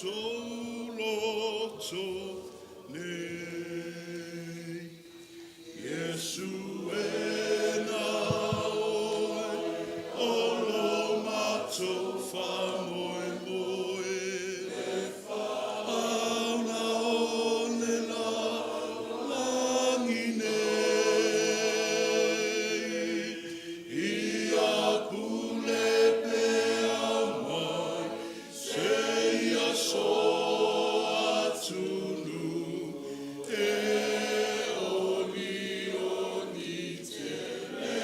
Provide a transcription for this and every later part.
matou loto nei. Iesu e na oe o lo matou faamoemoe. Auna o le lalolagi nei. Ia pule pea mai seia so atunuu e oni oni tele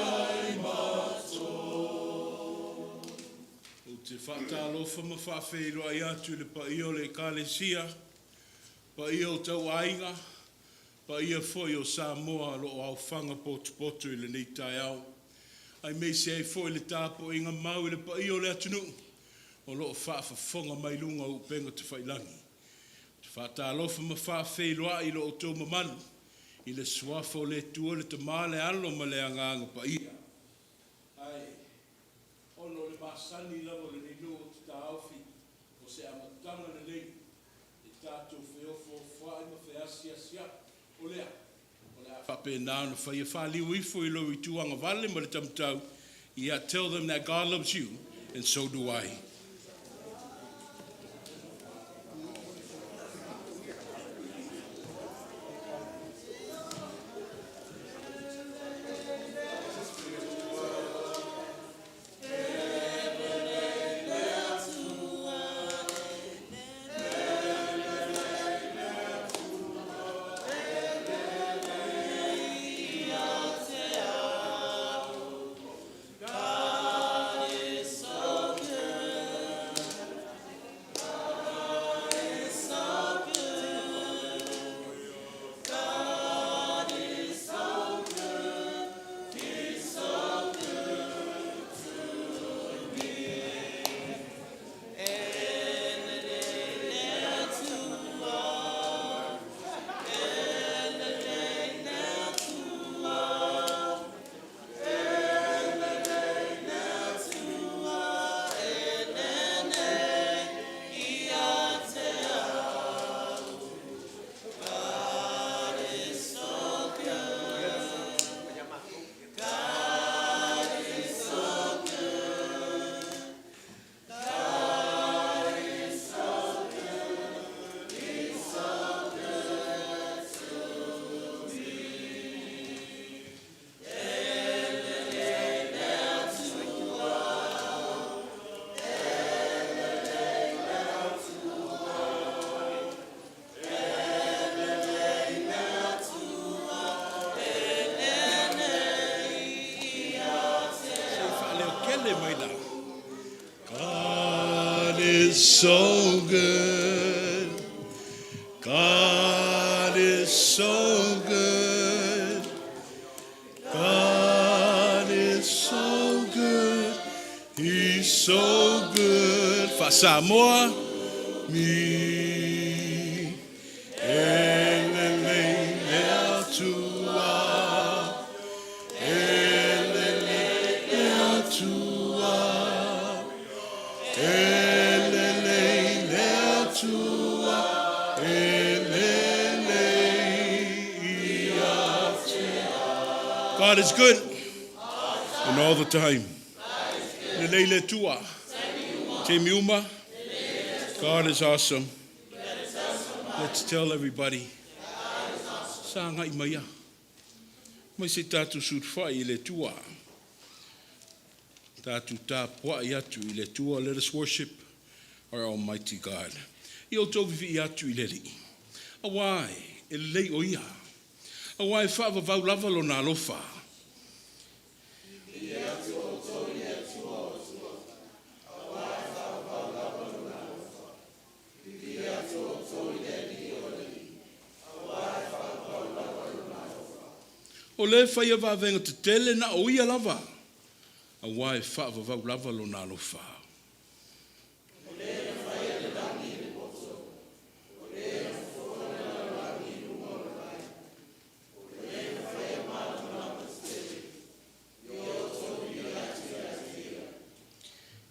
ai matou. Ou te faatalofa ma faafeiloai atu i le paia o le Ekalesia, paia o tauaiga, paia foi o Samoa o lo o aofaga potopoto i lenei taeao, aemaise ai foi le tapuaiga mau i le paia o le atunuu o lo o faafofoga mai i luga o upega tafailagi. Ou te faatalofa ma faafeiloai i lo outou mamalu i le Suafa o le Atua, le Tama, le Alo ma le Agaga Paia. Ae ona o le masani lava o lenei nuu, ou te taofi o se amataga lelei e tatou feofoofoai ma feasiasiai. O lea, o le a faapena ona faia. Faaliu ifo i lou itu agavale ma le taumatau, yeah, tell them that God loves you and so do I. Se i faaleokele mai la. God is so good. God is so good. God is so good. He's so good. Faasamoa. Me. E lelei le Atua. E lelei le Atua. E lelei le Atua. E lelei ia te. God is good. And all the time. Lelei le Atua. Taimi uma. God is awesome. Let's tell everybody. Sagai mai ia. Mai se tatou sulufai i le Atua. Tatou tapuai atu i le Atua. Let us worship our Almighty God. Ia outou vivii atu i le Alii. Auā e lelei o ia. Auā e faavavau lava lona alofa. O lē faia vavega tetele na o ia lava, auā e faavavau lava lona alofa.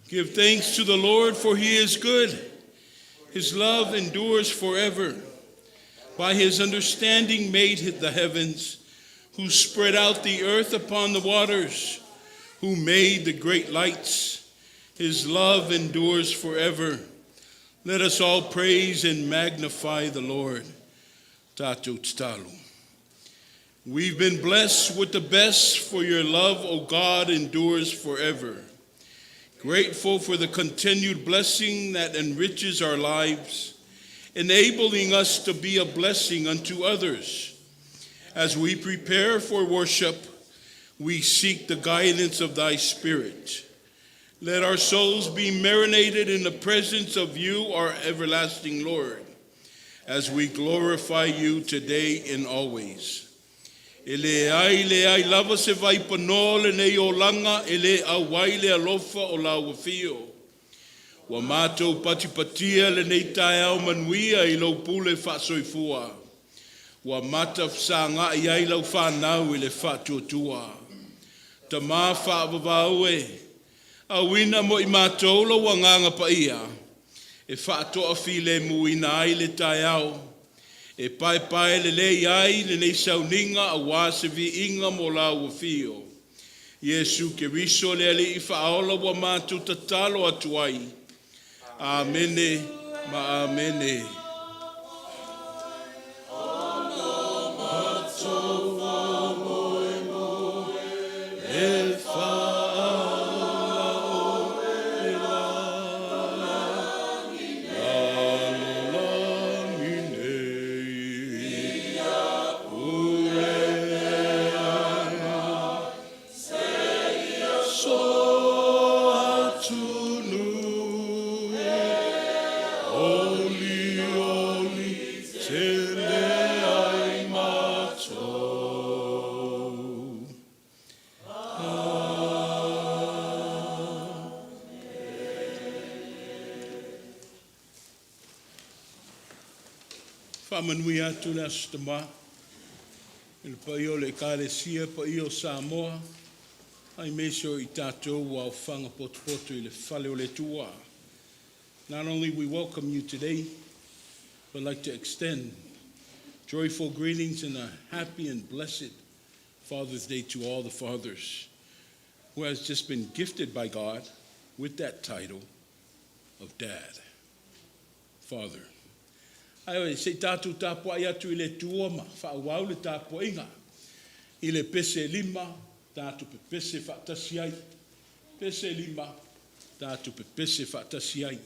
Give thanks to the Lord, for he is good. His love endures forever. By his understanding made the heavens, who spread out the earth upon the waters, who made the great lights. His love endures forever. Let us all praise and magnify the Lord. Tatou tatalo. We've been blessed with the best, for your love, O God, endures forever. Grateful for the continued blessing that enriches our lives, enabling us to be a blessing unto others. As we prepare for worship, we seek the guidance of thy Spirit. Let our souls be marinated in the presence of you, our everlasting Lord, as we glorify you today and always. E leai leai lava se vaipanoa o lenei olaga e le auai le alofa o lau afio. Ua matou patipatia lenei taeao manuia i lou pule faasoifua. Ua matafesaga'i ai lau fanau i le faatuatua. Tama faavavau e, auina mo i matou lou agaga paia e faatoafilemu ai le taeao, e paepaelelei ai lenei sauniga auā se viiga mo lau afio. Iesu Keriso le Alii Faaola ua matou tatalo atu ai. Amene ma amene. E faaola oe lalolagi nei. Pule so atunuu olioli tele ai matou. Faamanuia atu le Aso Tama i le paia o le Ekalesia, paia o Samoa, aemaise o i tatou ua aofaga potopoto i le fale o le Atua. Not only we welcome you today, but like to extend joyful greetings and a happy and blessed Father's Day to all the fathers who has just been gifted by God with that title of dad, father. Ae se i tatou tapuai atu i le Atua ma faaauau le tapuaiga. I le pese lima, tatou pepese faatasi ai. Pese lima, tatou pepese faatasi ai.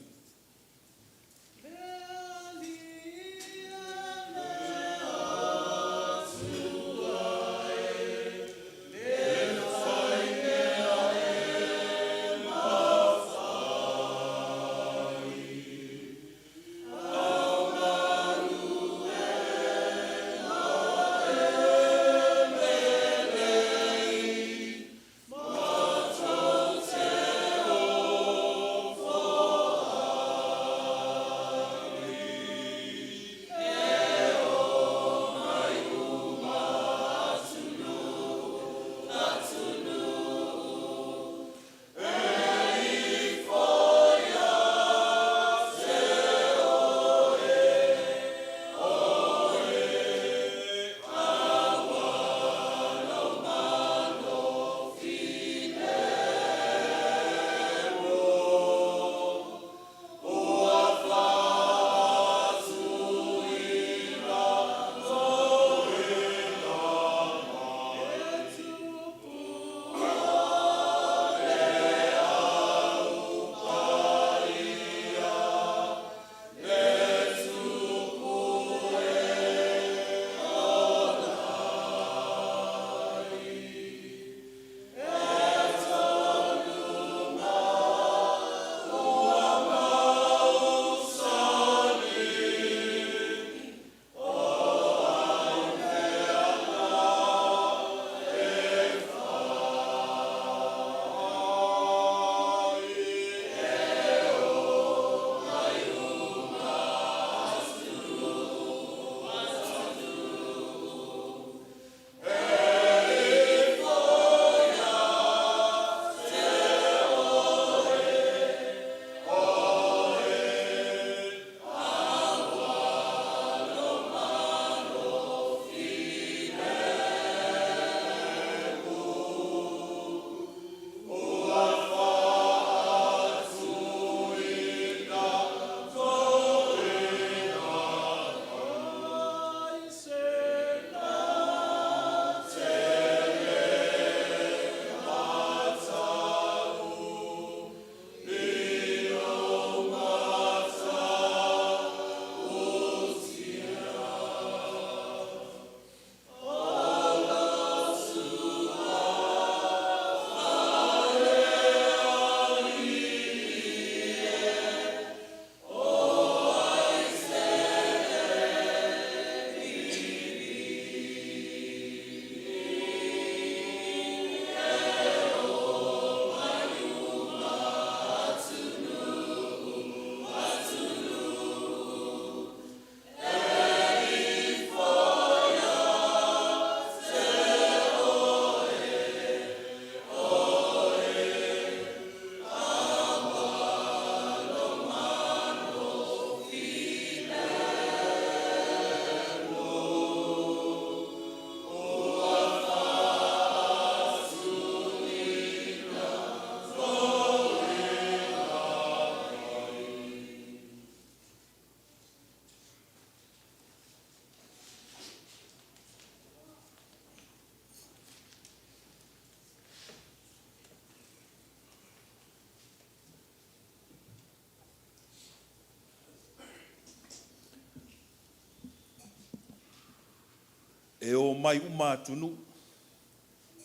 E omai uma atunuu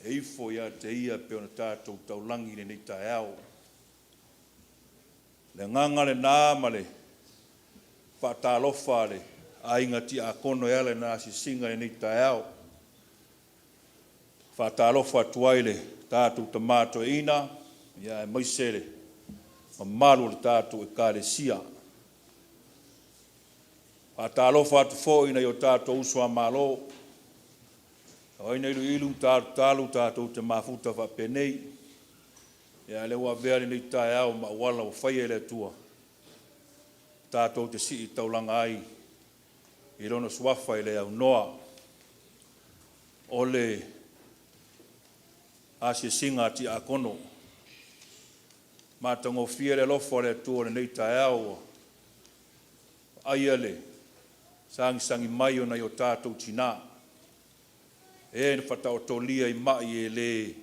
e ifo ia te Ia pei ona tatou taulagi i lenei taeao. O le agaga lena ma le faatalofa a le aiga tiakono e ala i lana asiasiga i lenei taeao. E faatalofa atu ai i le tatou tama toeaina, aemaise le mamalu o le tatou Ekalesia. E faatalofa atu foi i nai o tatou uso a Malo, o ai na iluilu ma talutalu tatou te mafuta faapenei, a o lea ua avea lenei taeao ma auala ua faia e le Atua tatou te sii taulaga ai i Lona Suafa e le aunoa. O le asiasiga a tiakono, matagofie le alofa o le Atua i lenei taeao ua vaaia le sagisagi mai o nai o tatou tinā, e na faataotolia i mai e le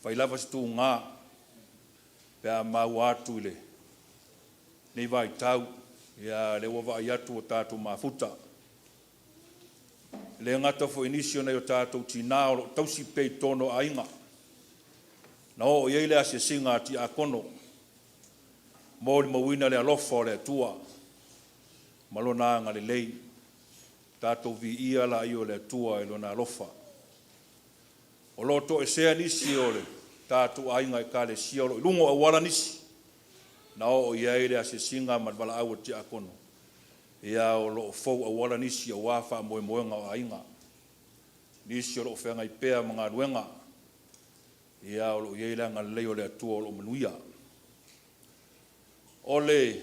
fai lava se tuga pe a maua atu i lenei vaitau, ia o lea ua vaai atu ua tatou mafuta. E le gata foi i nisi o nai o tatou tinā o lo o tausi pea i totonu o aiga, na oo i ai le asiasiga a tiakono, molimauina le alofa o le Atua ma Lona agalelei. Tatou viia laia o le Atua i Lona alofa. O lo o toesea nisi o le tatou aiga Ekalesia o lo o i luga o auala nisi, na oo i ai le asiasiga ma le valaau a le tiakono, ia o lo o fou auala nisi aua faamoemoega o aiga. Nisi o lo o feagai pea ma galuega, ia o lo o i ai le agalelei o le Atua o lo o manuia. O le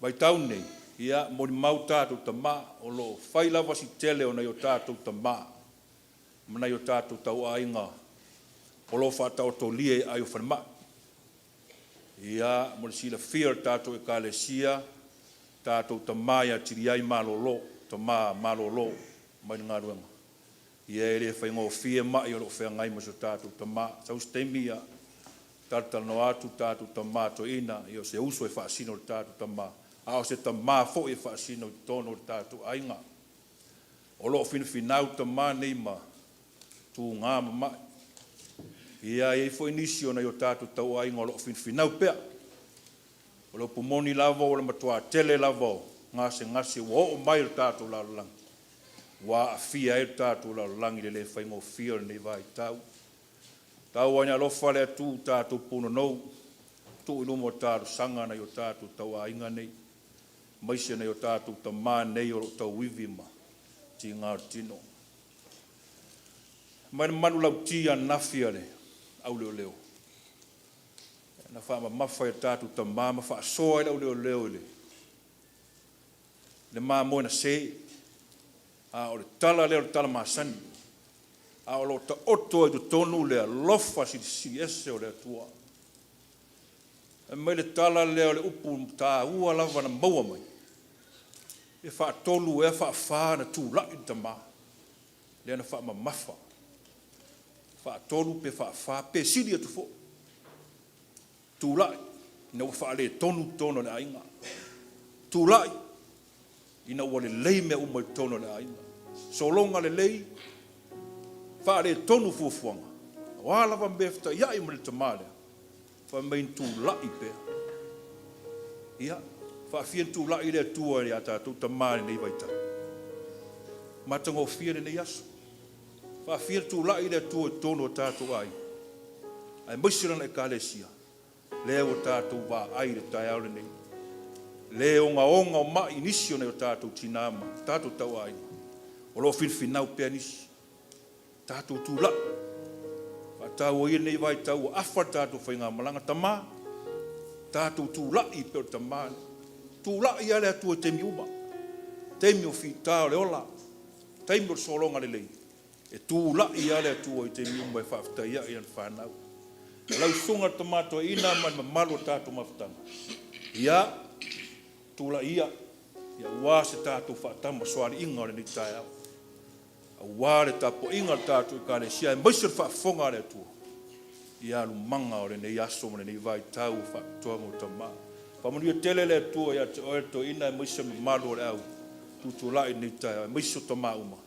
vaitau lenei, ia, molimau tatou tama, o lo o fai lava si tele o nai o tatou tama ma nai o tatou tauaiga o lo o faataotolia i aai o falemai. Ia, mo le silafia e le tatou Ekalesia, tatou tama ia Tiliai Malolo, tama malolo mai le galuega, ia e le faigofie mai o lo o feagai ma si o tatou tama. Sau se taimi ia talatalanoa atu tatou tama toeaina, ia o se uso e faasino i le tatou tama, a o se tama foi e faasino i totonu o le tatou aiga. O lo o finafinau tama nei ma tuga ma mai. Ia, e i ai foi nisi o nai o tatou tauaiga o lo o finafinau pea. O le upu moni lava, ua matua tele lava o gasegase ua oo mai i le tatou lalolagi, ua aafia ai le tatou lalolagi i le le faigofie o lenei vaitau. Tau lava ina alofa le Atua tatou punonou, tuu i luma o talosaga nai o tatou tauaiga nei, aemaise nai o tatou tama nei o lo o tauivi ma tiga o le tino. Mai le manulauti ananafi a le auleoleo, na faamamafa i tatou tama ma faasoa ai le auleoleo i le mamoe na se, a o le tala lea o le tala masani, a o lo o taoto ai i totonu le alofa silisili ese o le Atua. Fai mai le tala lea o le upu taua lava na maua mai, e faatolu ea faafa na tulai le tama lea na faamamafa, faatolu pe faafa pe sili atu foi, tulai ina ua faaletonu totonu o le aiga, tulai ina ua lelei mea uma i totonu o le aiga, sologa lelei, faaletonu fuafuaga, o a lava mea e fetaiai ma le tama lea, fai mai na tulai pea. Ia, faafia na tulai le Atua ia tatou tama i lenei vaitau. Matagofie lenei aso. Faafia na tulai le Atua i totonu o tatou aiga, aemaise lana Ekalesia, lea ua tatou vaai i le taeao lenei, le ogaoga o mai i nisi o nai o tatou tinā ma tatou tauaiga, o lo o finafinau pea nisi. Tatou tulai, faataua ia lenei vaitau ua afa le tatou faigamalaga, tama, tatou tulai pei o le tama lea. Tulai lava le Atua i taimi uma, taimi o fita o le ola, taimi o le sologa lelei, e tulai lava le Atua i taimi uma e faafetai ai i ana fanau. Lau susuga i le tama toeaina ma le mamalu o le tatou mafutaga, ia, tulai ia, aua se tatou faatamasoaliiga o lenei taeao, aua le tapuaiga a le tatou Ekalesia aemaise o le faafofoga a le Atua i alumaga o lenei aso ma lenei vaitau o faapitoa mo tama. Faamanuia tele le Atua ia te oe le toeaina aemaise le mamalu o le au Tutulai i lenei taeao, aemaise o tamā uma,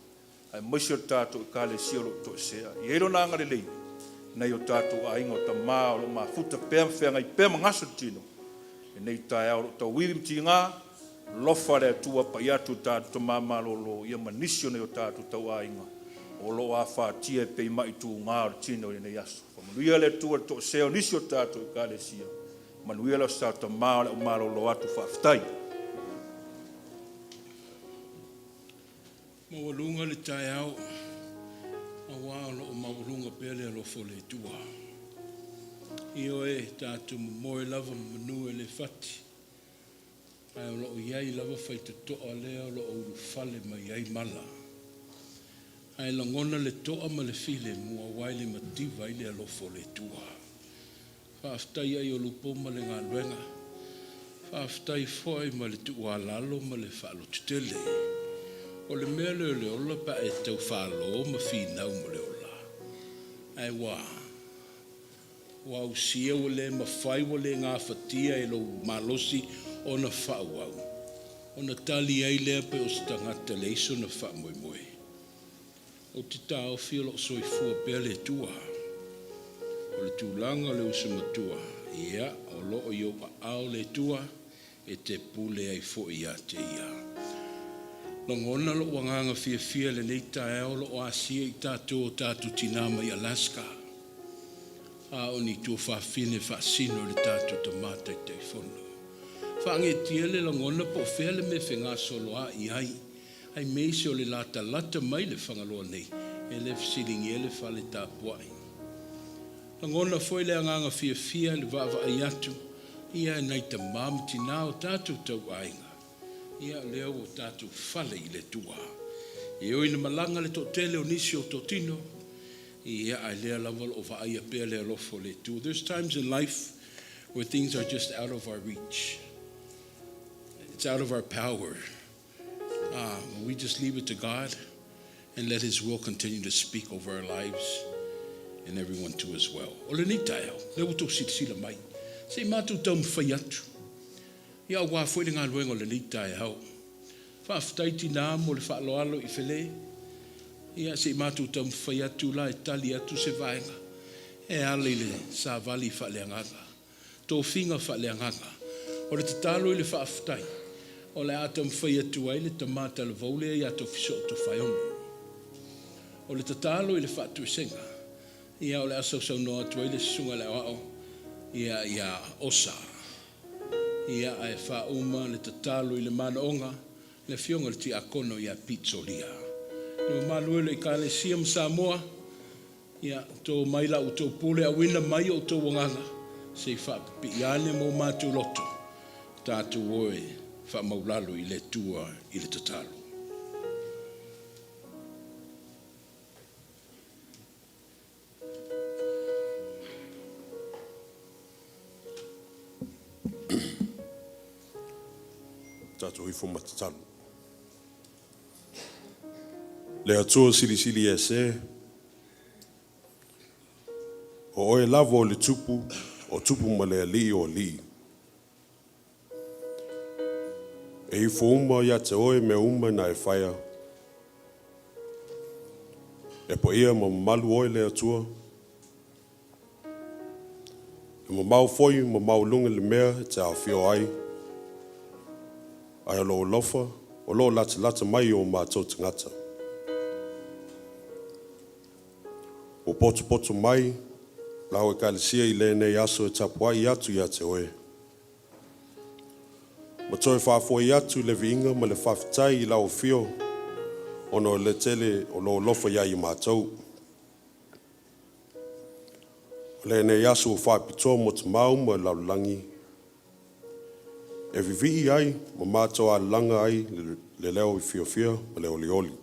aemaise o le tatou Ekalesia o lo o toesea. E i ai Lona agalelei i nai o tatou aiga o tamā o lo o mafuta pea ma feagai pea ma gase o le tino, i lenei taeao o lo o tauivi ma tiga, alofa le Atua, pai atu i le tatou tama malolo ma nisi o nai o tatou tauaiga o lo o afatia e pei o mai tuga o le tino i lenei aso. Faamanuia le Atua i le toesea o nisi o tatou Ekalesia. Manuia le Aso Sa tama o le a ou malolo atu. Faafetai. Maualuga le taeao aua o lo o maualuga pea le alofa o le Atua. Ioe, tatou te momoe lava ma manu e le fati, ae o lo o i ai lava faitotoa lea o lo o ulufale mai ai mala. Ae lagona le toa ma le filemu aua e le mativa ai le alofa o le Atua. Faafetai Aiolupo ma le galuega, faafetai foi ma le tuualalo ma le faalototele. O le mea lea o le ola pe a e tau falo ma finau mo le ola, ae ua ausia ua le mafai ua le gafatia e lou malosi ona faaauau, ona tali ai lea pei o se tagata e leai sona faamoemoe. Ou te taofi o lo o soifua pea le Atua. O le tulaga o le uso matua, ia, o lo o i ou aao le Atua e te pule ai foi ia te Ia. Lagona lou agaga fiafia i lenei taeao o lo o asia i tatou e o tatou tina mai Alaska, a o ni tuafafine faasino i le tatou tama Taitaifono. Faageetia le lagona po o fea le mea e fegasoloai ai, aemaise o le latalata mai le Fagaloa nei, e le fesiligia le fale tapuai. Lagona foi le agaga fiafia i le vaavaai atu ia nai tama ma tina o tatou tauaiga, ia lea ua tatou fale i le Atua. E ui ina malaga le toatele o nisi o totino, ia ae lea lava o lo o vaaia pea le alofa o le Atua. There's times in life where things are just out of our reach. It's out of our power. We just leave it to God and let His will continue to speak over our lives and everyone too as well. O lenei taeao, lea ua outou silasila mai, se i matou taumafai atu, ia aua foi le galuega o lenei taeao. Faafetai tinā mo le faaaloalo i Fale, ia se i matou taumafai atu la e tali atu se vaega e ala i le savali faaleagaga, tofiga faaleagaga. O le tatalo i le faafetai, o le a taumafai atu ai le tama talavou lea ia Tofiso'o Tofaeono. O le tatalo i le faatoesega, ia o le a sausaunoa atu ai le susuga i le Aoao ia Osa. Ia ae faauma le tatalo i le manaoga le afioga i le Tiakono ia Pete Solia. Le mamalu e o le Ekalesia ma Samoa, ia to mai la outou pule, auina mai o outou agaga se i faapipii ane ma o matou loto, tatou o e faamaulalo i le Atua i le tatalo. Tatou ifo ma tatalo. Le Atua Silisili Ese, o Oe lava o le Tupu o Tupu ma le Alii o Alii. E ifo uma ia te Oe mea uma na e faia. E paia ma mamalu Oe le Atua. E mamao foi ma maualuga le mea e te afio ai, ae o lou alofa o lo o latalata mai i o matou tagata. Ua potopoto mai lau Ekalesia i lenei aso e tapuai atu ia te oe. Ma toe faafoi atu le viiga ma le faafetai i lau afio ona o le tele o lou alofa ia i matou. O lenei aso ua faapitoa mo tamā uma o le lalolagi e vivii ai ma matou alalaga ai le leo fiafia ma le olioli.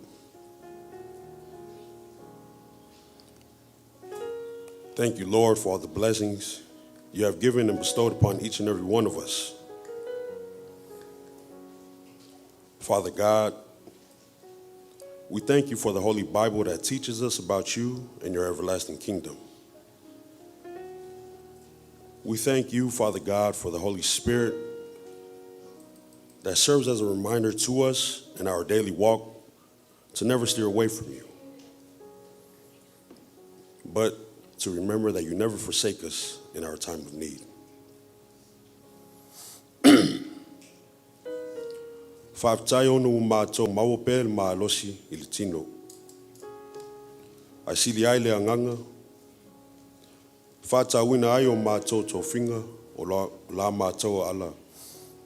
Thank you, Lord, for all the blessings you have given and bestowed upon each and every one of us. Father God, we thank you for the Holy Bible that teaches us about you and your everlasting kingdom. We thank you, Father God, for the Holy Spirit that serves as a reminder to us in our daily walk to never steer away from you, but to remember that you never forsake us in our time of need. Faafetai ona ua matou maua pea le malosi i le tino. Ae sili ai le agaga, faatauina ai o matou tofiga o la matou ala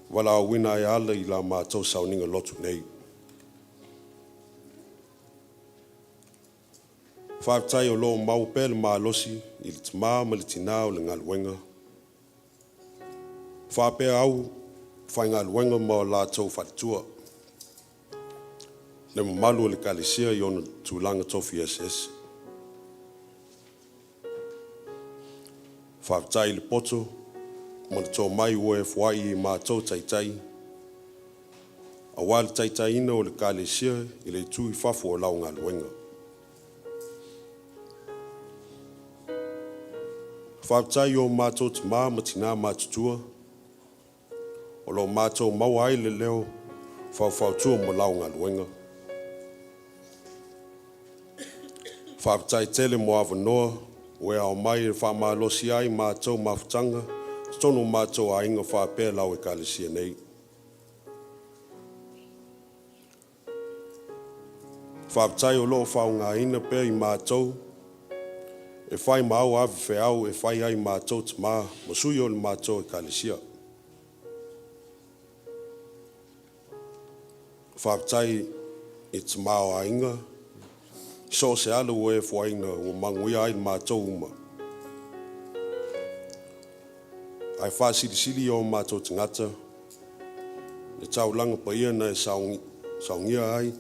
valaauina e ala i la matou sauniga lotu nei. Faafetai o lo o maua pea le malosi i le tamā ma le tinā o le galuega, faapea au faigaluega ma o latou faletua, le mamalu o le Ekalesia i ona tulaga tofi eseese. Faafetai i le poto ma le tomai ua e foai i matou taitai, aua le taitaiina o le Ekalesia i le itu i fafo o lau galuega. Faafetai i o matou tamā ma tinā matutua, o lo o matou maua ai le leo faufautua mo lau galuega. Faafetai tele mo avanoa ua e ao mai e faamalosi ai matou mafutaga totonu o matou aiga faapea lau Ekalesia nei. Faafetai o lo o faaaogaina pea i matou e fai ma au ave feau e fai ai matou tamā ma sui o le matou Ekalesia. Faafetai i tamā o aiga, so o se ala ua e foaina ua manuia ai le matou uma. Ae faasilisili i o matou tagata, le taulaga paia na e saunia ai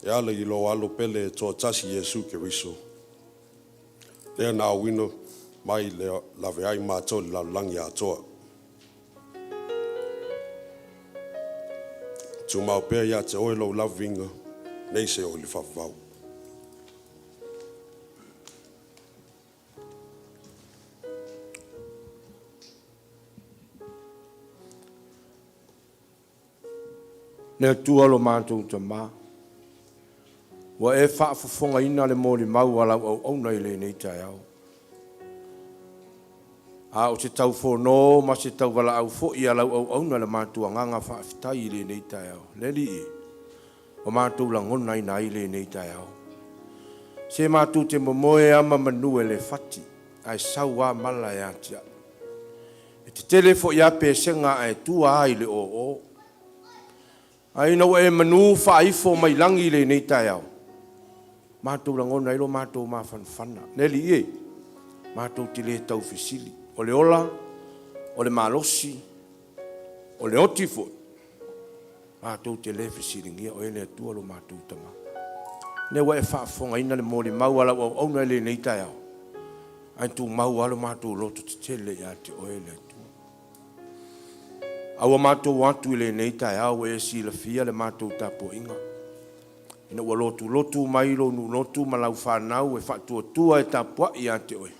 e ala i lou alo pele e toatasi Iesu Keriso. Lea na auina mai le lave ai matou i le lalolagi atoa. Tumau pea ia te oe lou laviiga, nei seia oo i le faavavau. Le Atua lo matou Tamā, ua e faafofogaina le molimau a lau auauna i lenei taeao. A o se taufono ma se tauvalaau foi a lau auauna le matou agaga faafetai i lenei taeao. Le Alii, ua matou lagonaina ai lenei taeao. Se matou te momoe lava ma manu e le fati, ae sau lava mala e atiae. E tetele foi lava pesega ae tua lava i le oo. Ae ina ua e manu faaifo mai lagi i lenei taeao, matou lagona ai lo matou mafanafana. Le Alii e, matou te le tau fesili, o le ola, o le malosi, o le oti foi, matou te le fesiligia oe le Atua lo matou Tama. O lea ua e faafofogaina le molimau a lau auauna i lenei taeao, ae tumau lava lo matou loto tetele ia te oe le Atua. A ua matou o atu i lenei taeao ua e silafia le matou tapuaiga, ina ua lotulotu mai lou nuu lotu ma lau fanau e faatuatua e tapuai ia te oe,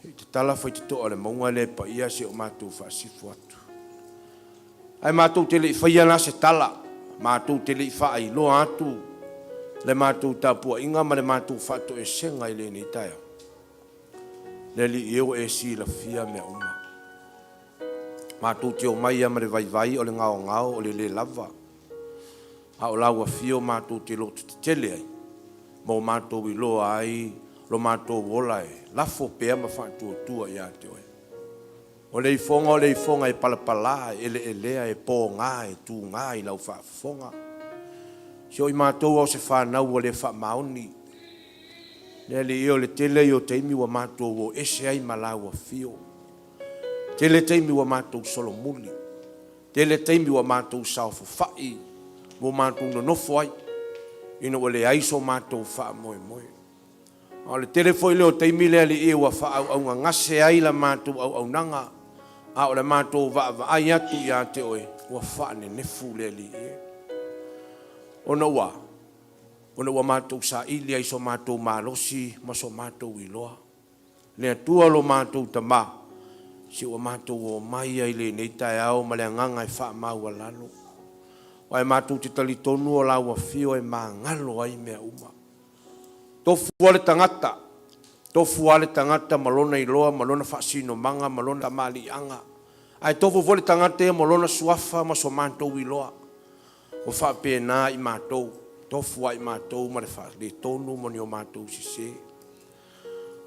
se i tatala faitotoa o le mauga lea paia se i o matou faasifo atu. Ae matou te le i faia la se tala, matou te le i faailoa atu le matou tapuaiga ma le matou faatoesega i lenei taeao. Le Alii e, ua e silafia mea uma. Matou te omai lava ma le vaivai, o le gaogao, o le le lava, a o lau afio matou te lototetele ai ma o matou iloa ai lo matou ola e lafo pea ma faatuatua ia te oe. O le ifoga o le ifoga e palapala, e eleelea, e poga, e tuga i lau faafofoga. Si o i matou lava o se fanau ua le faamaoni. Le Alii e, o le tele ia o taimi ua matou o ese ai ma lau afio. Tele taimi ua matou solomuli, tele taimi ua matou saofafai, ua matou nonofo ai ina ua leai so matou faamoemoe. A o le tele foi lea o taimi le Alii ua faaauaugagase ai la matou auaunaga, a o le matou vaavaai atu ia te Oe, ua faanenefu le Alii e. Ona ua a? Ona ua matou saili ai i so matou malosi ma so matou iloa. Le Atua lo matou Tama, Si ua matou omai ai i lenei taeao ma le agaga e faamaualalo, aua e matou te talitonu o lau Afio e magalo ai mea uma. Tofu lava le tagata, tofu lava le tagata ma lona iloa ma lona faasinomaga ma lona tamaliiaga, ae tofu foi le tagata ia ma lona suafa ma so matou iloa. Ua faapena i matou, tofu lava i matou ma le faaletonu ma ni o matou sese.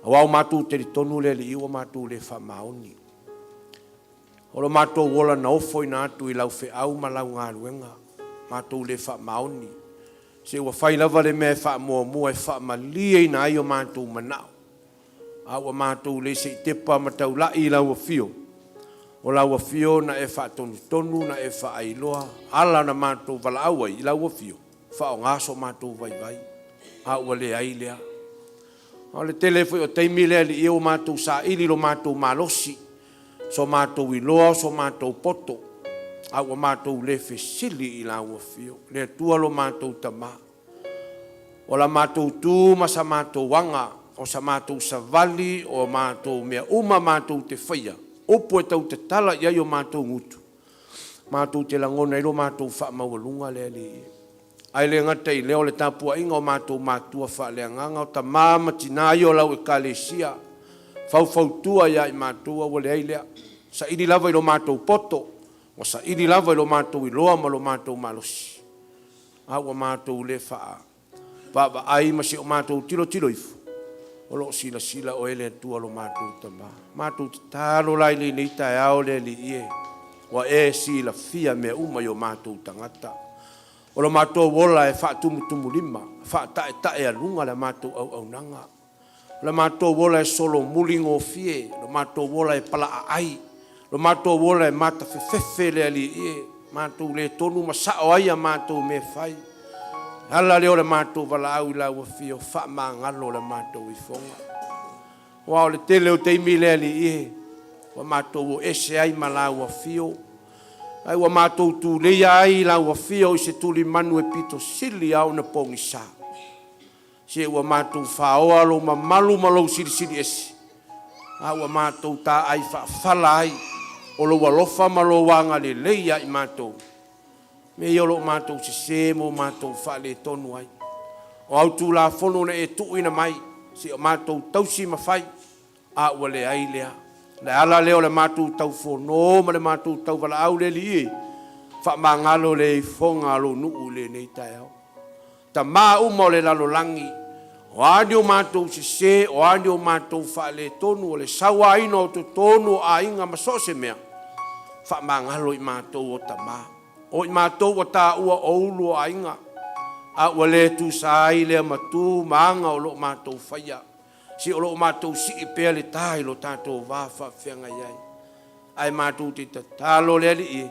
Aua ua matou talitonu le Alii ua matou le faamaoni. O lo matou ola na ofoina atu i lau feau ma lau galuega, matou le faamaoni. Se ua fai lava le mea e faamuamua e faamalieina ai o matou manao, a ua matou le se i tepa ma taulai i lau afio. O lau afio na e faatonutonu na e faailoa ala na matou valaau ai i lau afio, faaaoga so matou vaivai, a ua leai lea. A o le tele foi o taimi le Alii e ua matou saili i lo matou malosi, so matou iloa, o so matou poto, a ua matou le fesili i lau afio. Le Atua lo matou Tama, o la matou tu ma sa matou aga, o sa matou savali, o matou mea uma matou te faia, upu e tau tatala i ai o matou gutu, matou te lagona ai lo matou faamaualuga le Alii. Ae le gata i lea o le tapuaiga o matou matua faaleagaga, o tama ma tina ia o lau Ekalesia, faufautua ia i matou, a ua leai lea. Saili lava i lo matou poto, ua saili lava i lo matou iloa ma lo matou malosi, a ua matou le vaavaai ma si o matou tilotilo ifo, o lo o silasila oe le Atua lo matou Tama. Matou tatalo la i lenei taeao le Alii e, ua e silafia mea uma i o matou tagata. O lo matou ola e faatumutumulima, faataetaealuga le matou auaunaga. O le matou ola e solomuli gofie, o le matou ola e palaaai, o le matou ola e matafefefe le Alii e, matou le tonu ma sao ai a matou mea e fai. O le ala lea o le matou valaau i lau Afio, faamagalo le matou ifoga. Aua o le tele o taimi le Alii e, ua matou o ese ai ma lau Afio, ae ua matou tuleia ai i lau Afio i se tulimanu e pito sili lava ona pogisa. Se ua matou faoa lou mamalu ma lou silisili ese, a ua matou taai faafala ai o lou alofa ma lou agalelei ia i matou. Mea ia o lo o matou sese ma o matou faaletonu ai. O au Tulafono na e tuuina mai, se o matou tausi ma fai, a ua leai lea. O le ala lea o le matou taufono ma le matou tauvalaau le Alii e, faamagalo le ifoga a lou nuu i lenei taeao. Tama uma o le lalolagi, o a ni o matou sese, o a ni o matou faaletonu, o le sauaina o totonu o aiga ma so o se mea, faamagalo i matou o tama. O i matou ua taua o ulu o aiga, a ua le tusa ai lea ma tu ma aga o lo o matou faia. Se o lo o matou sii pea le ta i lo tatou va faafeagai ai. Ae matou te tatalo le Alii e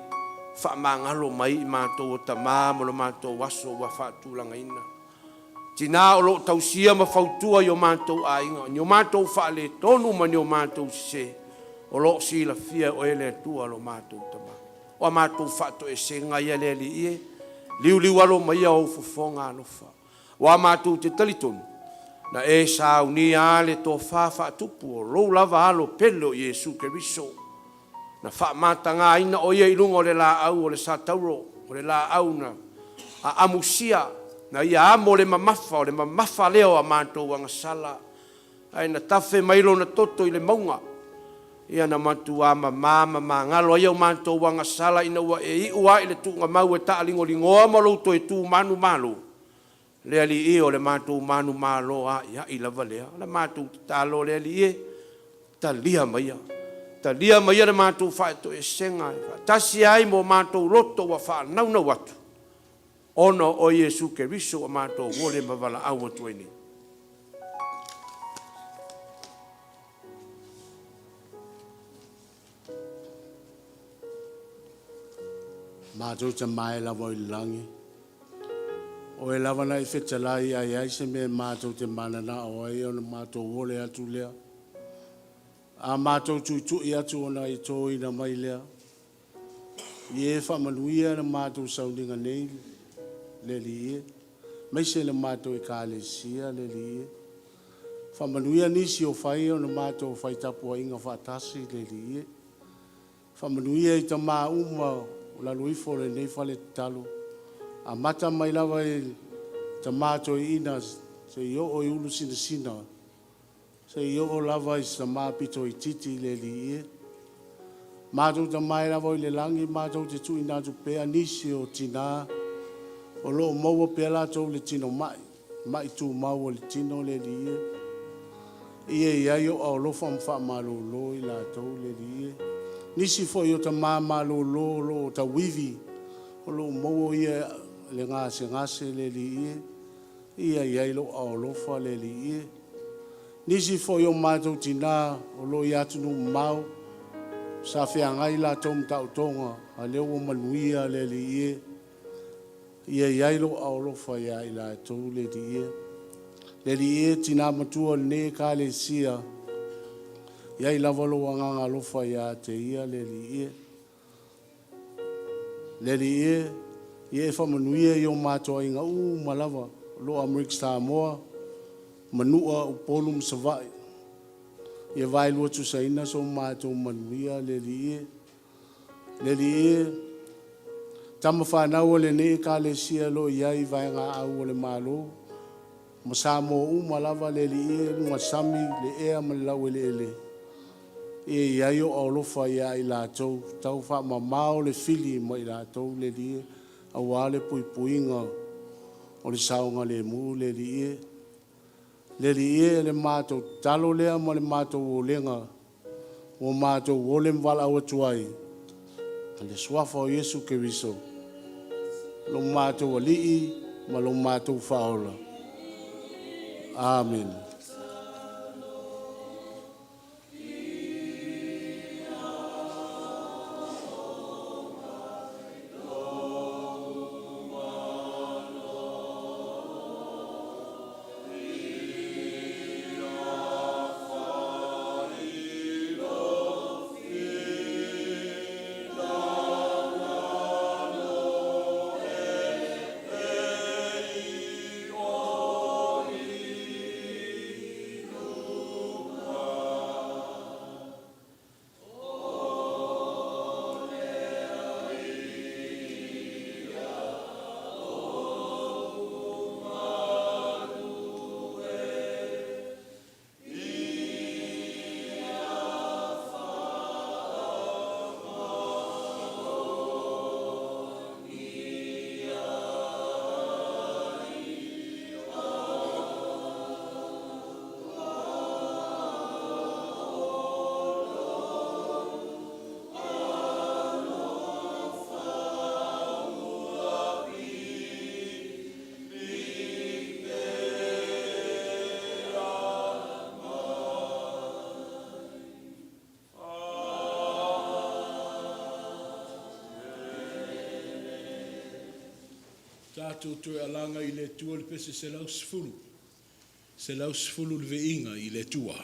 faamagalo mai i matou o tama ma lo matou aso ua faatulagaina. Tina o lo o tausia ma fautua i o matou aiga, ni o matou faaletonu ma ni o matou sese, o lo o silafia e oe le Atua lo matou Tama. O a matou faatoesega ia le Alii e, liuliualo maia ou fofoga alofa. Aua matou te talitonu, na e saunia lava le tofa faatupu o lou lava Alo pele o Iesu Keriso, na faamatagaina o Ia i luga o le laau o le satauro, o le laau na aamusia, na Ia amo le mamafa, o le mamafa lea o a matou agasala, ae na tafe mai Lona toto i le mauga, ia na matuā mamā ma magalo ai a matou agasala ina ua e iu lava i le tuugamau e taaligoligoa ma lou toe tu manumalo. Le Alii e, o le matou manumalo aiai lava lea. O le matou tatalo, le Alii e, talia maia, talia maia le matou faatoesega e faatasi ai ma o matou loto ua faanaunau atu, ona o oe Iesu Keriso ua matou ole ma valaau atu ai nei. Matou Tama e lava i le lagi, Oe lava na e fetalai a i ai se mea matou te mananao ai ona matou ole atu lea. A matou tuitui atu ona e toina mai lea. I e faamanuia le matou sauniga nei le Alii e, maise le matou Ekalesia le Alii e. Faamanuia nisi o fai ona matou fai tapuaiga faatasi le Alii e. Faamanuia i tamā uma o lalo ifo o lenei fale tatalo, amata mai lava i tamā toeaina seia oo i ulu sinasina, seia oo lava i si tamā pito itiiti le Alii e. Matou Tama e lava oi le lagi, matou te tuuina atu pea nisi o tinā o lo o maua pea latou i le tino mai, mai tumau o le tino le Alii e. Ia i ai ou alofa ma faamalolo i latou le Alii e. Nisi foi o tamā malolo o lo o tauivi, o lo o maua ia le gasegase le Alii e, ia i ai lou alofa le Alii e. Nisi foi o matou tinā o lo o i atunuu mamao, sa feagai latou ma taotoga, a o lea ua manuia le Alii e. Ia i ai lou alofa ia i latou le Alii e. Le Alii e, tinā matua o lenei Ekalesia, i ai lava lou agaga alofa ia te ia le Alii e. Le Alii e, ia e faamanuia i o matou aiga uma lava o lo o Amerika Samoa, Manua, Upolu ma Savaii. Ia vaelua tusaina so matou manuia le Alii e. Le Alii e, tama fanau a lenei Ekalesia o lo o i ai i vaegaau o le Malo ma Samoa uma lava le Alii e, luga sami, le ea ma le laueleele, ia i ai ou alofa ia i latou, tau faamamao le fili mai i latou le Alii e, aua le puipuiga o le saogalemu le Alii e. Le Alii e, le matou tatalo lea ma le matou olega ua matou ole ma valaau atu ai i le suafa o Iesu Keriso, lo matou Alii ma lo matou Faaola. Amene. Tatou toe alaga i le Atua i le pese 110, 110 le viiga i le Atua.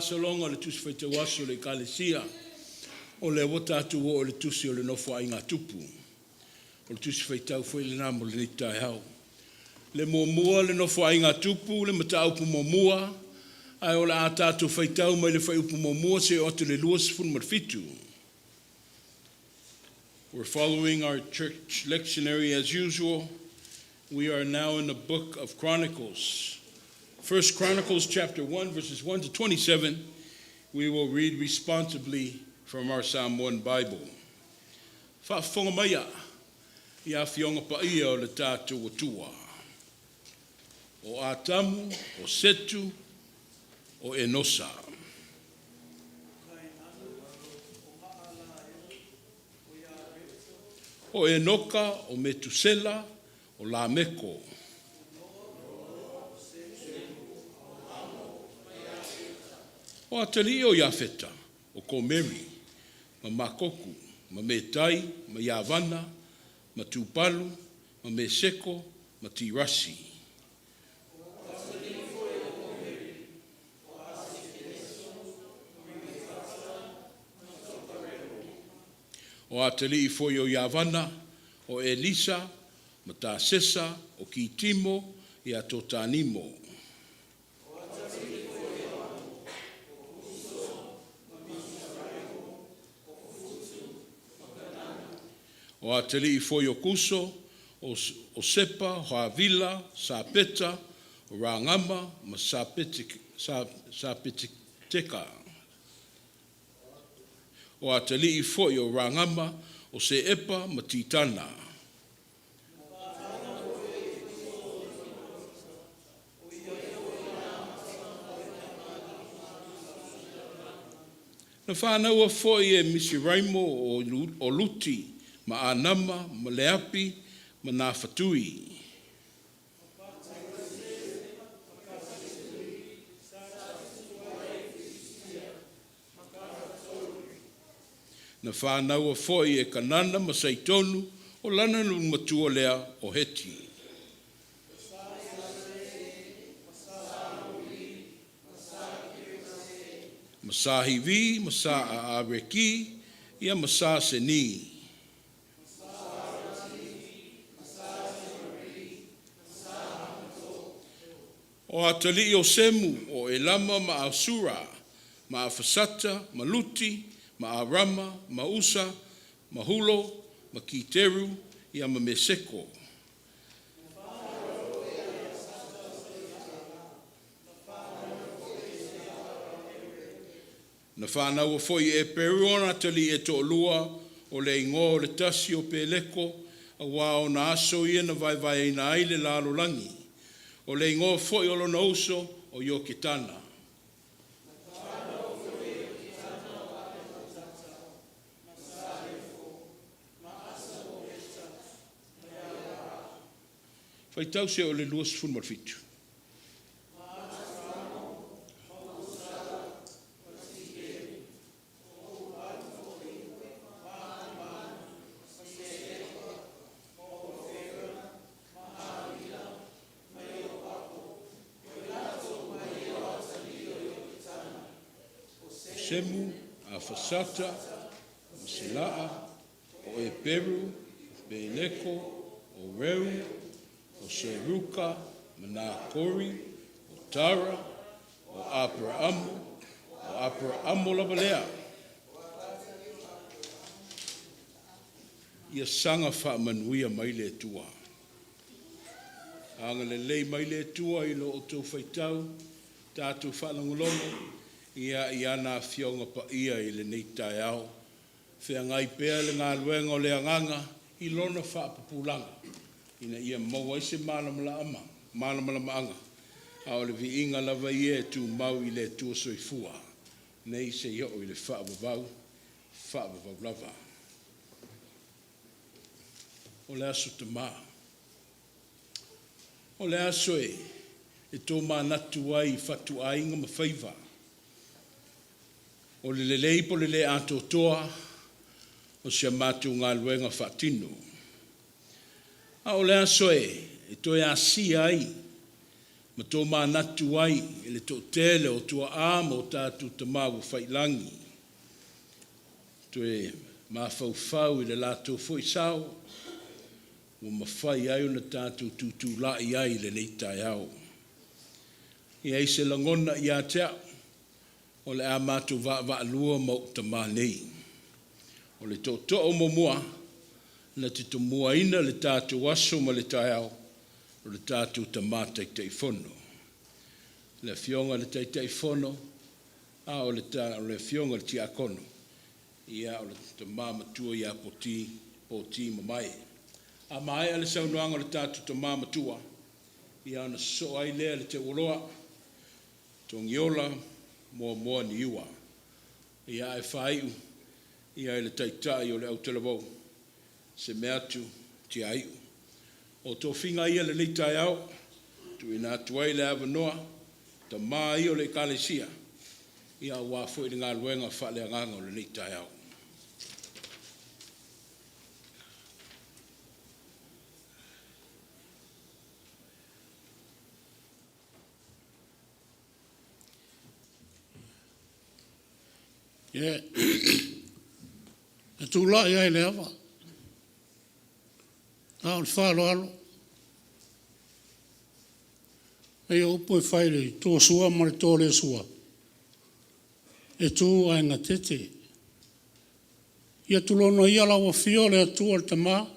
faagasologa o le Tusi Faitau Aso a le Ekalesia, o lea ua tatou oo i le Tusi o le Nofoaiga a Tupu. O le Tusi Faitau foi lena mo lenei taeao. Le muamua le Nofoaiga a Tupu, le mataupu muamua, ae o le a tatou faitau mai le fuaiupu muamua seia oo atu i le 27. We're following our church lectionary as usual. We are now in the book of Chronicles. First Chronicles chapter 1 verses 1 to 27. We will read responsibly from our Samoan Bible. Faafofoga maia i afioga paia o le tatou Atua. O Atamu, o Setu, o Enosa. O Enoka, o Metusela, o Lameko. O atalii o Iafeta, o Komeri, ma Makoku, ma Metai, ma Iavana, ma Tupalu, ma Meseko, ma Tirasi. O atalii foi o Iavana, o Elisa, ma Tasesa, o Kitimo, ia Totanimo. O atalii foi o Kuso, o Sepa, o Havila, Sapeta, o Ragama ma Sapeteka. O atalii foi o Ragama, o Seepa ma Titana. Na fanaua foi e Misiraimo o Luti ma Anama ma Leapi ma Nafatui. Na fanaua foi e Kanana ma Saitonu o lana matua lea o Heti. Ma Sa Hivi, ma Sa Aareki, ia ma Sa Seni. O atalii o Semu, o Elama ma Asura, ma Afasata, ma Luti, ma Arama, ma Usa, ma Hulo, ma Kiteru, ia ma Meseko. Na fanaua foi e Eperu ona atalii e toalua, o le igoa o le tasi o Peleko, auā o ona aso ia na vaevaeina ai le lalolagi. O le igoa foi o lona uso o Ioketana. Faitau seia oo i le 27. Semu, Afasata, ma Selaa, o Eperu, o Peleko, o Reu, o Seruka, ma Nakori, o Tara, o Aperaamo, o Aperaamo lava lea. Ia saga faamanuia mai le Atua. Agalelei mai le Atua i lo outou faitau, tatou faalogologo ia i ana afioga paia i lenei taeao. Feagai pea le galuega o le agaga i lona faapupulaga ina ia maua ai se malamalamaaga, a o le viiga lava ia e tumau i le Atua soifua, nei seia oo i le faavavau, faavavau lava. O le aso Tamā. O le aso e tomanatu ai i fatuaiga ma faiva. O le lelei po o le le atoatoa o si a matou galuega faatino. A o le aso e toe asia ai ma tomanatu ai i le toatele o tuaa ma o tatou tama ua faiilagi, toe mafaufau i le latou foi sao ua mafai ai ona tatou tutulai ai i lenei taeao. E i ai se lagona ia te au, o le a matou vaavaalua ma ou tamā nei. O le tootoo muamua na te tomuaina le tatou aso ma le taeao, o le tatou tamā Taitaifono. Le Afioga i le Taitaifono, a o le Afioga i le Tiakono, ia o le tama matua ia Poti, Poti Mamae. A maea le saunoaga a le tatou tama matua, ia ona sosoo ai lea le teuoloa, Togiola Muamua Niua. Ia ae faaiu ia i le taitai o le autalavou, Semeatu Tiaiu. O tofiga ia i lenei taeao, tuuina atu ai le avanoa, tama ia o le Ekalesia, ia aua foi le galuega faaleagaga o lenei taeao. Ia, e tulai lava i le ava, a o le faaaloalo. E pei o upu e fai i le to sua ma le to le sua, e tu ae gatete. Ia tulouna ia lau afio le Atua le Tama,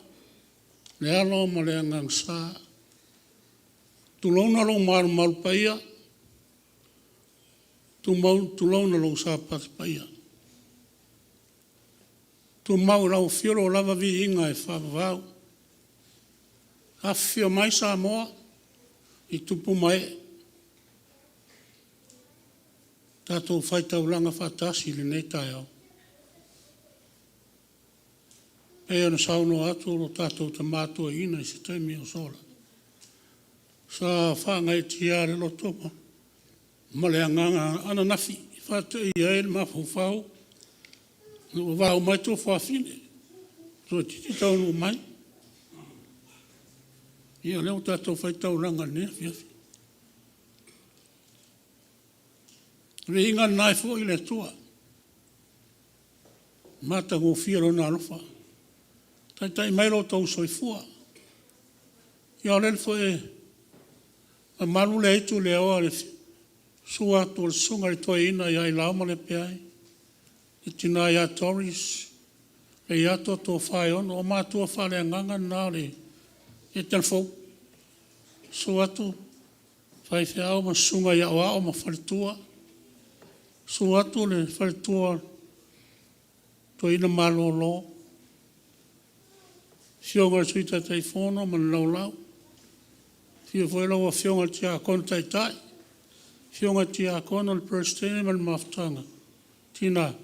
le Alo ma le Agaga Sa. Tulouna lou malumalu paia, tulouna lou Sapati paia. Tumau i lau afio lo lava viiga e faavavau. Afifio mai Samoa i tupu ma ee, tatou faitaulaga faatasi i lenei taeao. E pei ona saunoa atu lo tatou tama toeaina i se taimi ua sola, sa faagaeetia lava i le loto ma le agaga ananafi e faateia ai le mafaufau ina ua vao mai tuafafine toeitiiti taunuu mai. Ia o lea ua tatou faitaulaga i lenei afiafi. O le viiga lena e foi i le Atua, ua matagofie Lona alofa. Taitai mai lo outou soifua. Ia o lele foi e mamalu le aitu i le aoa i le susu atu o le susuga i le toeaina ia Ailao Malepeai, le tina ia Doris Leiato Tofa Aiono, o matua faaleagaga na o le Talalefou. Susu atu faifeau ma susuga i aoao ma faletua, susu atu le faletua o le toeaina malolo, afioga i le Sui Taitaifono ma le laulau, afio foi lau Afioga i le Tiakono Taitai, afioga i Tiakono, le Peresetene ma le mafutaga, tina,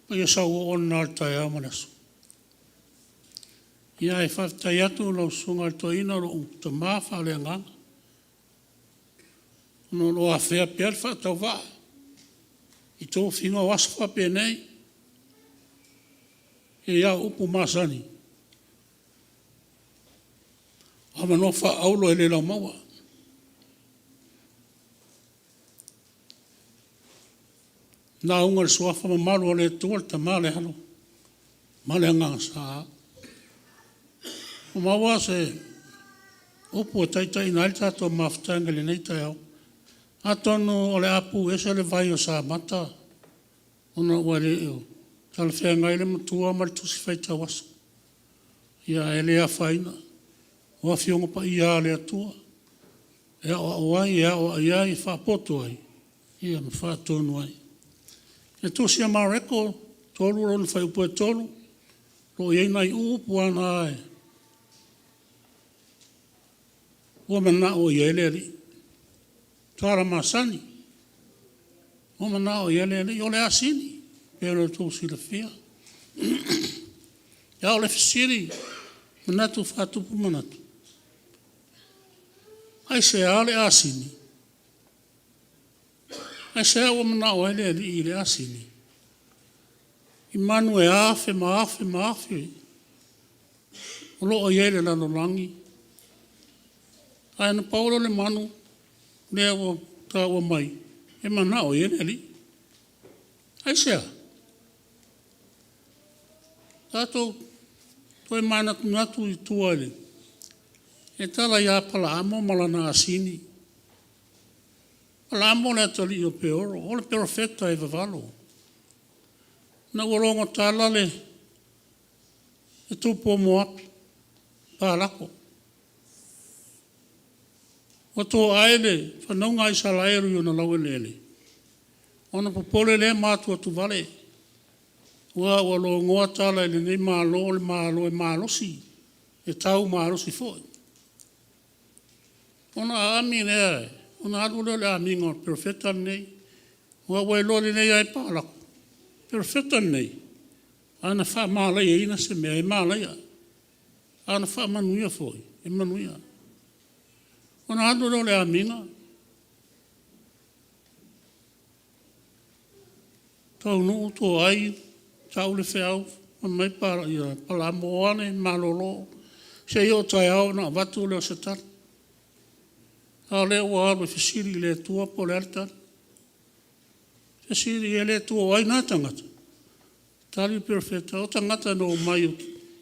paia sauoo lena o le taeao ma le aso. Ia ae faafetai atu i lau susuga i le toeaina o lou tama faaleagaga, ona o lo o afea pea le faatauvaa i tofiga o aso faapenei. Ia o upu masani, o avanoa faaauro e le laumaua. Lauga i le suafa mamalu o le Atua le Tama le Alo ma le Agaga Sa. Ua maua se upu e taitaiina ai le tatou mafutaga i lenei taeao. Atonu o le a pu ese le vai o Samata ona ua le o talafeagai le matua ma le Tusi Faitau Aso. Ia ae le afaina, o Afioga Paia lava a le Atua e aoao ai, e aoai ai, e faapoto ai, ia ma faatonu ai. Le Tusi a Mareko 3 lona fuaiupu e 3, o lo o i ai nai upu lava na ua manao i ai le Alii, tala masani, ua manao i ai le Alii, o le asini e pei ona outou silafia. A o le fesili, manatu faatupu manatu, aisea le asini? Aisea ua manao ai le Alii i le asini? I manu e afe ma afe ma afe o lo o i ai i le lalolagi, ae na pau lea o le manu. Lea ua taua mai, e manao i ai le Alii. Aisea? Tatou toe manatunatu i tua i le tala ia Apalahamo ma lana asini. O Apalahamo o le atalii o Peoro, o le perofeta e vavalo. Ina ua logo tala le tupu o Moapi, Palako, ua to'ae le fanauga a Isaraelu i ona laueleele, ona popole lea ma atuatuvale, aua ua logoa tala i lenei Malo o le Malo e malosi, e taumalosi foi. Ona aami lea, ona alu lea o le amiga a le perofeta lenei, aua ua iloa lelei lava e Palako, o le perofeta lenei, ana faamalaiaina se mea, e malaia, a na faamanuia foi, e manuia. Ona alu lea o le amiga taunuu toai, tau le feau, fai mai Palamo, o ane malolo, se i oo taeao ona avatu lea o se tali. A o lea ua alu e fesili i le Atua po o le a le tali. Fesili i ai le Atua, o ai na tagata? Tali le perofeta, o tagata na omai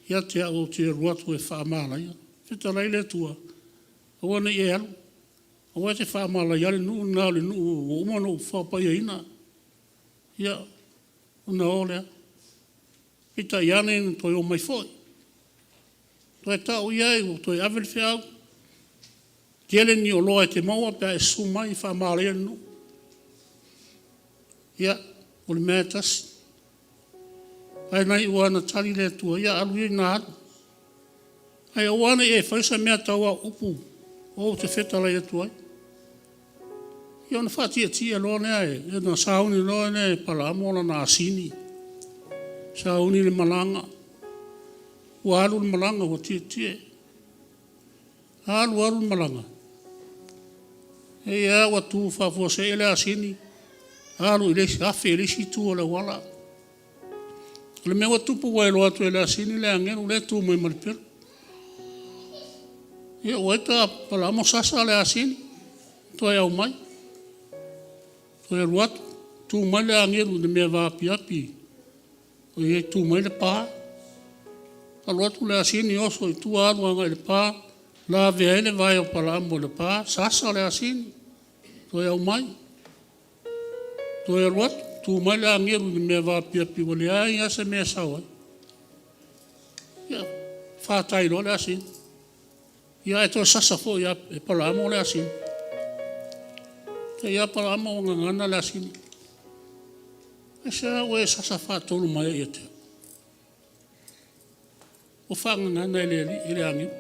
ia te au ou te alu atu e faamalaia. Fetalai le Atua, aua ne i e alu, aua e te faamalaia le nuu lena o le nuu ua uma ona ou faapaiaina. Ia, ona o lea. Peitai ane na toe omai foi. Toe tau i ai ua toe ave le feau, tele ni oloa e te maua pe a e susu mai e faamalaia le nuu. Ia, o le mea lava e tasi. Ae na iu lava ina tali le Atua, ia alu ia ina alu, ae aua ne i e faia se mea tau au upu ou te fetalai atu ai. Ia ona faatietie loa lea, ona sauni loa lea e Palamo lana asini, sauni le malaga. Ua alu le malaga ua tietie. Alu alu le malaga, te i lava ua tu faafuasei le asini alu i le isi, afe i le isi itu o le auala. O le mea ua tupu ua iloa atu e le asini le agelu lea e tu mai ma le pelu. Ia ua ita a Palamo sasa le asini, toe aumai. Toe alu atu, tu mai le agelu i le mea vaapiapi o tu mai ai le pa. Alu atu le asini oso i tua alu agai i le pa, lavea ai le vae o Palamo i le pa, sasa le asini, toe aumai. Toe alu atu, tu mai le agelu i le mea vaapiapi ua leai lava se mea e sao ai. Ia, fatai loa le asini. Ia ae toe sasa foi lava e Palamo le asini. Te i lava Palamo ua gagana le asini. Aisea ua e sasa faatolu mai ai ia te au? Ua faagagana e le alii, e le agelu.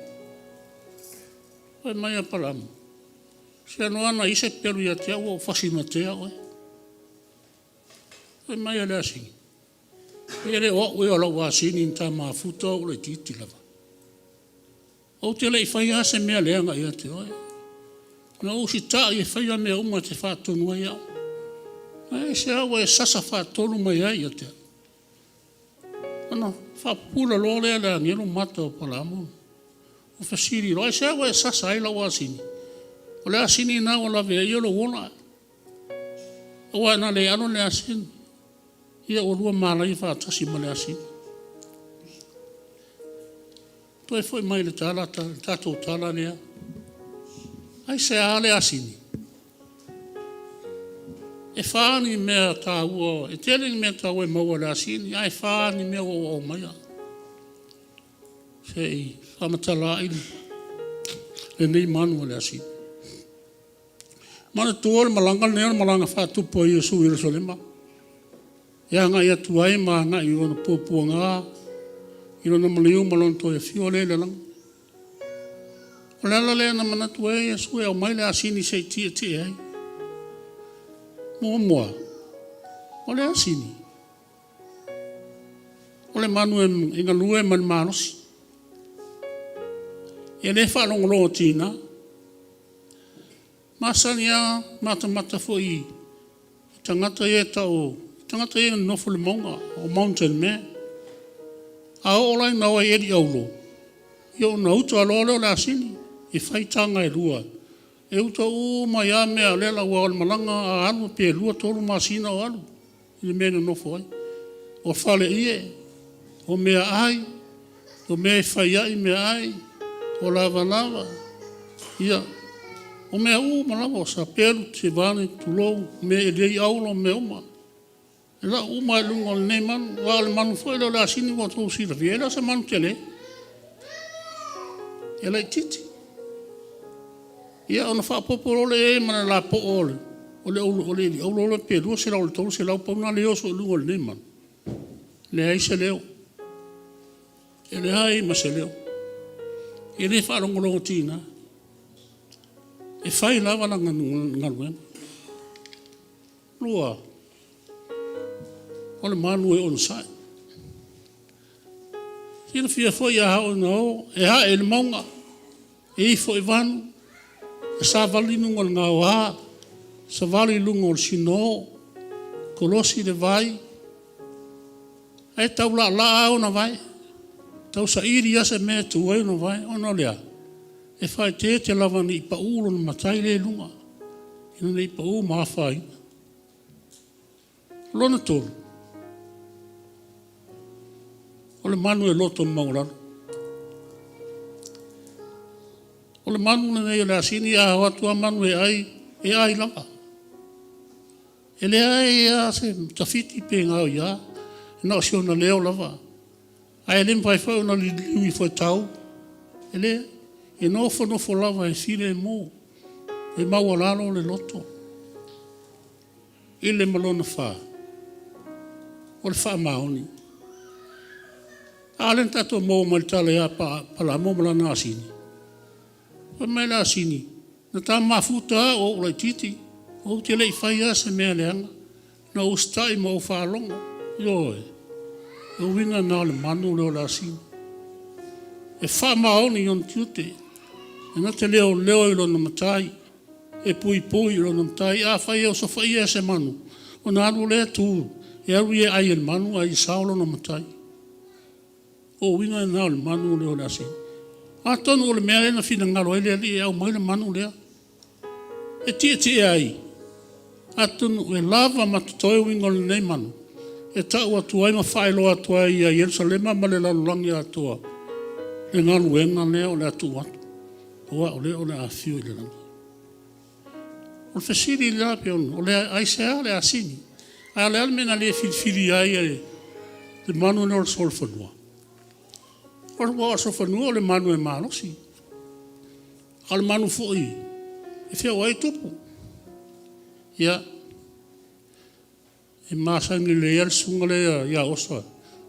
Fai mai a Palamo, seiloga lava a i ai se pelu ia te au ua ou fasi matea oe. Fai mai le asini, e le o au ea o lau asini na ta mafuta a o ou laitiiti lava? Ou te le i faia lava se mea leaga ia te oe. Na ou usitai e faia mea uma e te faatonu ai au. Ae aisea ua e sasa faatolu mai ai ia te au? Ona faapupula loa lea e le agelu mata o Palamo. Ua fesili loa, aisea ua e sasa ai lau asini? O le asini lena ua laveaia lou ola. Aua ana le alo le asini, ia ua lua malaia faatasi ma le asini. Toe foi mai i le tala, le tatou tala lea. Aisea le asini? E fa ni mea taua, e tele ni mea taua e maua i le asini, ae fa ni mea ua ou aumaia se i faamatala ai lenei manu o le asini. Manatua o le malaga lenei o le malaga faatupu a Iesu i Yerusalema, e agai atu ai ma agai i lona puapuaga, i lona maliu ma lona toe afio lea i le lagi. O le ala lea na manatu ai Iesu e aumai le asini se i tietie ai. Muamua, o le asini, o le manu e galue ma le malosi. E le faalogologotiga. Masani lava matamata foi i tagata ia e tau o tagata ia e nonofo i le mauga, o mountain man. A oo la ina o e eli auro, ia ona uta loa lea o le asini e fai taga e lua. E uta uma ai lava mea a lela aua o le malaga a alu pe 2, 3 masina o alu i le mea e nonofo ai. O faleie, o meaai, o mea e fai ai meaai, o lavalava, ia, o mea uma lava, o sapelu, vaeane, tulou, mea e eli ai auro ma mea uma. E lau uma lava i luga o lenei manu. Aua o le manu foi lea o le asini mo le tou silafia, e le o se manu tele, e laitiiti. Ia ona faaopoopo loa lea i ai ma le lapoa o le ili auro lea pe 200 i le 300 pauna lea e oso i luga o lenei manu, leai se leo, e leai ma se leo. E le faalogologotiga, e fai lava lana galuega. Lua, o le manu e onosai. E silafia foi a oo ina o, e ae i le mauga, e ifo i vanu, e savali i luga o le gaoa, savali i luga o le sino, kolosi le vai, ae taulaalaa lava ona vae, tausaili lava se mea e tu ai ona vae, ona o le a? E faaeteete lava ne i pau lona matai lea e i luga, ina ne i pau ma afaina. O lona tolu, o le manu e loto maualalo. O le manu lenei o le asini a o atu lava manu e ai, e ai lava. E leai lava se tafiti pe gaoia, na o si ona leo lava. Ae le mafai foi ona liliu ifo e tau, e leai. E nofonofo lava e filemu, e maualalo le loto. I le ma lona fa, o le faamaoni. A lea na tatou maua mai le tala ia Palamo ma lana asini. Fai mai le asini, na ta mafuta lava au a ou laitiiti, ou te le i faia lava se mea leaga, na ou usitai ma ou faalogo. Ioe, o le uiga lena o le manu lea o le asini. E faamaoni i ona tiute, e na te leoleo i lona matai, e puipui i lona matai. Afai e osofaia e se manu, ona alu lea tu, e alu ia e ai e le manu a ia sao lona matai. O uiga na o le manu lea o le asini. Atonu o le mea lea na finagalo ai le Alii e aumai le manu lea e tietie ai, atonu e lava ma totoe uiga o lenei manu e tau atu ai ma faailoa atu ai ia Ierusalema ma le lalolagi atoa le galuega lea o le a tuu atu, aua o lea o le a afio i le lagi. O le fesili la pe ono, o le aisea le asini? Ae o le a le mea na le filifili ai e le manu lea o le solofanua? Aua o le solofanua o le manu e malosi. A o le manu foi e feoai tupu. Ia, e masani lelei lava le susuga lea ia Osa,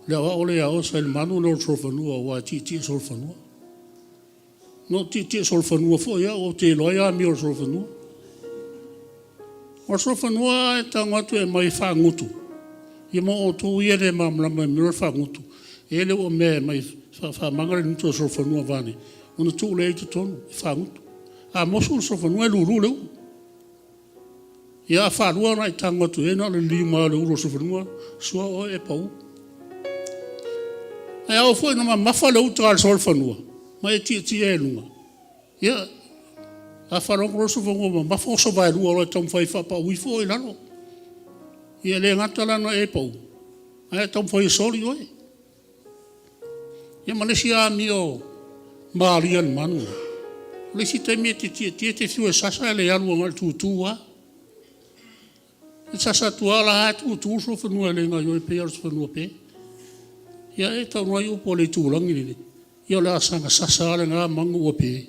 le aoao lea ia Osa i le manu lea o le solofanua aua e tietie solofanua. Na ou tietie solofanua foi au, ou te iloa ai amio o le solofanua. O le solofanua a e tago atu e aumai e faagutu, ia mo outou ia e le malamalama i le mea lea o le faagutu, e i ai le mea e aumai e faamaga le gutu o le solofanua vaeane, ona tuu lea i totonu e faagutu. A mosu le solofanua e lulu le ulu. Ia a faalua ona e tago atu i ai, na o le liliu mai lava o le ulu o le solofanua sua oe e pau. Ae a oo foi ina mamafa le uta a le solofanua ma e tietie ai i luga, ia, a faalogo loa le solofanua ua mamafa, oso vaelua loa e taumafai e faapau ifo oe i lalo. Ia e le gata la ina e pau, ae taumafai e soli oe. Ia ma le isi amio malie a le manu lea, o le isi taimi e te tietie e te fiu e sasa e le alu agai i le tutu lava. E sasa atu lava o la e tutu le solofanua e le gaoioi e pei lava o le solofanua pe. Ia e taunuu ai upu a le itulagi lenei, ia o le a saga sasa lava lena manu ua pe.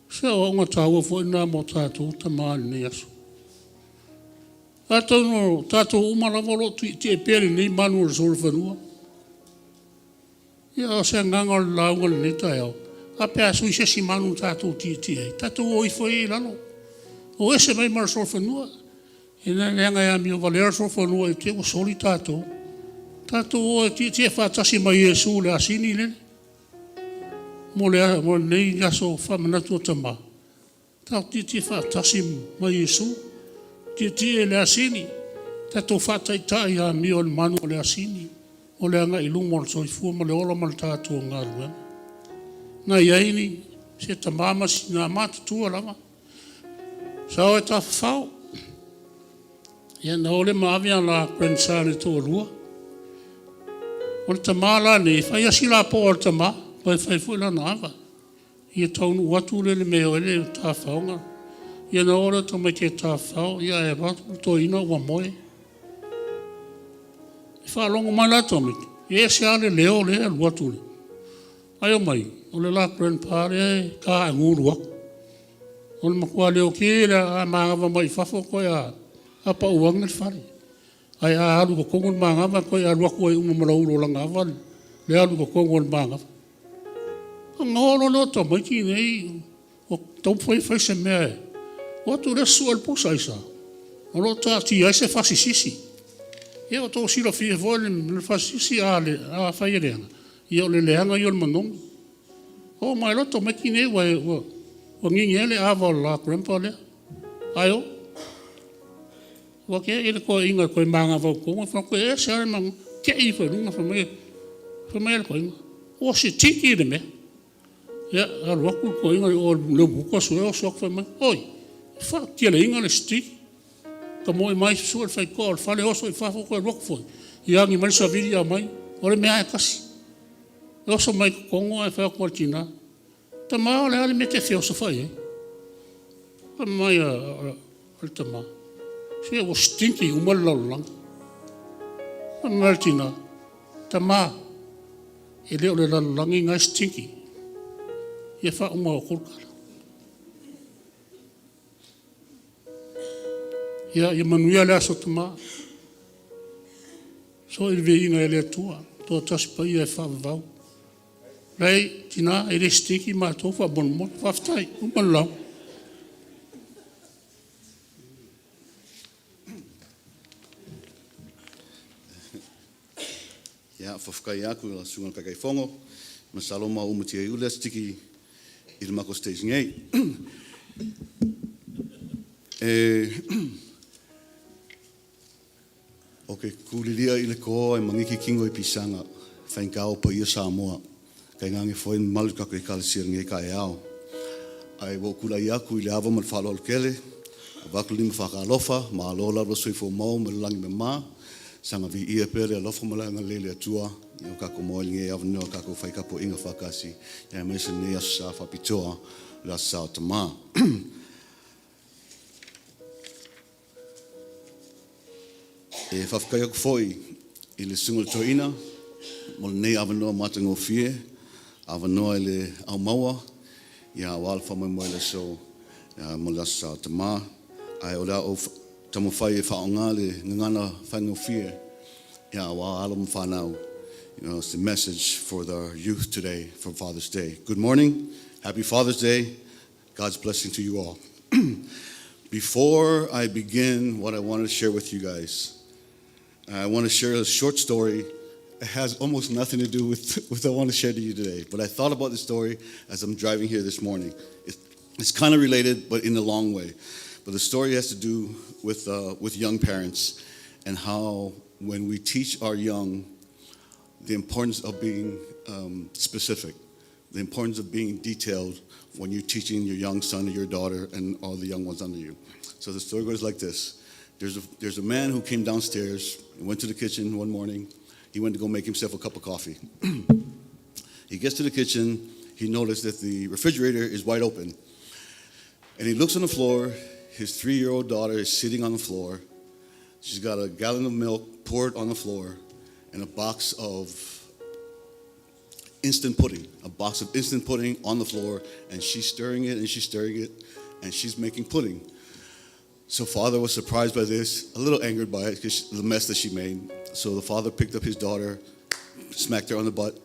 O se aoaoga taua foi lena mo tatou tama i lenei aso. Atonu o tatou uma lava o lo o tietie pea i lenei manu o le solofanua. Ia o se agaga o le lauga i lenei taeao, a pe a sui se isi manu tatou te tietie ai, tatou o ifo ia i lalo, o ese mai ma le solofanua. Leaga e amio valea le solofanua i te i ua soli tatou. Tatou o e tietie faatasi ma Iesu i le asini lele. Mo lenei aso faamanatu o tama, tatou tietie faatasi ma Iesu, tietie i le asini, tatou faataitai i amio a le manu o le asini. mo le agai i luma o le soifua ma le ola ma le tatou galuega. Na i ai ni se tama ma se tina matutua lava, sao e tafafao, ia na o lea ma ave a la grandson e toalua. O le tama la lenei, e fai lava si lapoa o le tama, toe fai foi lana ava. Ia taunuu atu lea i le mea e o ai le tafafaoga, ia ona o lea o tamaiti e tafafao, ae alu atu le toeaina ua moe. E faalogo mai la tamaiti, e ese lava le leo lea e alu atu, ae omai o le la grandpa lea e taagulu atu. O le matua leotetele lava, a manava mai fafo toe apau ane le fale, ae a alu i totonu le manava toe alu atu ai uma ma le ulu o lana ava le alu i totonu o le manava. Ona o loa lea o tamaiti nei taumafai e fai se mea, o atu lea sue le pusa, aisea? O lo o taatia ai se fasi sisi. Ia ua outou silafia foi le fasi sisi afai e leaga, ia o le leaga ia o le manogi. Oo mai loa tamaiti nei ua gigi ai le ava o le la grandpa lea, ae o. Ua te i le toeaina e toe manava i totonu ae fai atu, e ese lava le manogi. Tei ifo i luga fai mai le toeaina, ua sitiki le mea. Ia, alu atu le toeaina i o i le umukuka sue oso atu fai mai, oi, e faatieleina le sitiki. Tamoe mai sue le faitotoa o le fale oso i fafo toe alu atu foi, ia agi mai le savili aumai, o le mea lava e tasi. Oso mai totonu ae fai atu i le tina, tama o le a le mea e te feosofai ai? Fai mai le tama, se ua stinky uma le lalolagi. Fai mai le tina, tama, e le o le lalolagi lena e stinky. Ia faauma e outou le tala. Ia manuia le Aso Tama, foi le viiga i le Atua Toatasi Paia e faavavau. Leai tina, e le stinky matou faamolemole. Faafetai. Ua uma le lauga. Ia, faafetai atu i lau Susuga i le Taitaifono, masalo ma ua matia iu lea sitiki i le matou stage nei. Ou te tulilia i le to ae maniti tino i pisaga, faigata o paia Samoa, tainane foi le mamalu o le tatou Ekalesia i lenei taeao. Ae ua ou tulai atu i le ava ma le faaaloalo tele, avatu le lima faatalofa, malo lava le soifua maua ma le lagi e mama, saga viia pea le alofa ma le agalelei o le Atua ua tatou maua ai lenei avanoa tatou te fai tapuaiga faatasi, aemaise lenei Aso Sa faapitoa, le Aso Sa o Tama. E faafetai atu foi i le Susuga i le Toeaina mo lenei avanoa matagofie, avanoa i le aumaua aua le faamoemoe i le aso mo le Aso Sa o Tama. Ae o le a ou taumafai e faaaoga le gagana faigofie aua alo ma fanau. It's a message for the youth today for Father's Day. Good morning. Happy Father's Day. God's blessing to you all. Before I begin what I want to share with you guys, I want to share a short story. It has almost nothing to do with what I want to share to you today, but I thought about this story as I'm driving here this morning. It's kind of related, but in a long way. But the story has to do with young parents and how when we teach our young the importance of being specific, the importance of being detailed when you're teaching your young son or your daughter and all the young ones under you. So the story goes like this. There's a man who came downstairs and went to the kitchen one morning. He went to go make himself a cup of coffee. He gets to the kitchen. He noticed that the refrigerator is wide open. And he looks on the floor. His 3-year-old daughter is sitting on the floor. She's got a gallon of milk poured on the floor and a box of instant pudding, a box of instant pudding on the floor, and she's stirring it and she's stirring it and she's making pudding. So father was surprised by this, a little angered by it because the mess that she made. So the father picked up his daughter, smacked her on the butt,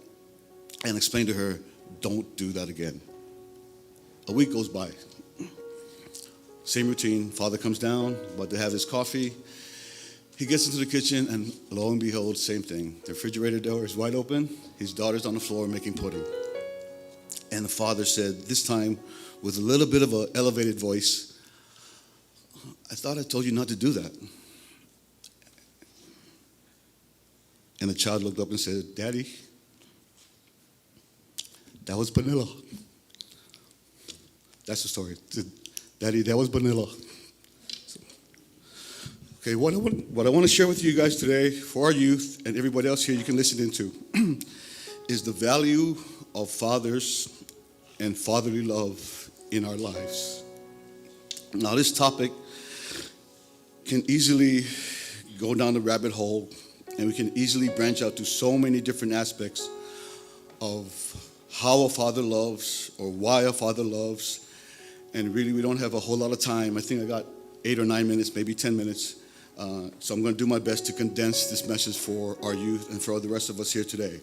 and explained to her, don't do that again. A week goes by. Same routine. Father comes down, about to have his coffee. He gets into the kitchen, and lo and behold, same thing. The refrigerator door is wide open. His daughter's on the floor making pudding. And the father said, this time with a little bit of an elevated voice, I thought I told you not to do that. And the child looked up and said, Daddy, that was vanilla. That's the story. Daddy, that was vanilla. Okay, what I want to share with you guys today for our youth and everybody else here you can listen into is the value of fathers and fatherly love in our lives. Now, this topic can easily go down the rabbit hole, and we can easily branch out to so many different aspects of how a father loves or why a father loves. And really, we don't have a whole lot of time. I think I got 8 or 9 minutes, maybe 10 minutes. So I'm going to do my best to condense this message for our youth and for the rest of us here today.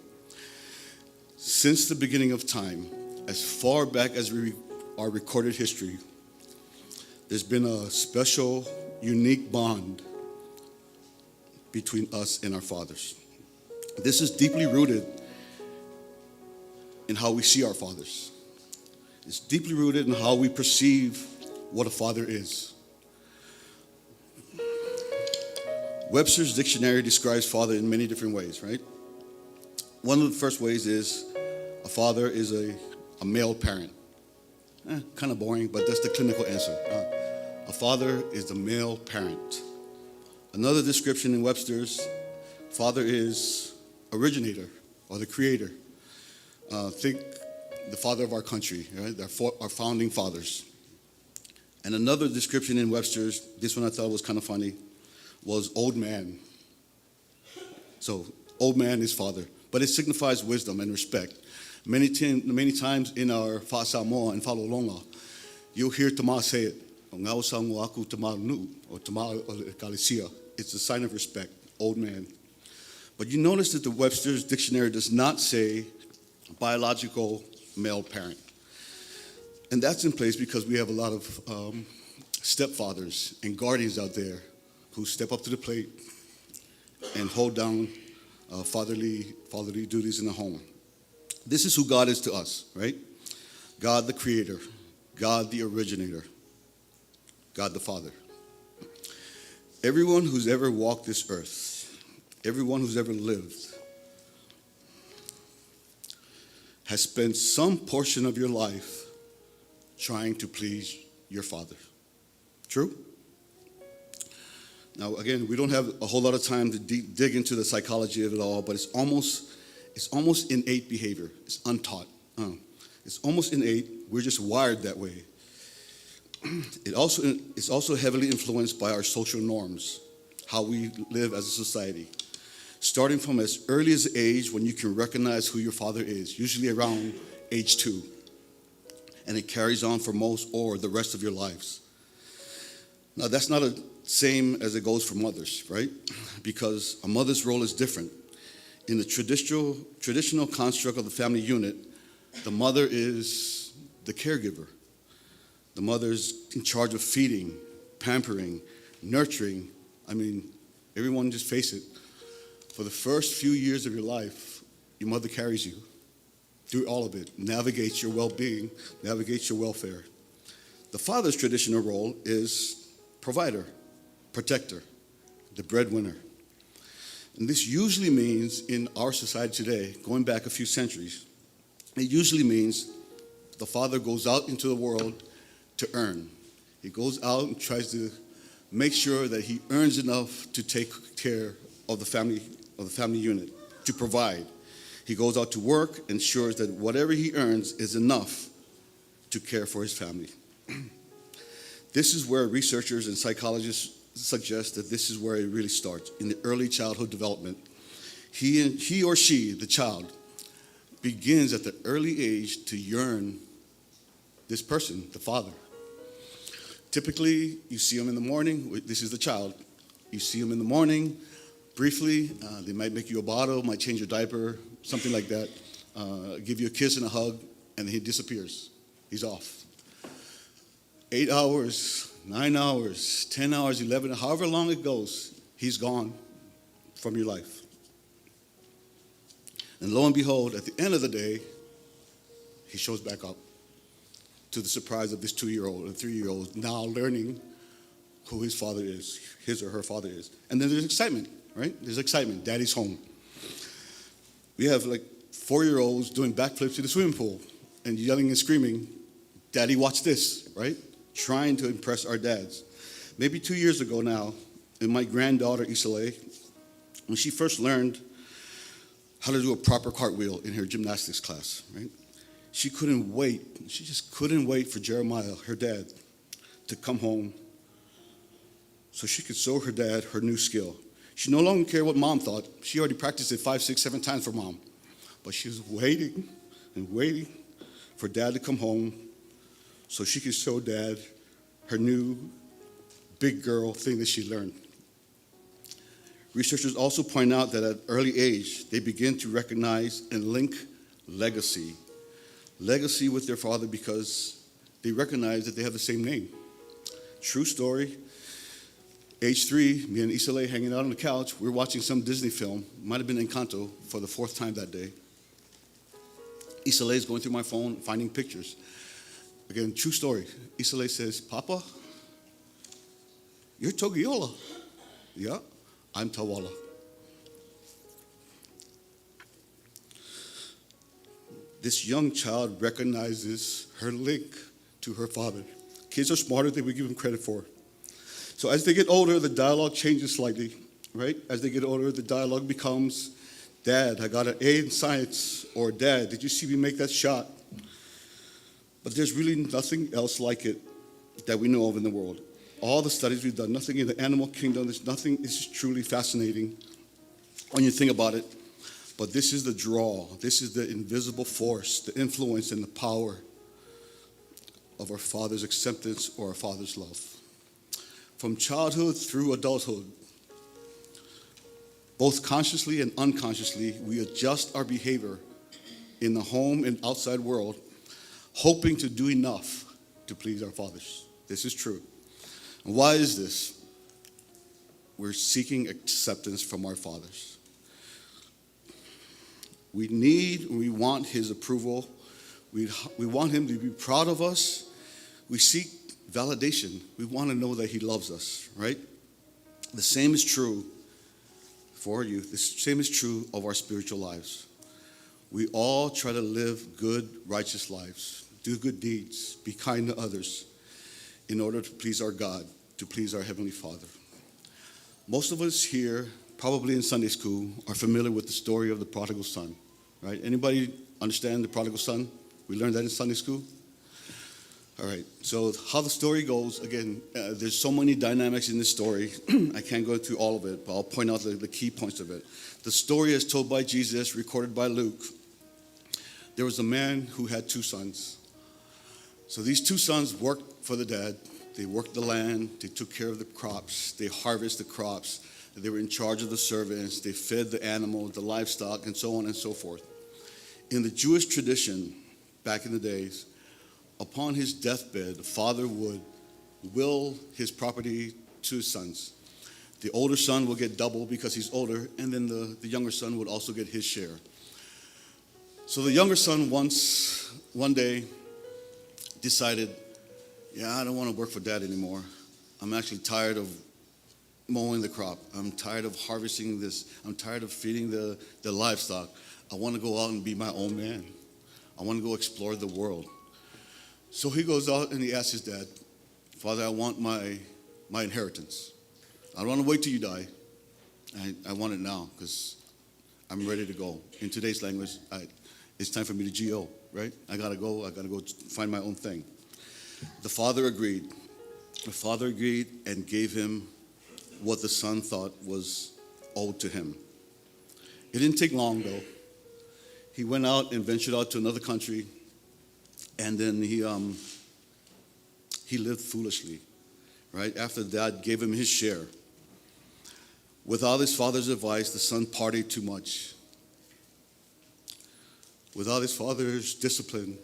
Since the beginning of time, as far back as our recorded history, there's been a special, unique bond between us and our fathers. This is deeply rooted in how we see our fathers. It's deeply rooted in how we perceive what a father is. Webster's dictionary describes father in many different ways, right? One of the first ways is a father is a male parent. Kind of boring, but that's the clinical answer. A father is the male parent. Another description in Webster's, father is originator or the creator. Think the father of our country, right? Our founding fathers. And another description in Webster's, this one I thought was kind of funny, was old man. So, old man is father, but it signifies wisdom and respect. Many times in our Fa'asamoa and Fa'alogo, you'll hear Tama say it, "O ngau sa aku tama nu," or tama o le ekalesia. It's a sign of respect, old man. But you notice that the Webster's dictionary does not say biological male parent. And that's in place because we have a lot of stepfathers and guardians out there who step up to the plate and hold down fatherly duties in the home. This is who God is to us, right? God the creator, God the originator, God the Father. Everyone who's ever walked this earth, everyone who's ever lived, has spent some portion of your life trying to please your father. True? Now, again, we don't have a whole lot of time to dig into the psychology of it all, but it's almost innate behavior. It's untaught. It's almost innate. We're just wired that way. It's also heavily influenced by our social norms, how we live as a society. Starting from as early as age when you can recognize who your father is, usually around age 2. And it carries on for most or the rest of your lives. Now, that's not the same as it goes for mothers, right? Because a mother's role is different. In the traditional construct of the family unit, the mother is the caregiver. The mother's in charge of feeding, pampering, nurturing. I mean, everyone just face it. For the first few years of your life, your mother carries you through all of it, navigates your well being, navigates your welfare. The father's traditional role is provider, protector, the breadwinner. And this usually means in our society today, going back a few centuries, it usually means the father goes out into the world to earn. He goes out and tries to make sure that he earns enough to take care of the family unit, to provide. He goes out to work, ensures that whatever he earns is enough to care for his family. This is where researchers and psychologists suggest that this is where it really starts, in the early childhood development. He or she, the child, begins at the early age to yearn this person, the father. Typically, you see him in the morning. This is the child. You see him in the morning, briefly. They might make you a bottle, might change your diaper, something like that. Give you a kiss and a hug, and he disappears. He's off. 8 hours, 9 hours, 10 hours, 11, however long it goes, he's gone from your life. And lo and behold, at the end of the day, he shows back up to the surprise of this 2-year-old and 3-year-old now learning who his father is, his or her father is. And then there's excitement, right? There's excitement. Daddy's home. We have like 4-year-olds doing backflips in the swimming pool and yelling and screaming, "Daddy, watch this," right? Trying to impress our dads. Maybe 2 years ago now, and my granddaughter, Isale, when she first learned how to do a proper cartwheel in her gymnastics class, right? She couldn't wait. She just couldn't wait for Jeremiah, her dad, to come home so she could show her dad her new skill. She no longer cared what mom thought. She already practiced it 5, 6, 7 times for mom. But she was waiting and waiting for dad to come home so she could show dad her new big girl thing that she learned. Researchers also point out that at early age, they begin to recognize and link legacy. Legacy with their father because they recognize that they have the same name. True story. Age 3, me and Isale hanging out on the couch. We were watching some Disney film, might have been Encanto, for the 4th time that day. Isale is going through my phone, finding pictures. Again, true story. Isale says, "Papa, you're Togiola." "Yeah, I'm Tawala." This young child recognizes her link to her father. Kids are smarter than we give them credit for. So as they get older, the dialogue changes slightly, right? As they get older, the dialogue becomes, "Dad, I got an A in science," or "Dad, did you see me make that shot?" But there's really nothing else like it that we know of in the world. All the studies we've done, nothing in the animal kingdom, there's nothing, this is truly fascinating when you think about it. But this is the draw, this is the invisible force, the influence and the power of our Father's acceptance or our Father's love. From childhood through adulthood, both consciously and unconsciously, we adjust our behavior in the home and outside world, hoping to do enough to please our fathers. This is true. And why is this? We're seeking acceptance from our fathers. We want his approval. We want him to be proud of us. We seek validation. We want to know that he loves us, right? The same is true for you. The same is true of our spiritual lives. We all try to live good, righteous lives, do good deeds, be kind to others in order to please our God, to please our Heavenly Father. Most of us here, probably in Sunday school, are familiar with the story of the prodigal son, right? Anybody understand the prodigal son? We learned that in Sunday school. How the story goes, again, there's so many dynamics in this story. I can't go through all of it, but I'll point out the key points of it. The story is told by Jesus, recorded by Luke. There was a man who had 2 sons. So these 2 sons worked for the dad. They worked the land. They took care of the crops. They harvested the crops. They were in charge of the servants. They fed the animals, the livestock, and so on and so forth. In the Jewish tradition, back in the days, upon his deathbed, the father would will his property to his sons. The older son will get double because he's older, and then the younger son would also get his share. So the younger son one day, decided, yeah, I don't want to work for dad anymore. I'm actually tired of mowing the crop. I'm tired of harvesting this. I'm tired of feeding the livestock. I want to go out and be my own man. I want to go explore the world. So he goes out and he asks his dad, Father, I want my inheritance. I don't want to wait till you die. I want it now because I'm ready to go. In today's language, it's time for me to GO, right? I got to go. I got to go find my own thing. The father agreed. The father agreed and gave him what the son thought was owed to him. It didn't take long, though. He went out and ventured out to another country, and then he lived foolishly, right? After dad gave him his share. Without his father's advice, the son partied too much. Without his father's discipline,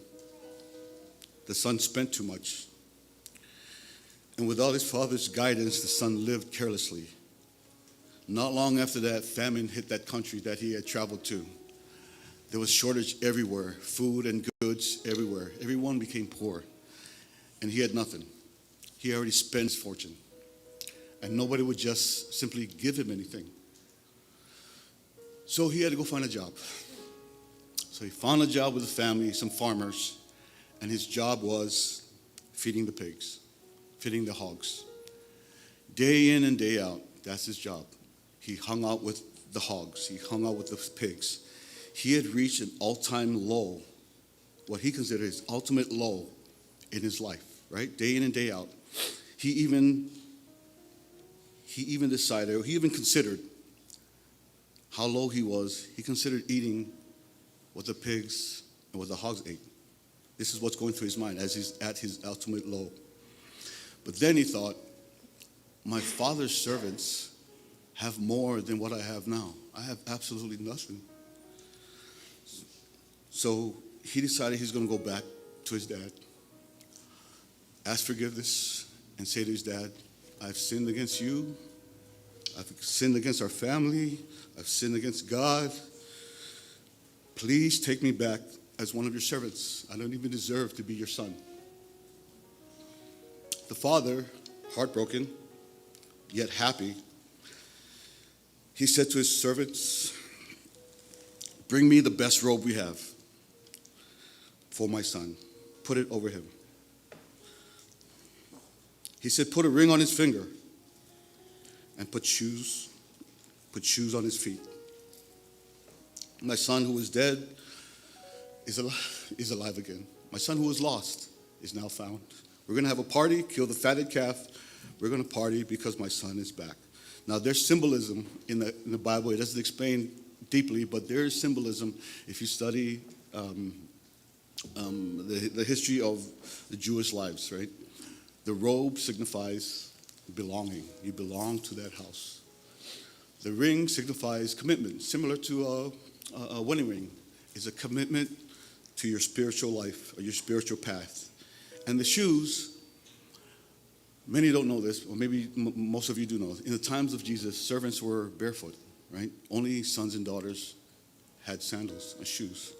the son spent too much. And without his father's guidance, the son lived carelessly. Not long after that, famine hit that country that he had traveled to. There was shortage everywhere, food and goods everywhere. Everyone became poor, and he had nothing. He already spent his fortune, and nobody would just simply give him anything. So he had to go find a job. So he found a job with a family, some farmers, and his job was feeding the pigs, feeding the hogs. Day in and day out, that's his job. He hung out with the hogs, he hung out with the pigs. He had reached an all time low, what he considered his ultimate low in his life, right? Day in and day out. He even he even decided, he even considered how low he was. He considered eating what the pigs and what the hogs ate. This is what's going through his mind as he's at his ultimate low. But then he thought, my father's servants have more than what I have now. I have absolutely nothing. So he decided he's going to go back to his dad, ask forgiveness, and say to his dad, I've sinned against you. I've sinned against our family. I've sinned against God. Please take me back as one of your servants. I don't even deserve to be your son. The father, heartbroken, yet happy, he said to his servants, Bring me the best robe we have for my son. Put it over him. He said, Put a ring on his finger and put shoes, put shoes on his feet. My son who was dead is alive, is alive again. My son who was lost is now found. We're going to have a party, kill the fatted calf. We're going to party because my son is back. Now, there's symbolism in the, in the Bible. It doesn't explain deeply, but there is symbolism if you study um, um, the, the history of the Jewish lives, right? The robe signifies belonging. You belong to that house. The ring signifies commitment, similar to a, a, a wedding ring. It's a commitment to your spiritual life or your spiritual path. And the shoes, many don't know this, or maybe m- most of you do know. In the times of Jesus, servants were barefoot, right? Only sons and daughters had sandals and shoes.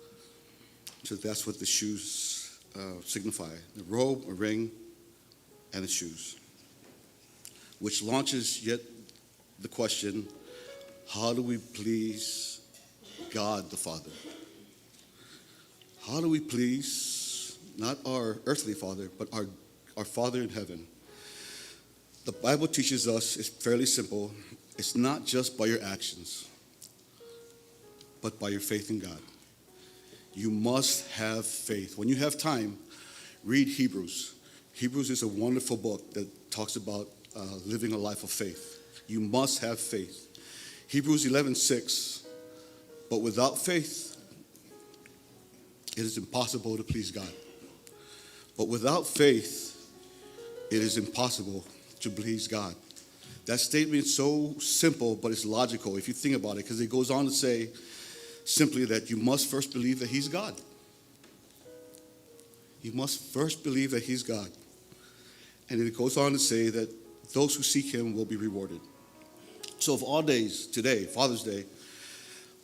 So that's what the shoes uh, signify the robe, a ring, and the shoes, which launches yet the question how do we please God the Father? How do we please not our earthly father, but our, our Father in heaven? The Bible teaches us it's fairly simple. It's not just by your actions, but by your faith in God. You must have faith. When you have time, read Hebrews. Hebrews is a wonderful book that talks about uh, living a life of faith. You must have faith. Hebrews 11:6. But without faith, it is impossible to please God. But without faith, it is impossible to please God. That statement is so simple, but it's logical if you think about it, because it goes on to say simply that you must first believe that He's God. You must first believe that He's God. And it goes on to say that those who seek Him will be rewarded. So, of all days, today, Father's Day,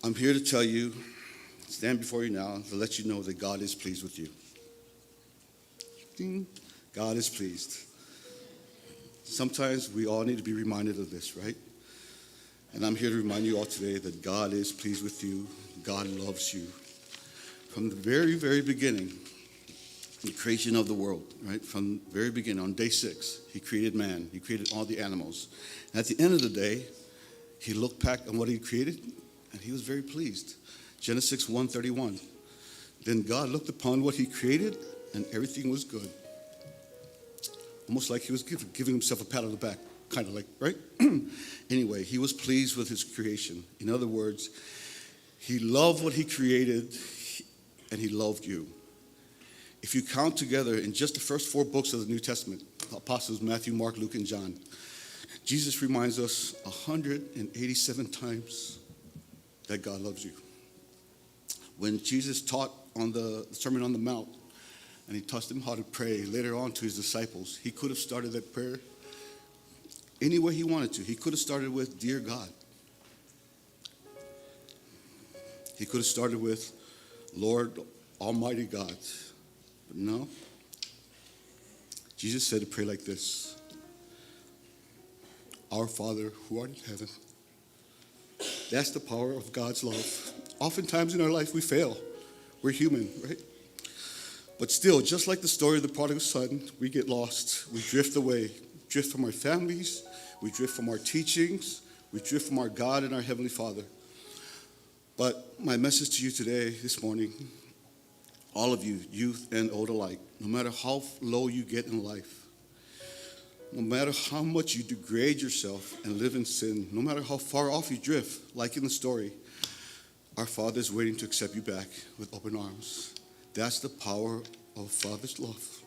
I'm here to tell you, stand before you now, to let you know that God is pleased with you. Ding. God is pleased. Sometimes we all need to be reminded of this, right? And I'm here to remind you all today that God is pleased with you. God loves you. From the very, very beginning, the creation of the world, right? From the very beginning, on day six, He created man, He created all the animals. And at the end of the day, He looked back on what He created, and He was very pleased. Genesis 1:31. Then God looked upon what He created, and everything was good. Almost like He was giving Himself a pat on the back, kind of like, right? anyway, He was pleased with His creation. In other words, He loved what He created, and He loved you. If you count together in just the first four books of the New Testament, the Apostles Matthew, Mark, Luke, and John, Jesus reminds us 187 times that God loves you. When Jesus taught on the Sermon on the Mount, and he taught them how to pray later on to his disciples, he could have started that prayer any way he wanted to. He could have started with, Dear God. He could have started with, Lord Almighty God. But no. Jesus said to pray like this Our Father who art in heaven. That's the power of God's love. Oftentimes in our life we fail. We're human, right? But still, just like the story of the prodigal son, we get lost. We drift away, drift from our families, we drift from our teachings, we drift from our God and our Heavenly Father. But my message to you today, this morning, all of you, youth and old alike, no matter how low you get in life, no matter how much you degrade yourself and live in sin, no matter how far off you drift, like in the story, our Father is waiting to accept you back with open arms. That's the power of Father's love.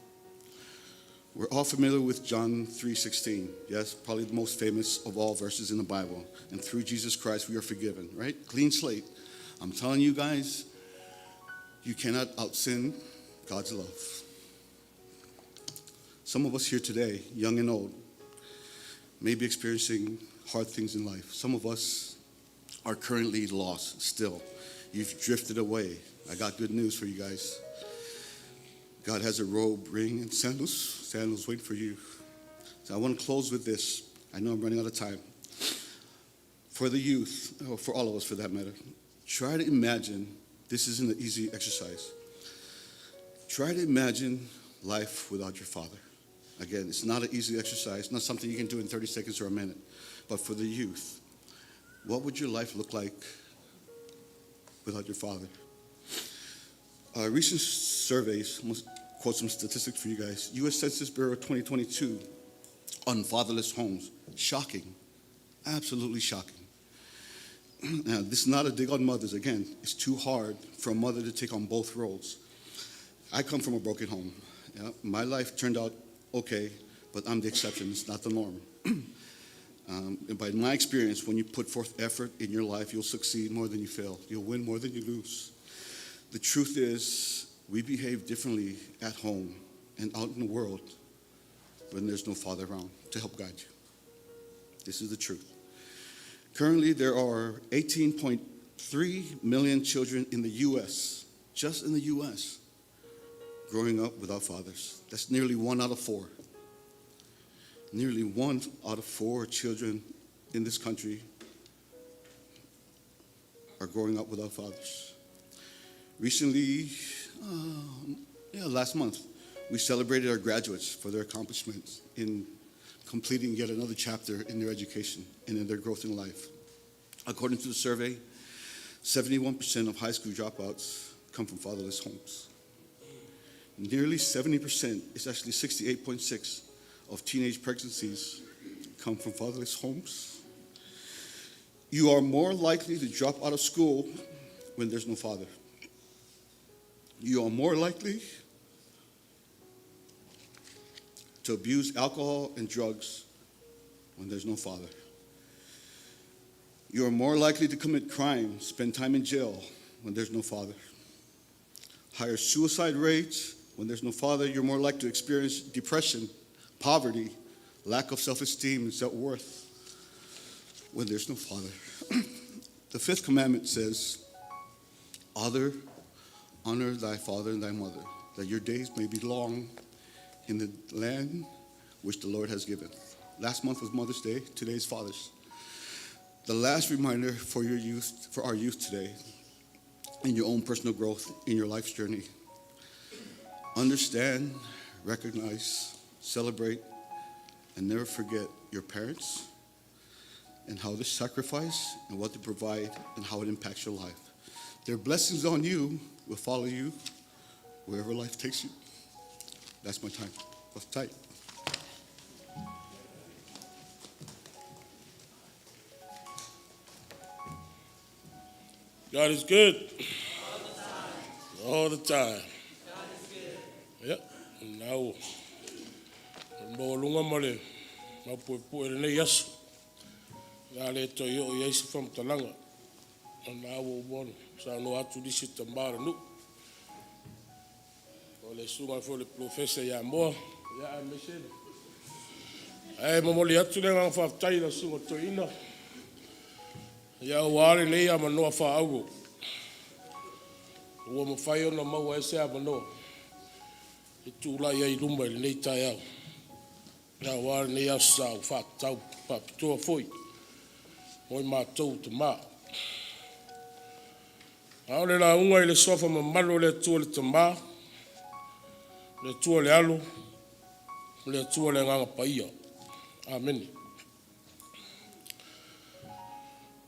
We're all familiar with John 3:16. Yes, probably the most famous of all verses in the Bible. And through Jesus Christ we are forgiven, right? Clean slate. I'm telling you guys, you cannot out-sin God's love. Some of us here today, young and old, may be experiencing hard things in life. Some of us are currently lost still. You've drifted away. I got good news for you guys. God has a robe, ring, and sandals. Sandals wait for you. So I want to close with this. I know I'm running out of time. For the youth, or for all of us for that matter, try to imagine, this isn't an easy exercise. Try to imagine life without your father. Again, it's not an easy exercise, not something you can do in 30 seconds or a minute. But for the youth, what would your life look like without your father? Recent surveys, I'm going to quote some statistics for you guys. U.S. Census Bureau 2022 on fatherless homes. Shocking. Absolutely shocking. Now, this is not a dig on mothers. Again, it's too hard for a mother to take on both roles. I come from a broken home. Yeah, my life turned out okay, but I'm the exception. It's not the norm. And by my experience, when you put forth effort in your life, you'll succeed more than you fail. You'll win more than you lose. The truth is, we behave differently at home and out in the world when there's no father around to help guide you. This is the truth. Currently, there are 18.3 million children in the U.S., just in the U.S., growing up without fathers. That's nearly 1 out of 4. Nearly 1 out of 4 children in this country are growing up without fathers. Recently, last month, we celebrated our graduates for their accomplishments in completing yet another chapter in their education and in their growth in life. According to the survey, 71% of high school dropouts come from fatherless homes. Nearly 70%, it's actually 68.6% of teenage pregnancies come from fatherless homes. You are more likely to drop out of school when there's no father. You are more likely to abuse alcohol and drugs when there's no father. You are more likely to commit crime, spend time in jail when there's no father. Higher suicide rates when there's no father. You're more likely to experience depression, poverty, lack of self-esteem and self-worth when there's no father. The fifth commandment says, honor thy father and thy mother, that your days may be long in the land which the Lord has given. Last month was Mother's Day, today is Father's. The last reminder for your youth, for our youth today, in your own personal growth, in your life's journey. Understand, recognize, celebrate, and never forget your parents and how they sacrifice and what they provide and how it impacts your life. Their blessings on you will follow you wherever life takes you. That's my time. That's tight. God is good. All the time. All the time. God is good. Yep. Now, mo lunga mo le mau pue pue le nei aso. La le to yo i aisi whamtalanga. O nā ua uona. Sa no atu lisi tambara nu. O le sunga fo le profesa ia moa. Ia a mesele. Ai momoli atu le ngā whaftai la sunga toina. Ia ua ale nei a manoa wha Ua mawhai ona maua ese a manoa. I tūla ia i luma i le nei tai au. Ia ua ale nei aso sa u whātau papitoa foi. Moi mātou te mā. A o le lauga i le suafa mamalu o le Atua le Tama, le Atua le Alo, le Atua le Agaga Paia. Amene.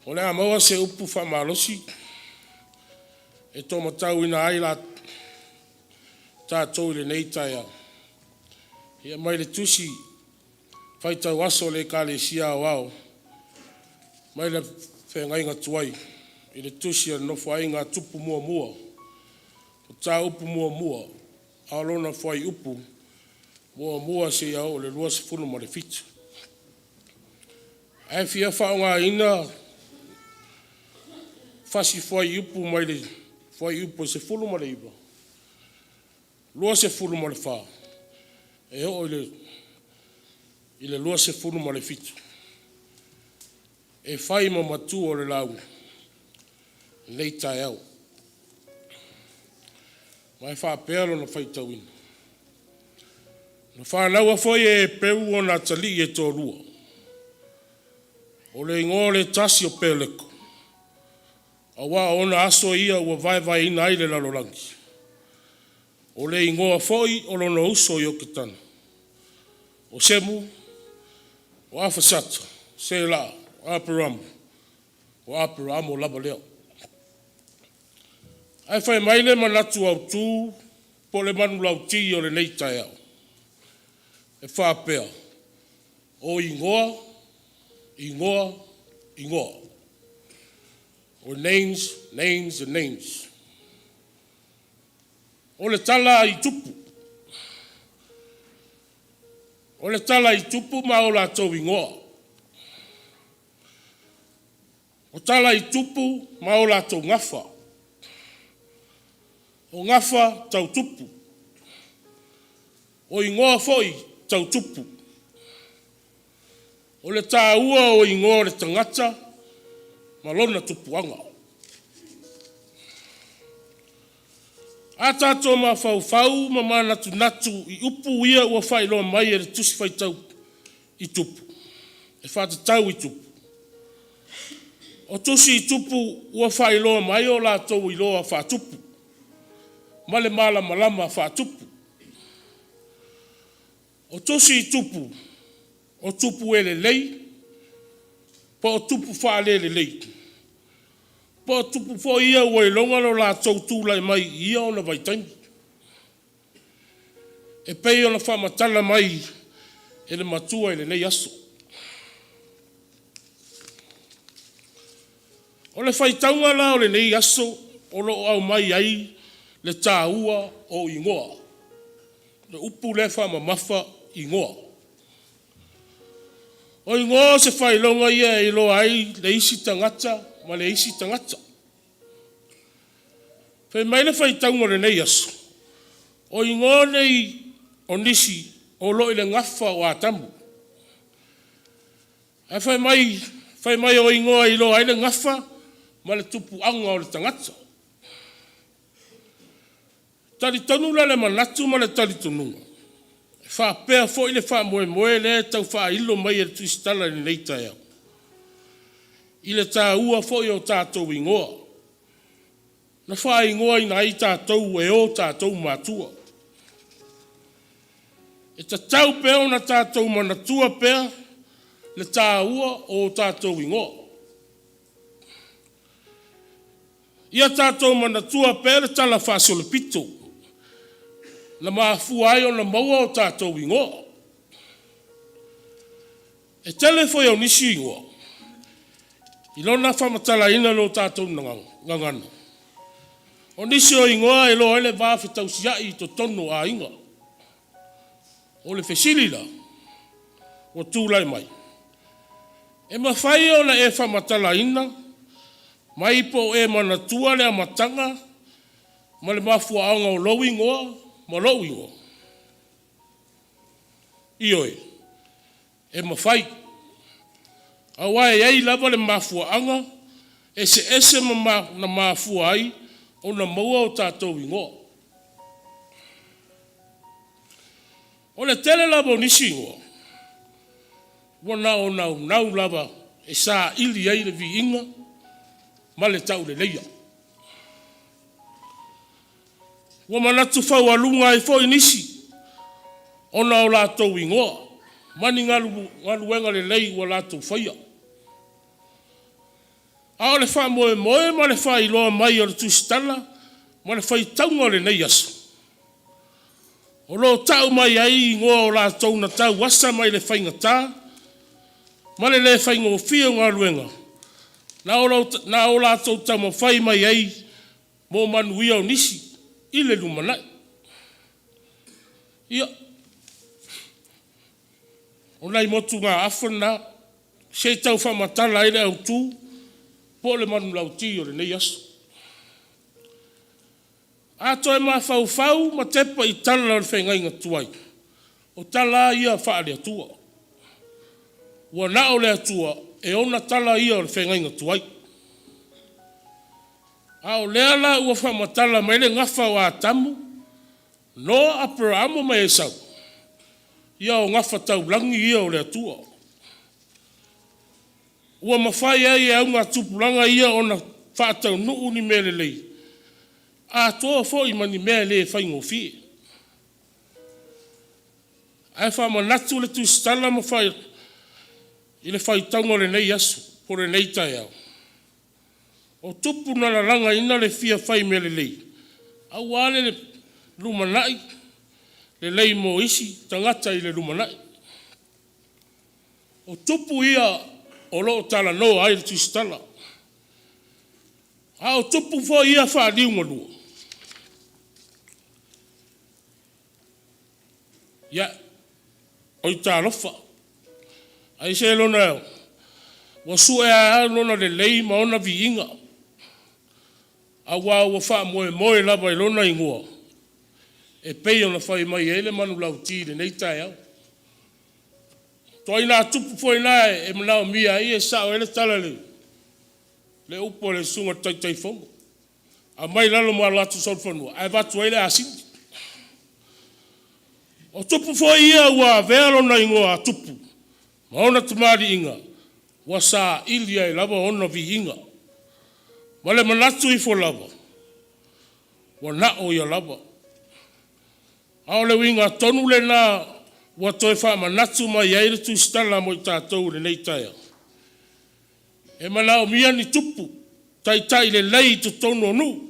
O le a maua se upu faamalosi e taumatauina ai la tatou i lenei taeao. Ia mai le tusi faitau aso a le Ekalesia Aoao mai le feagaiga tuai i le tusi a le Nofoaiga a Tupu Muamua, Mataupu muamua, a o lona fuaiupu 1 seia oo i le 27. Ae fia faaaogaina fasi fuaiupu mai le fuaiupu e 19, 24 e oo i le 27 e fai ma matua o le lauga i lenei taeao. Ma e faapea lona faitauina. Na fanaua foi e Eperu ona atalii e toalua. O le igoa o le tasi o Peleko, aua o ona aso ia ua vaevaeina ai le lalolagi. O le igoa foi o lona uso Ioketana. O Semu, o Afasata, Sela, o Aperamo, o Aperamo lava lea. Ae fai mai le manatu autu po o le manulauti o lenei taeao, e faapea, o igoa, igoa, igoa. O names, names and names. O le tala i tupu. O le tala i tupu ma o latou igoa. O tala i tupu ma o latou gafa. O gafa tau tupu. O igoa foi tau tupu. O le taua o igoa o le tagata ma lona tupuaga. A tatou mafaufau ma manatunatu i upu ia ua faailoa mai e le Tusi Faitau i Tupu, e faatatau i tupu. O tusi i tupu ua faailoa mai o latou iloa faatupu ma le malamalama faatupu. O tusi i tupu, o tupu e lelei po o tupu faale-lelei, po o tupu foi ia ua iloga lo latou tulai mai i ia ona vaitaimi, e pei ona faamatala mai e le matua i lenei aso. O le faitauga la o lenei aso o lo o aumai ai le taua o igoa. Le upu lea faamamafa, igoa. O igoa o se faailoga ia e iloa ai le isi tagata ma le isi tagata. Fai mai le faitauga o lenei aso, o igoa nei o nisi o lo o i le gafa o Atamu. Ae fai mai o igoa e iloa ai le gafa ma le tupuaga o le tagata. E talitonu la le manatu ma le talitonuga, e faapea foi le faamoemoe lea e tau faailo mai e le tusitala i lenei taeao, i le taua foi o tatou igoa, na faaigoaina ai tatou e o tatou matua. E tatau pea ona tatou manatua pea le taua o tatou igoa. Ia tatou manatua pea le talafaasolopito na mafua ai ona maua o tatou igoa. E tele foi o nisi igoa i lona faamatalaina i lo tatou gagana, o nisi o igoa e iloa ai le va fetausiai i totonu o aiga. O le fesili la ua tulai mai, e mafai ona e faamatalaina mai po o e manatua le amataga ma le mafuaaga o lou igoa ma lou igoa? Ioe, e mafai. Aua e i ai lava le mafuaaga eseese ma na mafua ai ona maua o tatou igoa. O le tele lava o nisi igoa, ua na o naunau lava e saili ai le viiga ma le tauleleia. Ua manatu faualuga ai foi nisi ona o latou igoa ma ni galuega lelei ua latou faia. A o le faamoemoe ma le faailoa mai o le Tusitala ma le faitauga o lenei aso, o lo o tau mai ai igoa o latou na tauasa mai le faigata ma le le faigofie o galuega na o latou taumafai mai ai mo manuia o nisi i le lumanai. Ia, o nai motugaafa na se i tau faamatala ai le autu po o le manulauti o lenei aso. A toe mafaufau ma tepa i tala o le feagaiga tuai, o tala lava ia faale-Atua. Ua na o le Atua e ona tala ia o le feagaiga tuai. A o lea la ua faamatala mai le gafa o Atamu, Noa, Aperamo ma Esau, ia o gafataulagi ia o le Atua. Ua mafai ai e augatupulaga ia ona faataunuu ni mea lelei, atoa foi ma ni mea le faigofie. Ae faamanatu le tusitala ma fai i le faitauga o lenei aso po o lenei taeao, o tupu na lalagaina le fia fai mea lelei aua le lumanai lelei mo isi tagata i le lumanai. O tupu ia o lo o talanoa ai le tusitala. A o tupu foi ia faaliugalua, ia, oi talofa, aiseiloga ua sue lava lona lelei ma ona viiga, aua ua faamoemoe lava i lona igoa e pei ona fai mai ai le manulauti i lenei taeao. O ituaiga tupu foi na e manaomia ai, e sao ai le tala i le upu a le susuga i le Taitaifono, aumai lalo ma latou solofanua ae avatu ai le asini. O tupu foi ia ua avea lona igoa tupu ma ona tamaliiga, ua saili ai lava ona viiga, ma le manatu ifo lava, ua na o ia lava. A o le uiga tonu lena ua toe faamanatu mai ai le tusitala mo i tatou i lenei taeao. E manaomia ni tupu taitai lelei i totonu o nuu.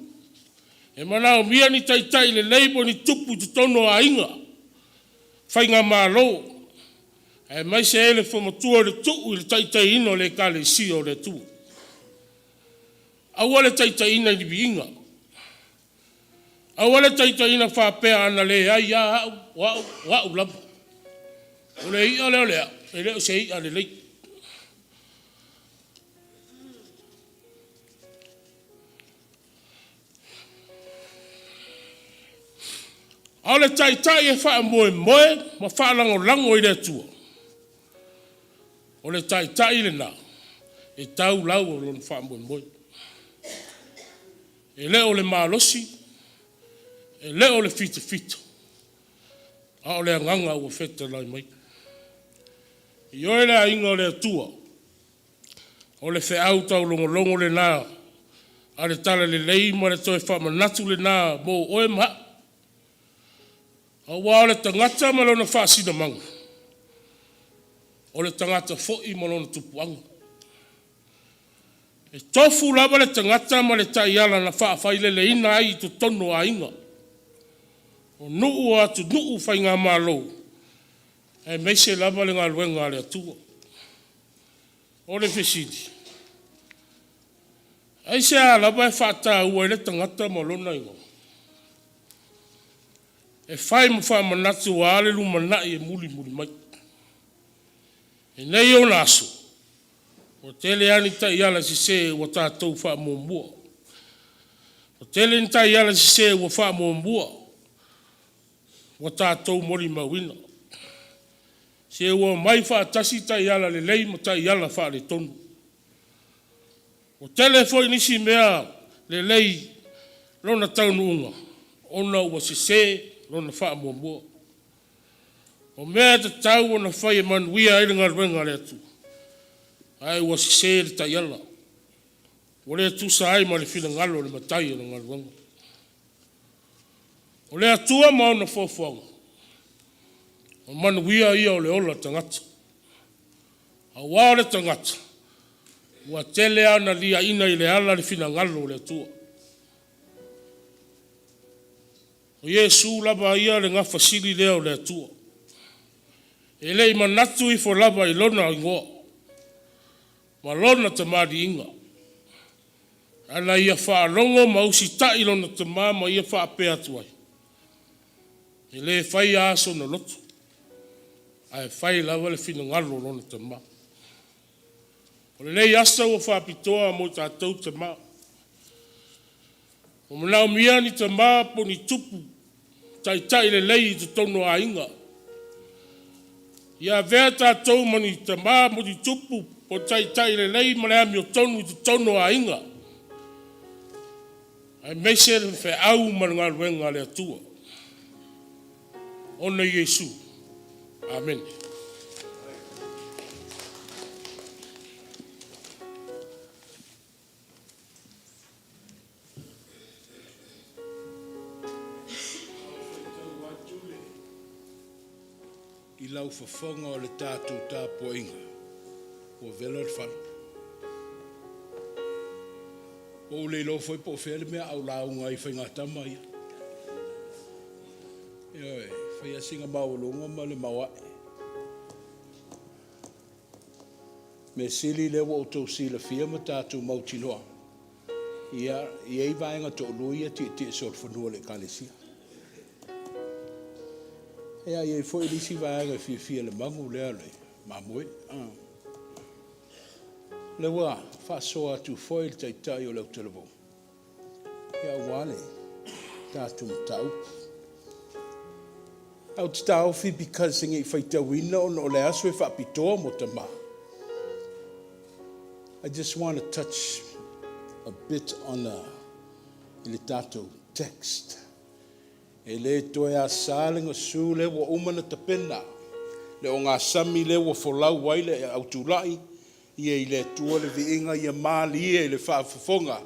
E manaomia ni taitai lelei po o ni tupu i totonu o aiga, faigamalo, aemaise ai le matua o le tuu i le taitaiina o le ekalesia o le Atua. Aua le taitaiina i ni viiga. Aua le taitaiina faapea ana leai lava au, o au, o au lava. O le i'a lea o le a'u, e le o se i'a lelei. A o le taitai e faamoemoe ma faalagolago i le Atua, o le taitai lena e tau lau o lona faamoemoe. E le o le malosi, e le o le fitafita, a o le agaga ua fetalai mai. Ioe le aiga o le Atua, o le feau taulogologo lena a le Talalelei ma le toe faamanatu lena mo oe ma a'u. Aua o le tagata ma lona faasinomaga, o le tagata foi ma lona tupuaga. E tofu lava le tagata ma le taiala na faafaileleina ai i totonu o aiga, o nuu, o atunuu, faigamalo, aemaise lava le galuega a le Atua. O le fesili, aisea lava e faataua ai le tagata ma lona igoa? E fai ma faamanatu aua le lumanai e mulimuli mai. I nei ona aso, ua tele lava ni taiala sese ua tatou faamuamua. Ua tele ni taiala sese ua faamuamua ua tatou molimauina. Se ua omai faatasi taiala lelei ma taiala faaletonu. Ua tele foi nisi mea lelei lona taunuuga ona ua sese lona faamuamua. O mea e tatau ona fai e manuia ai le galuega a le Atua, ae ua sese le taiala, ua le tusa ai ma le finagalo o le Matai o le galuega. O le Atua ma ona foafoaga, o manuia ia o le ola tagata. Auā o le tagata, ua tele lava ina liaina i le ala le finagalo o le Atua. O Iesu lava ia le gafa sili lea o le Atua. E le i manatu ifo lava i lona igoa ma lona tamaliiga, ae na ia faalogo ma usitai i lona Tama ma ia faapea atu ai, “E le faia lava sona loto, ae fai lava le finagalo o lona Tama.” O lenei aso ua faapitoa mo i tatou tama. Ua manaomia ni tama po o ni tupu taitai lelei i totonu o aiga. Ia avea tatou ma ni tama ma ni tupu o taitai lelei ma le amiotonu i totonu o aiga, aemaise le feau ma le galuega a le Atua. Ona Iesu. Amene. Faitau atu i lau fofoga o le tatou tapuaiga, ua vela le fala. Ua ou le iloa foi po o fea le mea a ou lauga ai i faigatama ia. Ioe, fai lava sina maualuga ma le maoae. Mea sili lea ua outou silafia ma tatou mautinoa, ia, e i ai vaega toalua ia e tietie solofanua i le Ekalesia. Ia, e i ai foi le isi vaega e fiafia i le magu lea o le mamoe. O lea ua faasoa atu foi le Taitai o le Autalavou, ia aua le tatou mataupu. Ae ou te taofi because ne i faitauina ona o le aso e faapitoa mo tama. I just want to touch a bit on i le tatou text. E le toe asa le gasu lea ua uma na tapena, le ogasami lea ua folau ai le autulai, ia i le Atua le viiga, ia malie i le faafofoga,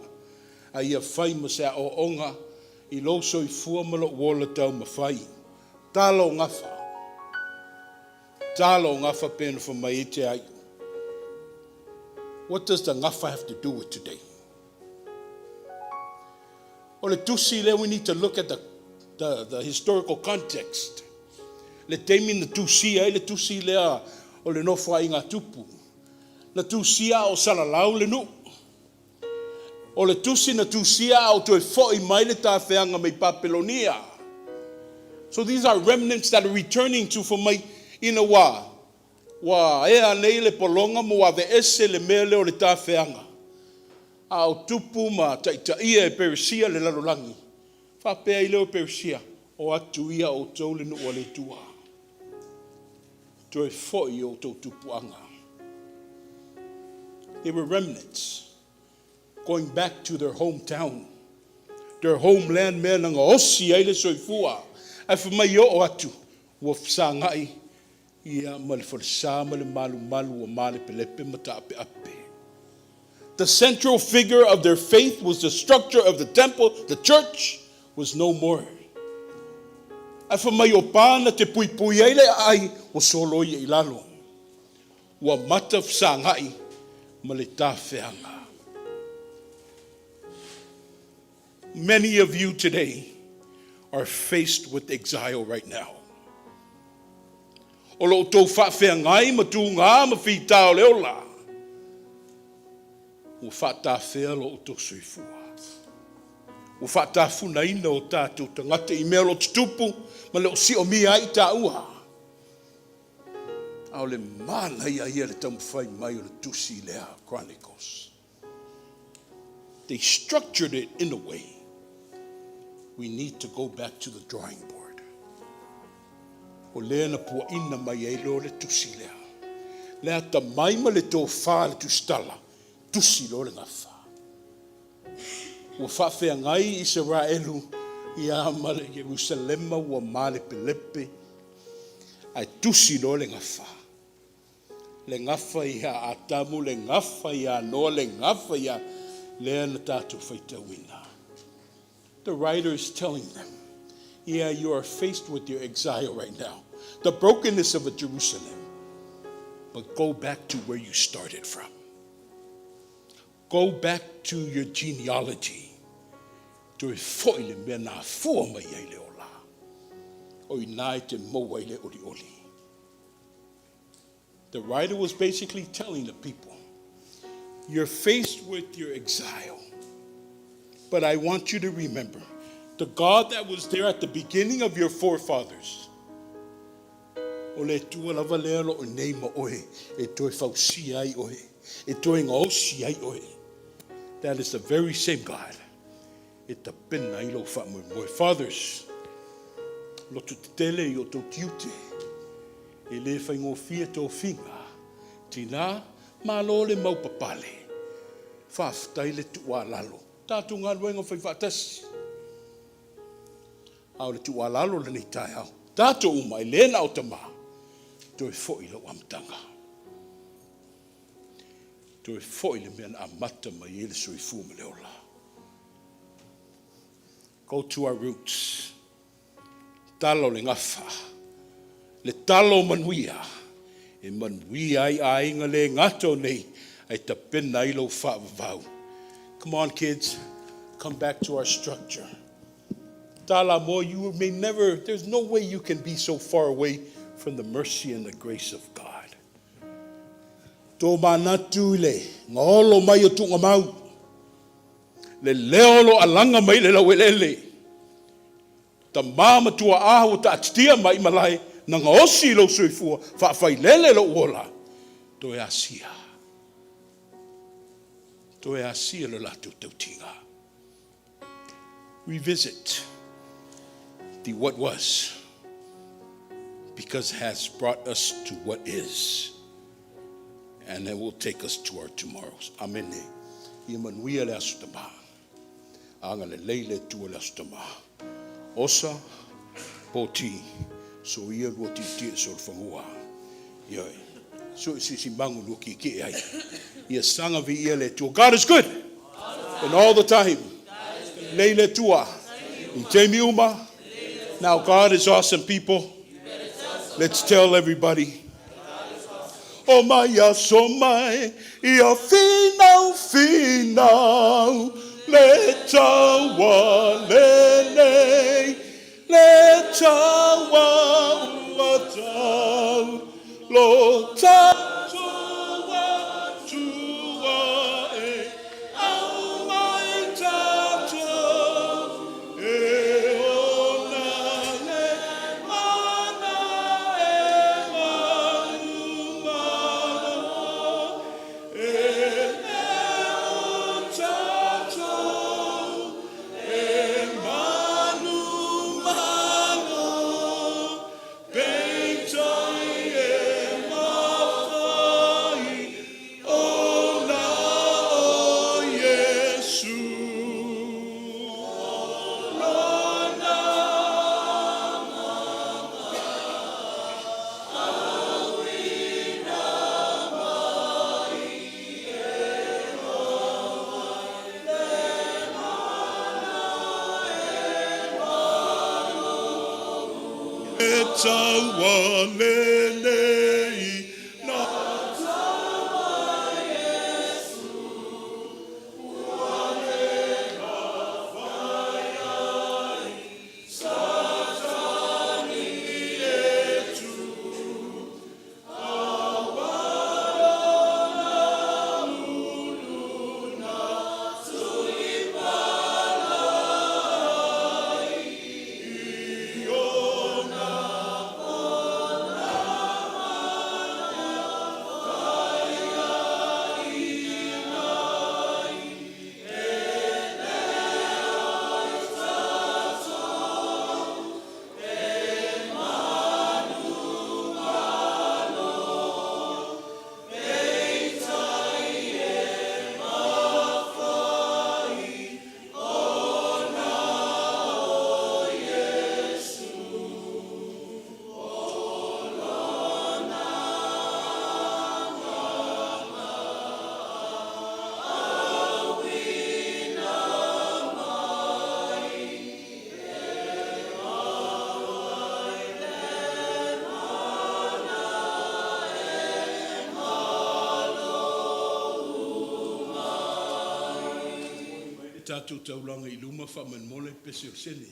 a ia fai ma se aoaoga i lou soifua ma lou ola taumafai. Tala o gafa, tala o gafa pe na fai mai ai te ai. What does the gafa have to do with today? O le tusi lea, we need to look at the historical context. Le taimi na tusia ai le tusi lea o le Nofoaiga a Tupu. Na tusia a o salalau le nuu. O le tusi na tusia a o toe foi mai le tafeaga mai Papelonia. So these are remnants that are returning to for mai ina ua ea nei le pologa ma ua aveese le mea lea o le tafeaga. A o tupu ma taitaia e Peresia le lalolagi. Faapea ai lea o Peresia, o atu ia outou le nuu a le Atua. Toe foi o outou tupuaga. They were remnants going back to their hometown, their homeland, mea na gaosi ai le soifua. Ae fai mai oo atu, ua fesagai ia ma le falesa ma le malumalu ua malepelepe ma taapeape. The central figure of their faith was the structure of the temple, the church was no more. Ae fai mai o pana te puipui ai le ai ua solo ia i lalo. Ua mata fesagai ma le tafeaga. Many of you today are faced with exile right now. O lo outou faafeagai ma tugā ma fitā o le ola. Ua faatafea lo outou soifua. Ua faatafunaina o tatou tagata i mea o lo tutupu ma le o si o mia ai tāua. A o le manaia ia le taumafai mai o le tusi lea Chronicles. They structured it in a way. We need to go back to the drawing board. O lea na puaina mai ai loa le tusi lea. Le atamai ma le tofā le tusitala, tusi loa le gafa. Ua faafeagai Isaraelu ia ma le Ierusalema ua malepelepe, ae tusi loa le gafa. Le gafa ia Atamu, le gafa ia Noa, le gafa ia lea na tatou faitauina. The writer is telling them, Yeah, you are faced with your exile right now, the brokenness of a Jerusalem. But go back to where you started from. Go back to your genealogy. Toe fo'i i le mea na afua mai ai le ola. O i ina e te maua ai le olioli. The writer was basically telling the people, you're faced with your exile. But I want you to remember the God that was there at the beginning of your forefathers. O le Atua lava lea o lo o nei ma oe e toe fausia ai oe, e toe gaosi ai oe. That is the very same God. E tapena ai lou faamoemoe. Fathers, loto tetele i o outou tiute, e le faigofie tofiga. Tinā, malo le maupapale. Faafetai le tuualalo. Tatou galuega fai faatasi. A o le tuualalo lenei taeao. Tatou uma e le na o tamā. Toe fo'i i lou amataga. Toe fo'i i le mea na amata mai ai le soifua ma le ola. Go to our roots. Tala o le gafa. Le tala o manuia. E manuia ai aiga le gata o nei, ae tapena ai lou faavavau. Come on, kids. Come back to our structure. Tala mo, you may never, there's no way you can be so far away from the mercy and the grace of God. Tō manatu i le gaolo mai o tuugamau. Le leo o lo o alaga mai le laueleele. Tamā ma tuaa ua taatitia mai i malae na gaosi i lou soifua, faafailele lou ola. Toe asia. Toe asia le latou tautiga. Revisit the what was, because it has brought us to what is, and it will take us to our tomorrows. Amene. Ia manuia le Aso Tamā. Agalelei le Atua i le Aso Tamā. Osa, poti, soia lua tietie solofanua. Ioe. So siosimaga lua kiekie ai. Ia saga viia le Atua. God is good. And all the time. Lelei le Atua. I taimi uma. Now God is awesome, people. Let's tell everybody. O mai aso mai ia finau finau le taua lenei le taua ua tau lo tatou Atua e au mai tatou e ona le mana e manumanu e le o tatou e manumanu peitai e mafai ona o Iesu lona. E taua lenei na tatou taulaga i luma faamolemole pese o le sene.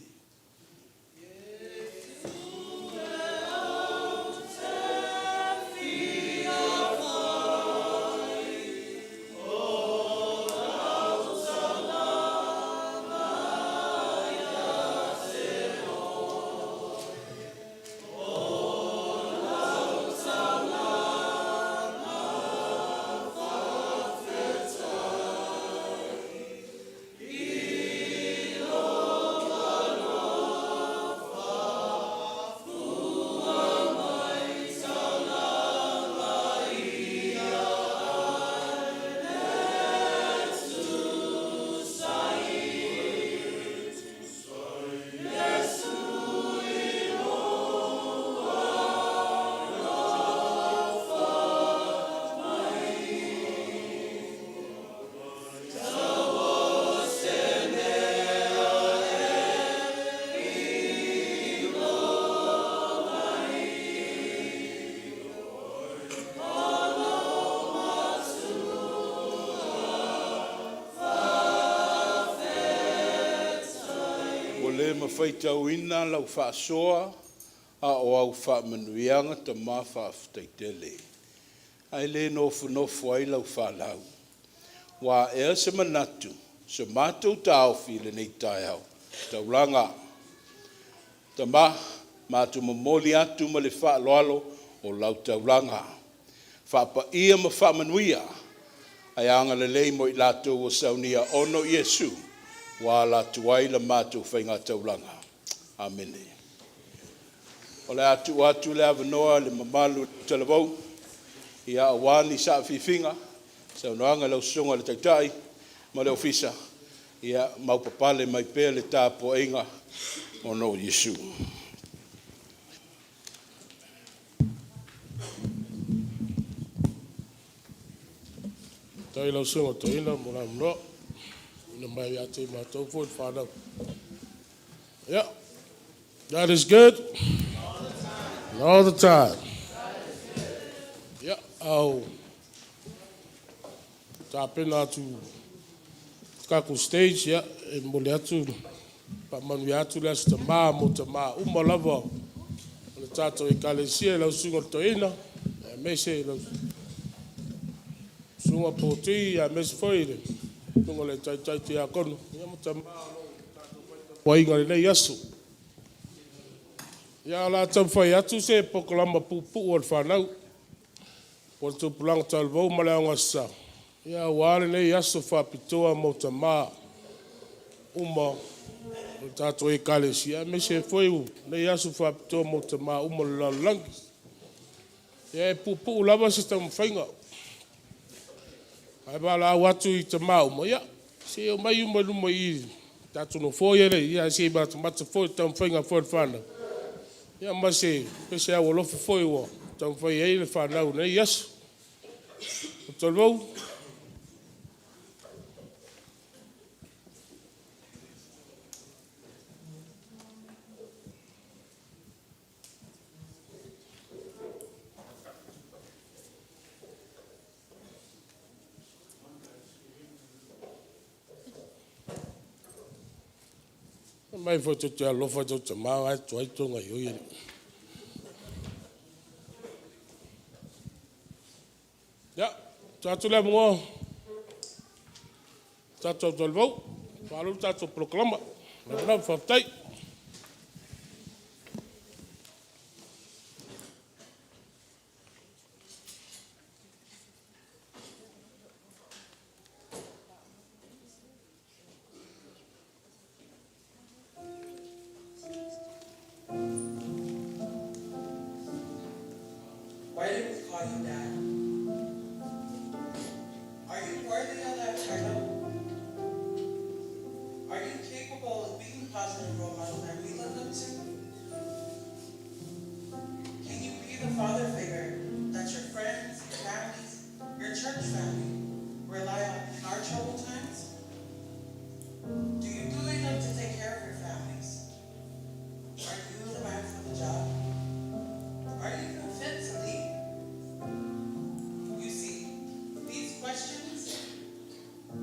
Ua le ma faitauina lau faasoa a o au faamanuiaga tama faafetai tele. Ae le nofonofo ai lau fanau. Ua aea se manatu, se matou taofi i lenei taeao, taulaga. Tama, matou momoli atu ma le faaaloalo o lau taulaga. Faapaia ma faamanuia, ae agalelei mo i latou ua saunia ona o Iesu, ua ala atu ai la matou faigataulaga. Amene. O le a tuu atu le avanoa i le mamalu o Talavou, ia aua ni saafiafiga, saunoaga i lau Susuga i le Taitai ma le Ofisa, ia maupapale mai pea le tapuaiga ona o Iesu. Faafetai i lau Susuga i le Toeaina mo le avanoa tuuina mai ia te matou foi le fanau. Yeah, God is good and all the time. Yeah, au tapena atu tatou stage, yeah, e momoli atu faamanuia atu le Aso Tama mo tama uma lava o le tatou Ekalesia i lau Susuga i le Toeaina, aemaise lau Susuga Poti, aemaise foi le Susuga i le Taitai Tiakono, ia ma tama o lo o tatou faitapuaiga i lenei aso. Ia, o le a taumafai atu se polokalama puupuu a le fanau po o le Tupulaga Talavou ma le Ao Aso Sa, aua lenei aso faapitoa mo tama uma o le tatou Ekalesia, aemaise foi o lenei aso faapitoa mo tama uma o le lalolagi. Ia, e puupuu lava se taumafaiga, ae valaau atu i tama uma, ia, se i omai uma i luma i i i tatou nofoa ia e i ai, se i matamata foi i le taumafaiga foi a le fanau, ia ma se peseao alofa foi ua taumafai ai le fanau i lenei aso. Talavou. Fai mai foi tou te alolofa i a outou tama la e tuai ona outou gaoioi alii. Ia, tuu atu le avanoa i le tatou Talavou e faaauau le tatou polokalama. Ma le faafetai. Why did we call you dad? Are you worthy of that title? Are you capable of being positive role model?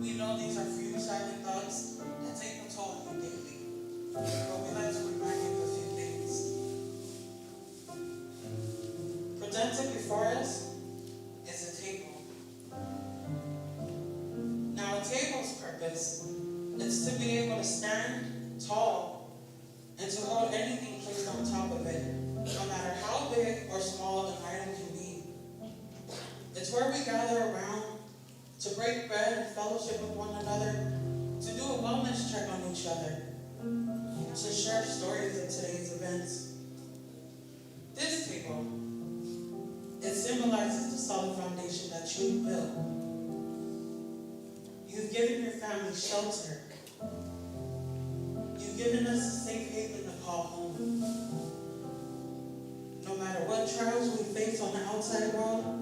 We know these are few silent thoughts that take a toll on you daily, but we like to remind you of a few things. Presented before us is a table. Now, a table's purpose is to be able to stand tall and to hold anything placed on top of it, no matter how big or small an item can be. It's where we gather around to break bread and fellowship with one another, to do a wellness check on each other, to share stories of today's events. This table, it symbolizes the solid foundation that you built. You've given your family shelter. You've given us a safe haven to call home. No matter what trials we face on the outside world,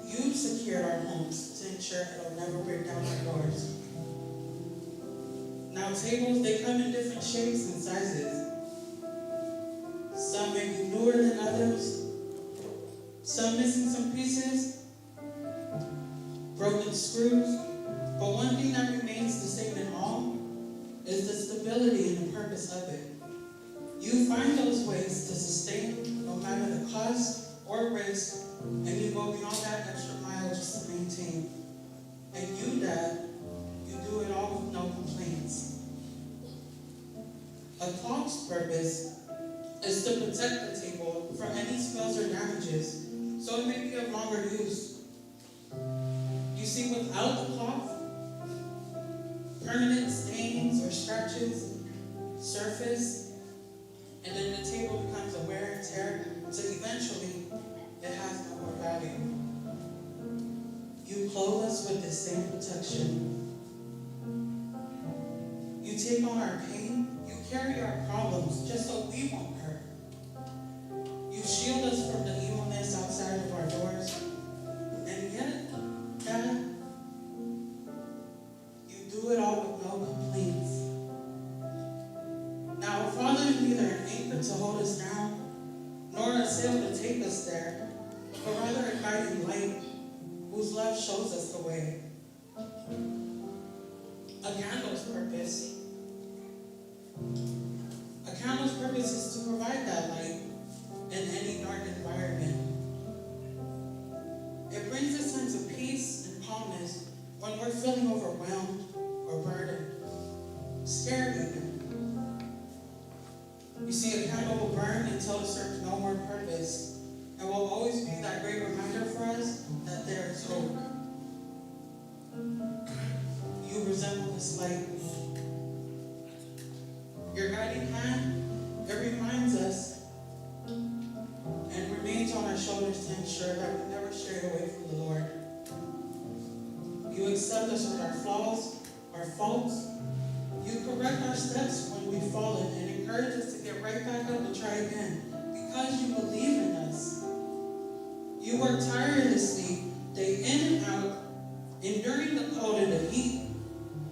you've secured our homes to ensure it'll never break down our doors. Now, tables, they come in different shapes and sizes. Some may be newer than others, some missing some pieces, broken screws, but one thing that remains the same in all is the stability and the purpose of it. You find those ways to sustain no matter the cost or risk, and you go beyond that extra mile just to maintain. And you, Dad, you do it all with no complaints. A clock's purpose is to protect the table from any spills or damages, so it may be of longer use. You see, without the cloth, permanent stains or scratches surface, and then the table becomes a wear and tear until eventually it has no more value. You clothe us with this same protection. You take on our pain, you carry our problems just so we won't hurt. You shield us from the evilness outside of our doors. And yet, Dad, you do it all with no complaints. Now, a father is neither an anchor to hold us down, nor a sail to take us there, but rather a guiding light whose love shows us the way. A candle's purpose. A candle's purpose is to provide that light in any dark environment. It brings a sense of peace and calmness when we're feeling overwhelmed or burdened, scared even. You see, a candle will burn until it serves no more purpose, and will always be that great reminder for us that there is hope. You resemble this light. Your guiding hand, it reminds us and remains on our shoulders to ensure that we never stray away from the Lord. You accept us with our flaws, our faults. You correct our steps when we've fallen and encourage us to get right back up to try again because you believe in us. You work tirelessly, day in and out, enduring the cold and the heat.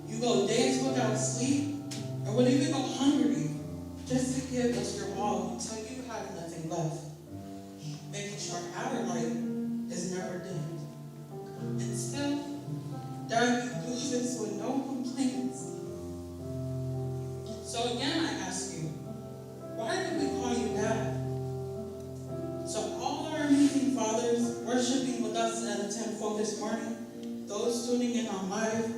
You go days without sleep and would even go hungry just to give us your all until you have nothing left, making sure our light is never dimmed. And still, Dad, you do this with no complaints. So again, I ask you, why did we call you Dad? So all our amazing fathers worshiping with us at Atenfo this morning, those tuning in on live,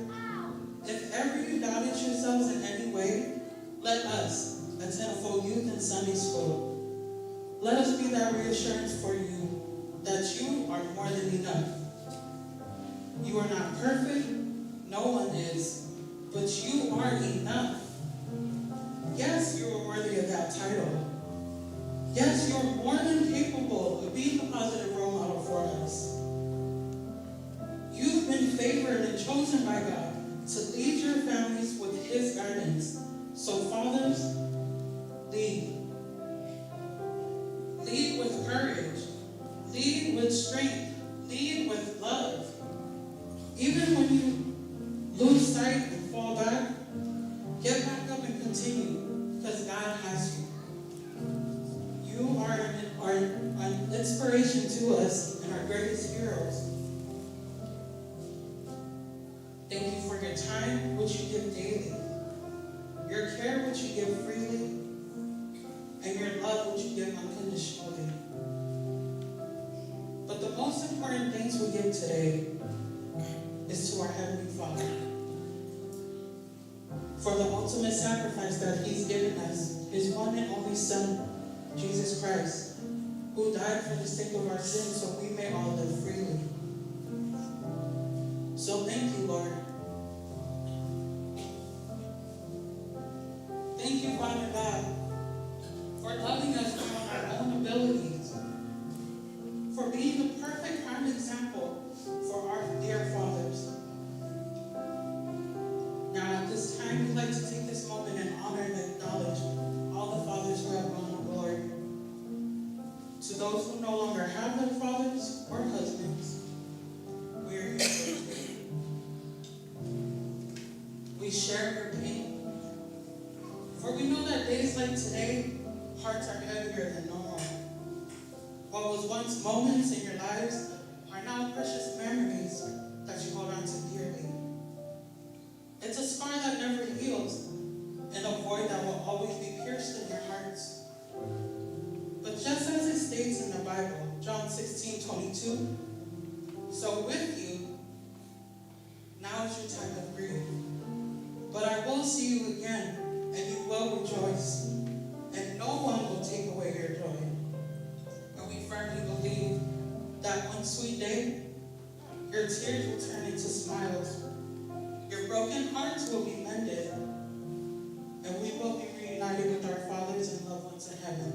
if ever you doubted yourselves in any way, let us, Atenfo Youth and Sunday School, let us be that reassurance for you that you are more than enough. You are not perfect, no one is, but you are enough. Yes, you are worthy of that title. Yes, you are more than capable of being a positive role model for us. You've been favored and chosen by God to lead your families with His guidance. So, fathers, lead. Lead with courage. Lead with strength. Lead with love. Even when you lose sight and fall back, get back up and continue, because God has you. You are an inspiration to us and our greatest heroes. Thank you for your time, which you give daily, your care, which you give freely, and your love, which you give unconditionally. But the most important things we give today is to our Heavenly Father. For the ultimate sacrifice that He's given us, His one and only Son, Jesus Christ, who died for the sake of our sins so we may all live freely. So thank you, Lord. Thank you, Father God, for loving us beyond our own abilities, for being the perfect prime example for our dear fathers. Now, at this time, we'd like to take this moment and honor and acknowledge all the fathers who have gone to glory. To those who no longer have their fathers or husbands, we are here for you. We share your pain. For we know that days like today, hearts are heavier than normal. What was once moments in your lives are now precious memories that you hold on to dearly. It's a scar that never heals and a void that will always be pierced in your hearts. But just as it states in the Bible, John 16:22, so with you, now is your time of grief. But I will see you again, and you will rejoice, and no one will take away your joy. And we firmly believe that one sweet day, your tears will turn into smiles, your broken hearts will be mended, and we will be reunited with our fathers and loved ones in heaven.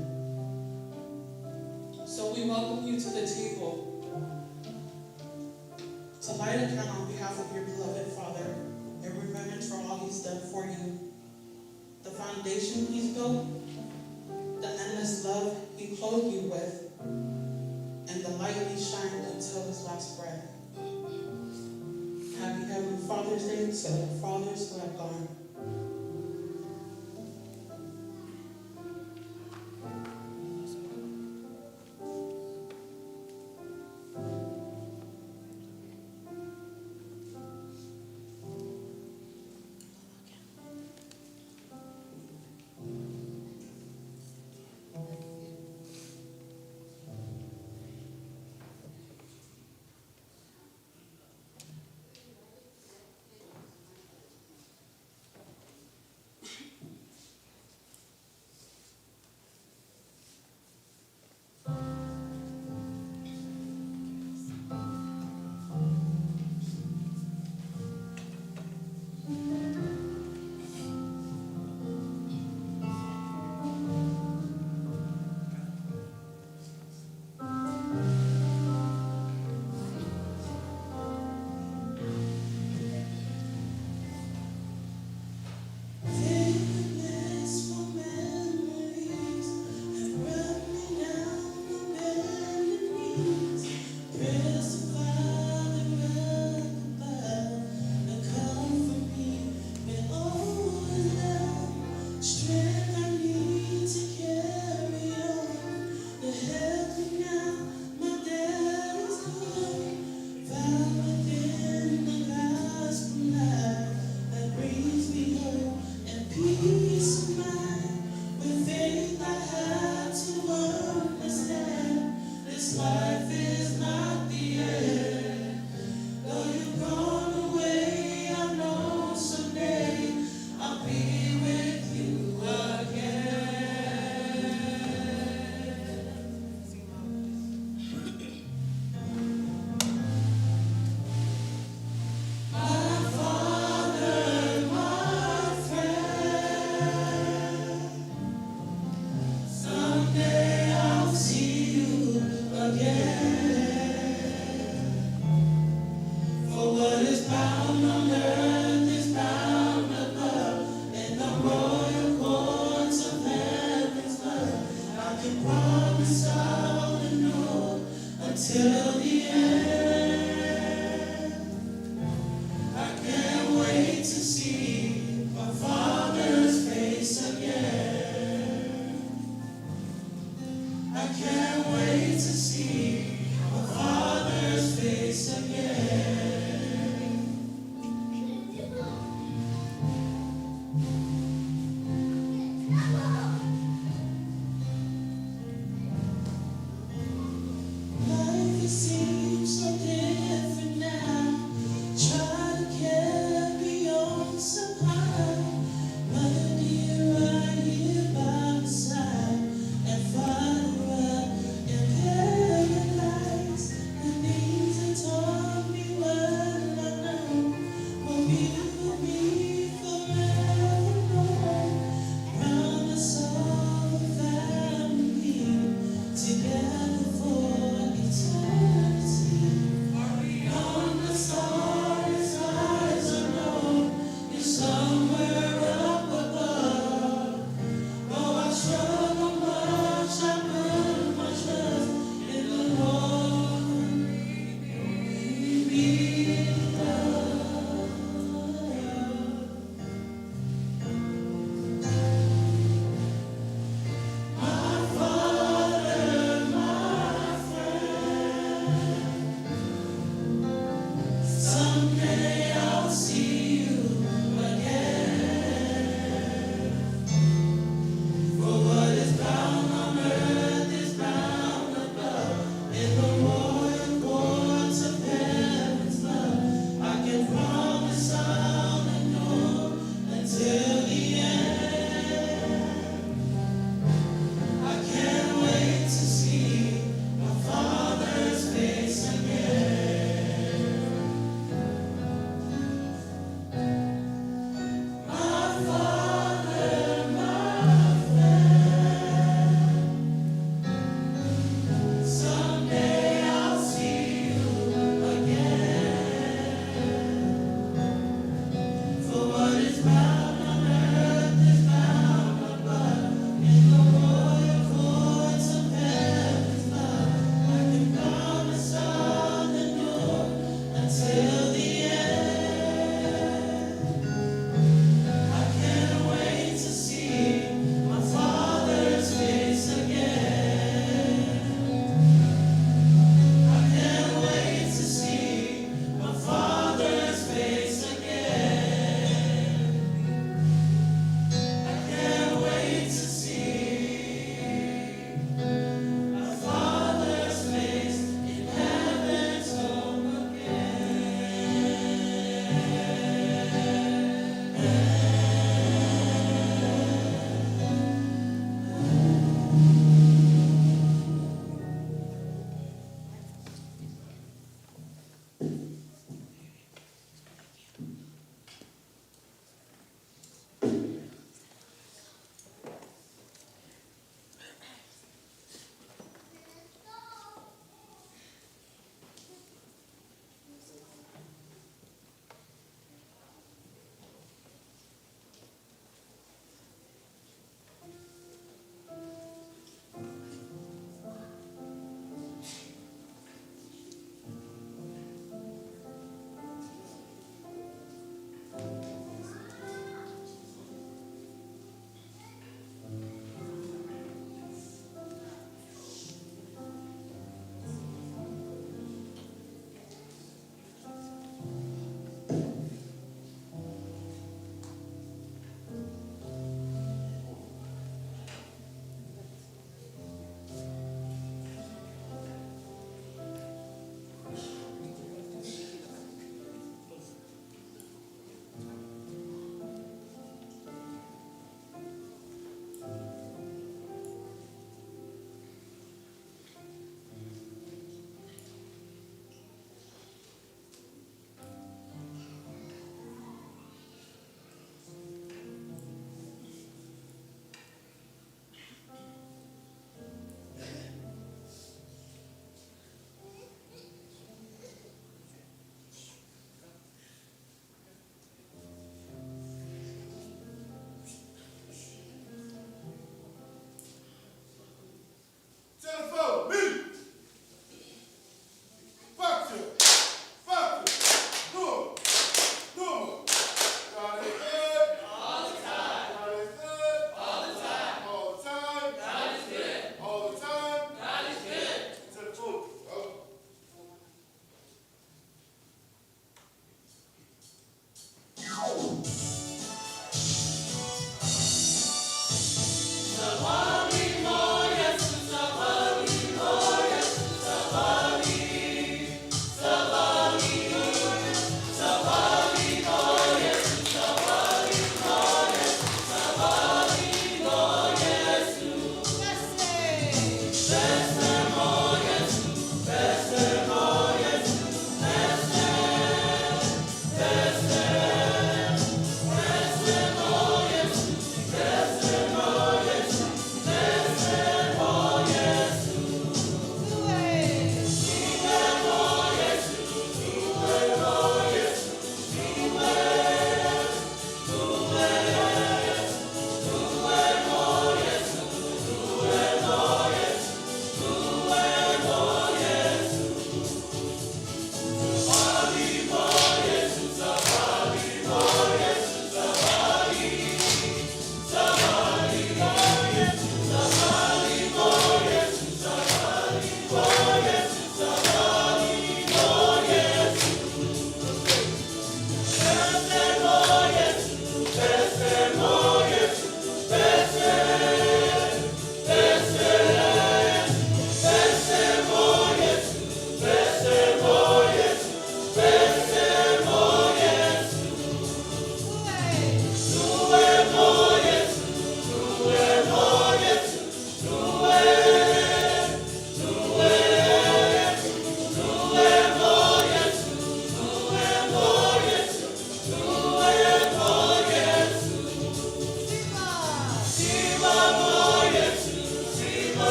So we welcome you to the table to light a candle on behalf of your beloved Father in remembrance for all he's done for you, the foundation he's built, the endless love he clothed you with, and the light he shined until his last breath. Happy Heavenly Father's Day to the fathers who have gone. What is bound on earth is bound above. In the royal courts of heaven's love, I can promise I'll endure until the end. I can't wait to see my Father's face again. I can't wait to see my Father's face again.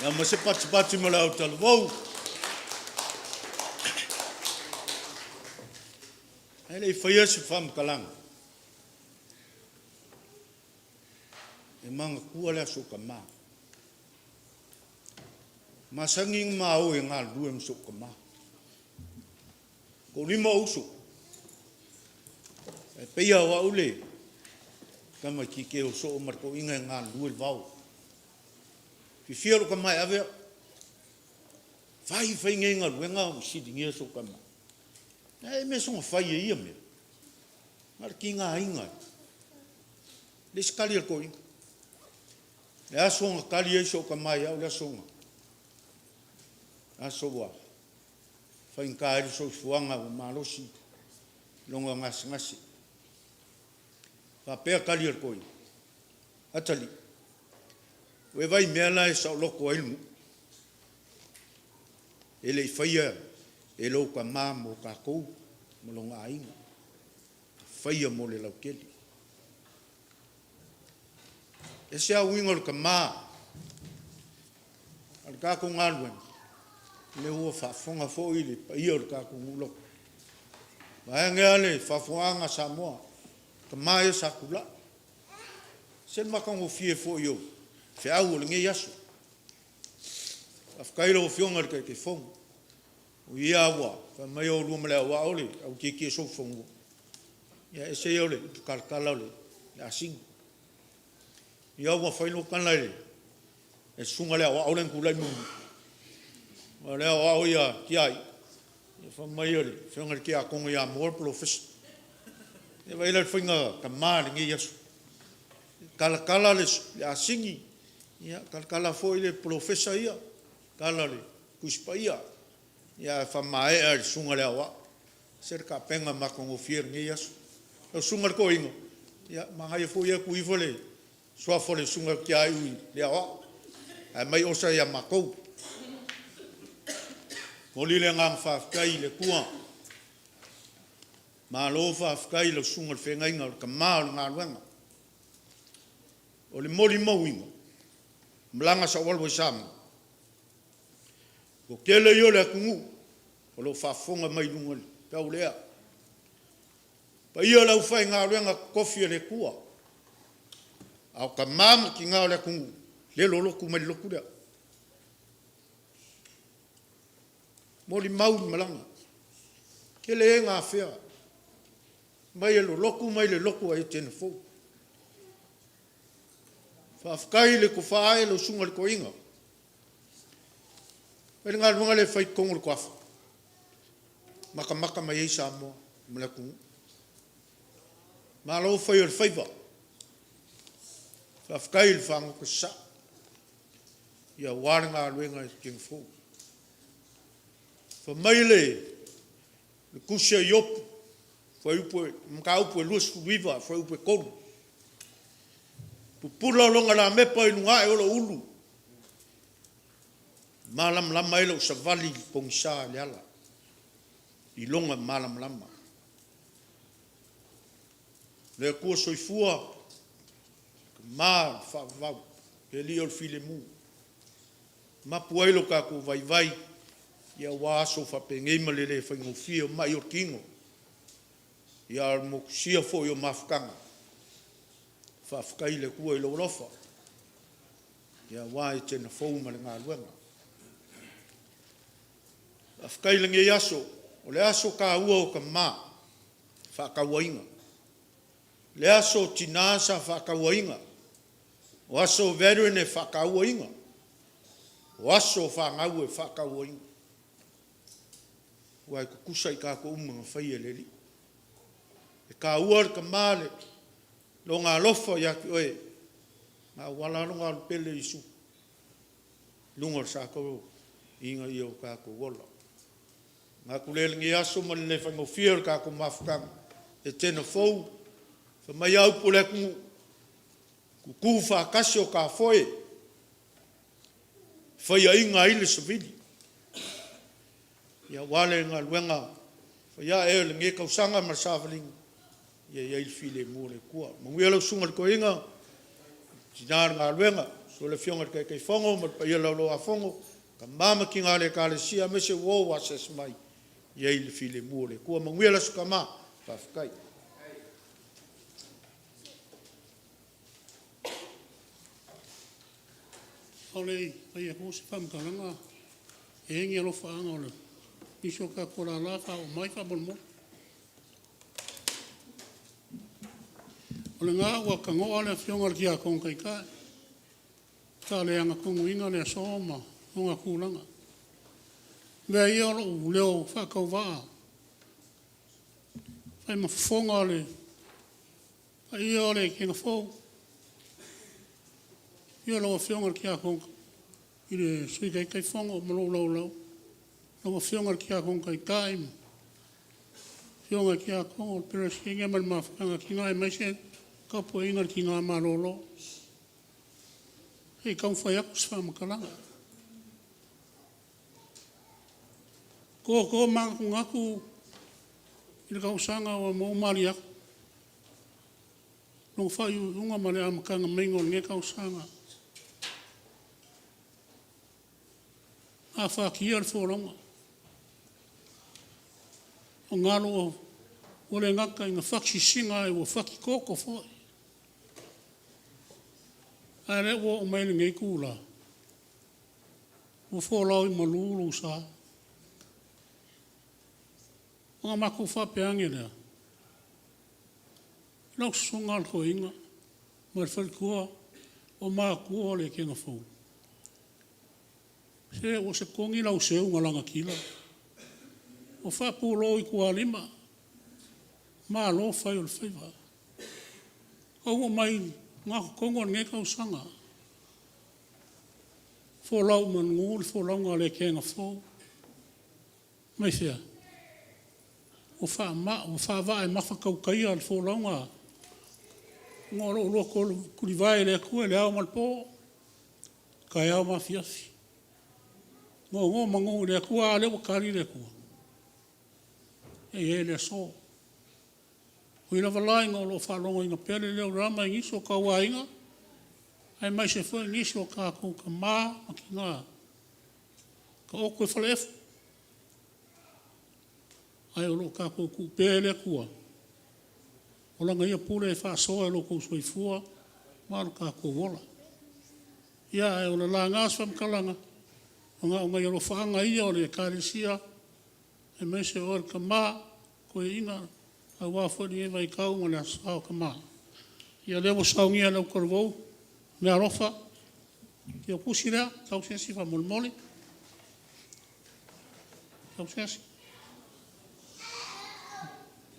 Ia ma se patipati ma le autalavou. Ae le i faia se faamatalaga, e manatua le aso tama. E masani ona ma o e galulue ma si ou tama. E toalima ou uso, ae pei lava o au le tamaitiiti e o soo ma le toeaina e galulue le vao. Fiafia lou tama e ave au, fai fai nei galuega ua fesiligia sou tama, a e mea soona fai e ia mea? Na o le tigaina lava. E leai se tali a le toeaina. Le aso na tali ai si ou tama ia au, le aso na, aso ua faigata ai le soifuaga ua malosi lona gasegase. E faapea tali a le toeaina, atalii, ua e vaai i mea la e saoloto ai le nuu? E le i faia e lou tama mo tatou ma lona aiga, na faia mo le lautele. E ese lava uiga o le tama, a o le tatou galuega, o lea ua faafofoga foi le paia o le tatou nuu lotu, vaeane lava le faafofogaaga a Samoa, tama ia sa tulai. E ese le matagofie foi o feau o lenei aso. Faafetai i lau Afioga i le Taitaifono, e ui lava ua fai mai o oulua ma le aoao le au tietie solofanua, ae ese ia o le upu talatala o le asini. Ia ua fai lau tala i le susuga i le aoao lea na tulai muamua, aua o le aoao ia Tiai, fai mai o le afioga i le Tiakono ia Moa le polofesa. Ia vaai la i le faiga tama i lenei aso, talatala le asini, talatala foi le polofesa ia, tala o le Tusi Paia, ae faamaea e le susuga i le Aoao. Se le tapena matagofie i lenei aso. Lau susuga i le Toeaina, ia manaia foi ae tuu ifo le suafa o le susuga ia Tiaiu i le aoao, ae aumai osa ia matou. E momoli le agaga faafetai i le Atua, malo faafetai i lau susuga i le feagaiga o le tama o le galuega. O le molimauina, malaga sa ou alu ai i Samoa, o le toatele ia o le atunuu o lo o faafofoga mai i luga o le feau lea. Le paia o le aufaigaluega totofi a le Atua, a o tama ma tina o le atunuu, e lolotu mai le lotu lea. E molimau le malaga, e tele e na afea, fai mai e lolotu mai le lotu a Etena Fou. Faafetai i le tofa ae lau susuga i le Toeaina, fai le galuega lea e fai i totonu o le Toafa, matamata mai ai Samoa ma le atunuu. Malo fai o le faiva, faafetai le fagota sasaa aua le galuega i Etena Fou. Fai mai le tusi a Iopu fuaiupu, mataupu e 29 fuaiupu e 3, Pupula lona lamepa i luga ae o lou ulu, malamalama ai lou savali i le pogisa i le ala i lona malamalama. Le Atua Soifua, Ma o le faavavau, le Alii o le Filemu, mapu ai lo tatou vaivai aua aso faapenei ma le le faigofie o mai o le tino, a o le motusia foi o mafutaga. Faafetai i le Atua i lou alofa aua Etena fou ma le galuega. Faafetai i lenei aso, o le aso taua o tama faatauaina. Le aso o tina sa faatauaina, o aso o veteran e faatauaina, o aso o fanau e faatauaina, aua e tutusa i tatou uma na faia e le Alii. E taua le tama i lona alofa ia te oe. Na auala lava lona alu pele Iesu i luga o le sa toiga ia o tatou ola. Manatu lea i lenei aso ma le le faigofie o le tatou mafutaga, Etena fou, fai mai lava upu a le atunuu, tutu faatasi o ta foe, e faiaina ai le savili. Ia aua le galuega faiae o lenei tausaga ma le savaliga, ia i ai le filemu o le Atua. Manuia lau Susuga i le Toeaina, tina o le galuega, susu le Afioga i le Taitaifono ma le paia o le Laulau-a-Fono, tama ma tina o le Ekalesia aemaise uo ua asiasi mai, ia i ai le filemu o le Atua. Manuia le Aso Tama, faafetai. A o le i faia atua se faamatalaga, e i ai ni alofaaga o nisi o tatou lala faaoo mai faamolemole. O lena ua tanoa le Afioga i le Tiakono Taitai, sa le agatonuina le aso ma ona tulaga. Avea ia lou leo faatauvaa e fai ma fofoga o le paia o le Ekena fou, afio lau Afioga i le Tiakono, i le Sui Taitaifono ma lou laulau, lau Afioga i le Tiakono Taitai ma Afioga i Tiakono, le Peresetene ma le Mafutaga a Tina aemaise le tapuaiga a le Tina Malolo. Se i taumafai atu se faamatalaga. Toto manatunatu i le tausaga ua malie atu, lona faaiuiuga ma le amataga mai o lenei tausaga. Afatia le folauga, o galo ua le gata ina fati sisina ae ua fati toto foi. A o lea ua oo mai i lenei itula, ua folau i malu lou sa. Ona matou faapea ane lea, lau susuga i le toeaina ma le faletua, o matua o le ekena fou, se ua setogi lau seu na lagatila, ua faapulou i tualima, malo fai o le faiva. Taunuu mai i le gatotonu o lenei tausaga, folau i manu le folauga a le ekena fou. Mai fea? Ua faavaa e mafatautaia le folauga ona o lo oulua tulivae i le Atua i le ao ma le po, taeao ma afiafi. Nonomanu i le Atua, a lea ua tali le Atua? E i ai le aso. E ui lava la ina o lo o faalogoina pea le leo o Rama i nisi o tauaiga, aemaise foi nisi o tatou tama ma tina, taoto i falaefu, ae o lo o tatou tuu pea i le Atua o Lana Ia pule e faasoa i lo outou soifua ma lo tatou ola. Ia, ae o le laga o se faamatalaga, ona o nai alofaaga ia o le Ekalesia, aemaise oe le tama toeaina aua foi lenei vaitau ma le Aso Sa o Tama. Ia o lea ua saunia e le autalavou meaalofa ia ona tusi lea, sau se isi faamolemole. Sau se isi.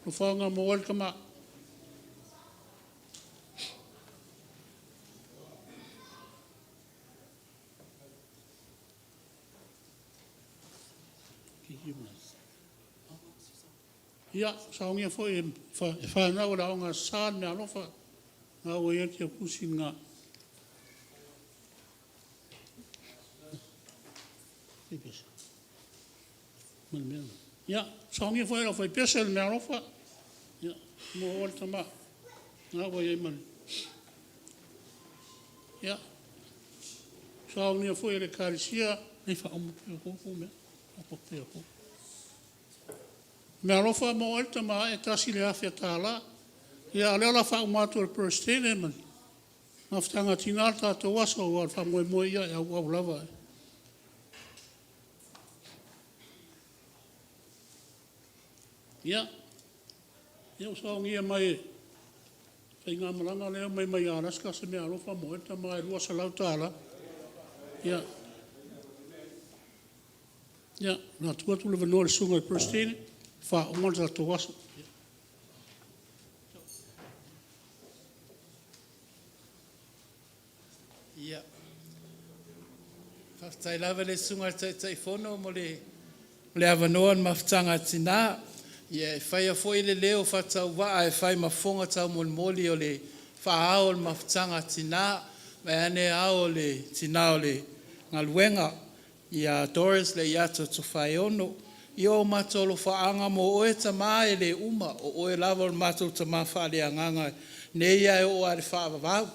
Alofaaga mo oe le tama. Ia, saunia foi e fanau a le Aoga Aso Sa le meaalofa. O lena ua i ai le tiapuse lena. Ia, saunia foi e le aufaipese le meaalofa mo oe le tama. O lena ua i ai ma le… Ia, saunia foi e le Ekalesia meaalofa mo oe le tama e $1,000. Ia, a o lea o le a faauma atu e le Peresetene ma le Mafutaga a Tina le tatou aso aua o le faamoemoe, ia e auau lava. Ia, ua saunia mai e le faigamalaga lea e omai mai Alaska se meaalofa mo oe le tama e $200. Ia, o le a tuu atu le avanoa i le Susuga i le Peresetene e faauma le tatou aso. Faafetai lava i le Susuga i le Taitaifono mo le avanoa o le Mafutaga a Tina. Ia e faia foi le leo faatauvaa e fai ma fofoga taumolimoli o le faa-ao o le Mafutaga a Tina, vaeane ao o le tina o le galuega ia Doris Leiato Tofaeono. Ia o matou alofaaga mo oe tama e le uma, o oe lava o le matou tama faaleagaga nei lava e oo lava i le faavavau.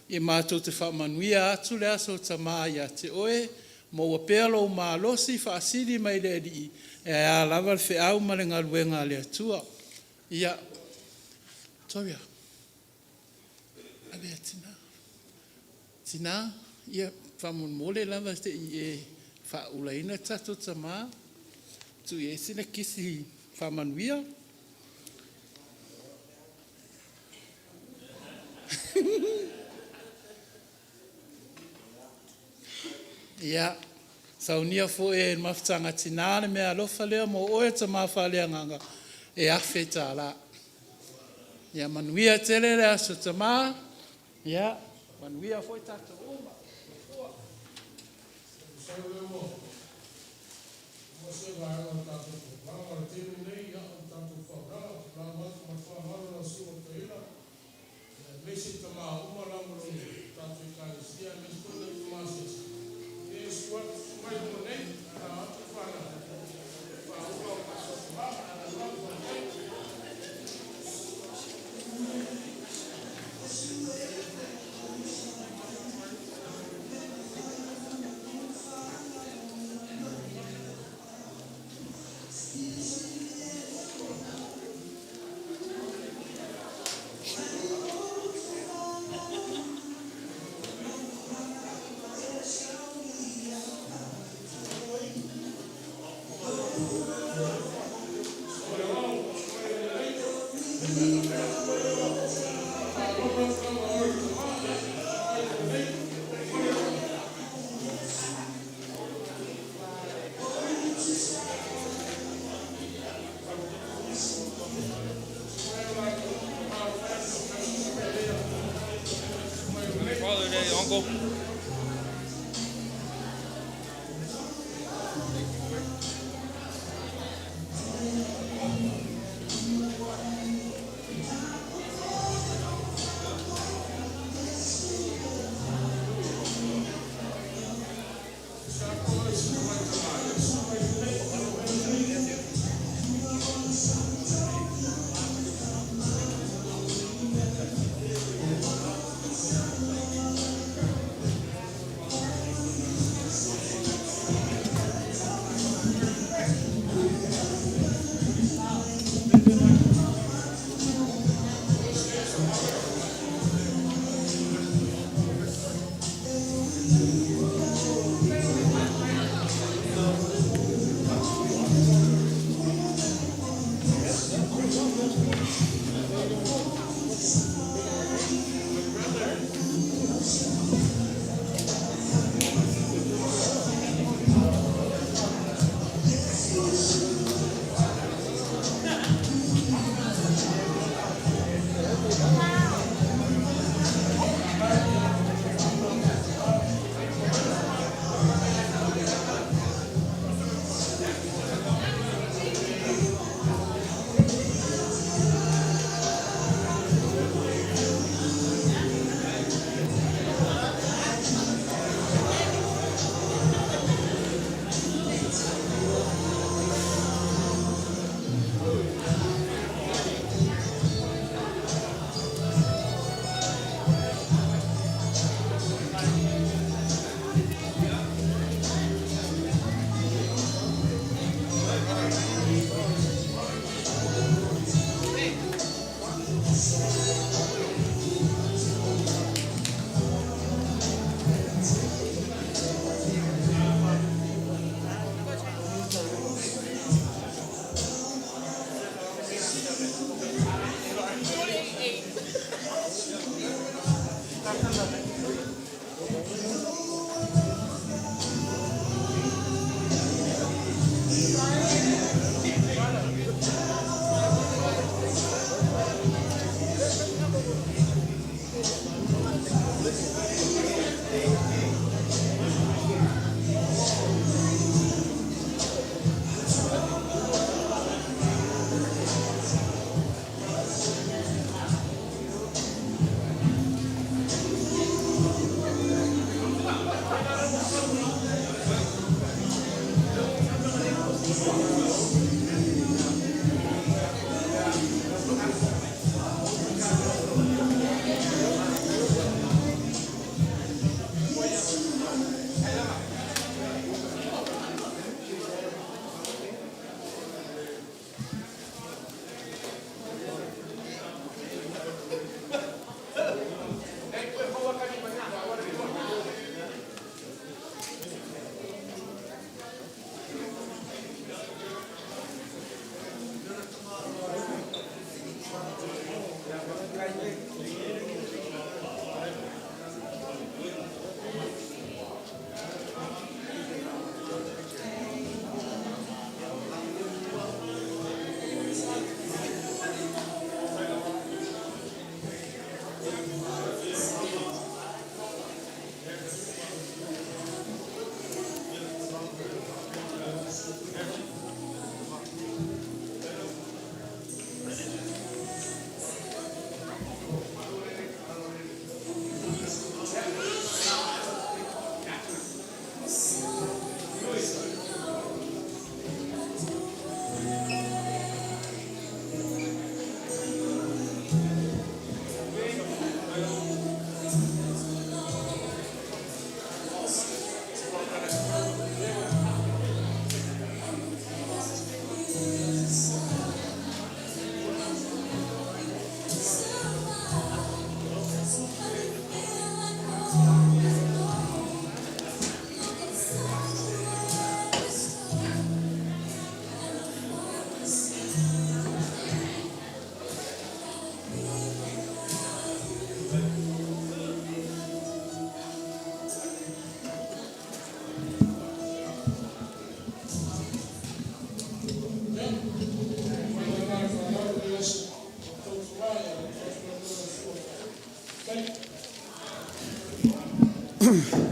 E matou te faamanuia atu le Aso Tama ia te oe, maua pea lou malosi faasili mai le Alii e aia lava le feau ma le galuega a le Atua. Ia, Toria, avea tina. Tina, ia faamolemole lava se i e faaulaina le tatou tama, tuu i ai sina kisi faamanuia. Ia, saunia foi e le Mafutaga a Tina le meaalofa lea mo oe tama faaleagaga e $1,000. Ia manuia tele le Aso Tama, ia manuia foi tatou uma. Soifua.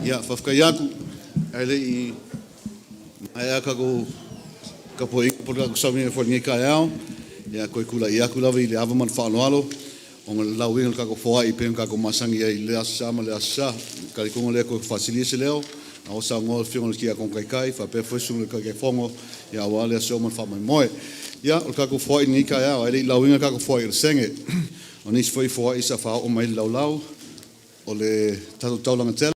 Ia, faafetai atu ae le i maea tatou tapuaiga po o le tatou sauniga foi i lenei taeao. Ia, toe tulai atu lava i le ava ma le faaaloalo ona o le lauina o le tatou foai pei ona tatou masani ai i lea Aso Sa ma le Aso Sa. E talitonu o lea toe faasilia se leo, a o saunoa le Afioga i le Tiakono Taitai faapea foi le Susuga i le Taitaifono aua le aso ma le faamoemoe. Ia, o le tatou foai i lenei taeao ae le i lauina le tatou foai i le senge, o nisi foi foai sa faaoo mai i le laulau o le tatou taulaga tele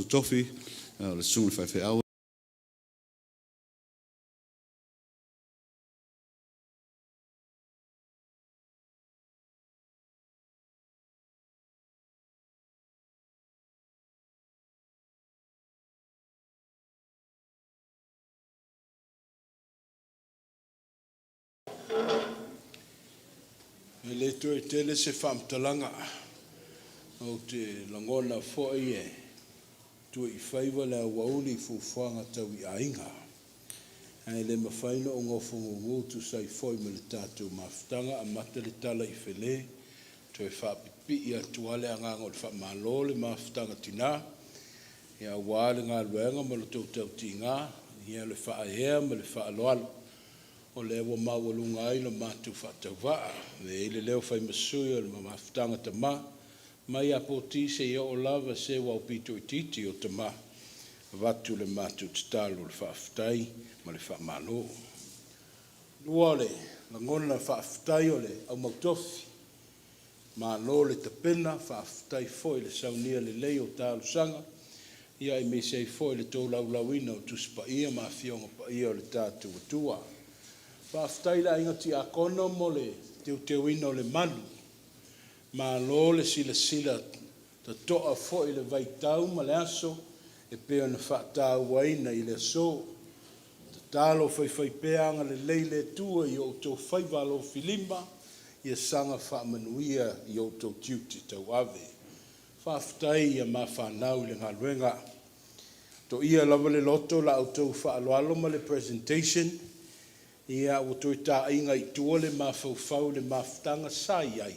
totofi, o le susuga i le faifeau. E le toe tele se faamatalaga, ou te lagona foi e tuuifaiva le aoauli i fuafuaga tau i aiga. Ae le mafai ona ou nofo gugu tusa ai foi ma le tatou mafutaga, amata le tala i Fele, toe faapipii atu lava le agaga o le faamalo le mafutaga tinā, ia aua le galuega ma le tou tautiga, ia le faaea ma le faaaloalo, o lea ua maualuga ai lo matou faatauvaa. E avea ai le leo fai ma sui o le mafutaga tama, mai ia Poti seia oo lava i se ua aupito itiiti o tama, avatu le matou tatalo o le faafetai ma le faamalo. Lua o le lagona faafetai o le aumautofi, malo le tapena, faafetai foi le saunia lelei o talosaga, ia aemaise ai foi le tolaulauina o Tusi Paia ma Afioga Paia o le tatou Atua. Faafetai i le Aiga Tiakono mo le teuteuina o le malu, malo le silasila toto'a foi i le vaitau ma le aso e pei ona faatauaina i le aso. Tatalo faifaipea agalelei le Atua i o outou faiva alofilima, ia saga faamanuia i o outou tiute tauave. Faafetai ia ma fanau i le galuega. Toia lava le loto la outou faaaloalo ma le presentation, ia ua toe taaiga i tua le mafaufau i le mafutaga sa i ai,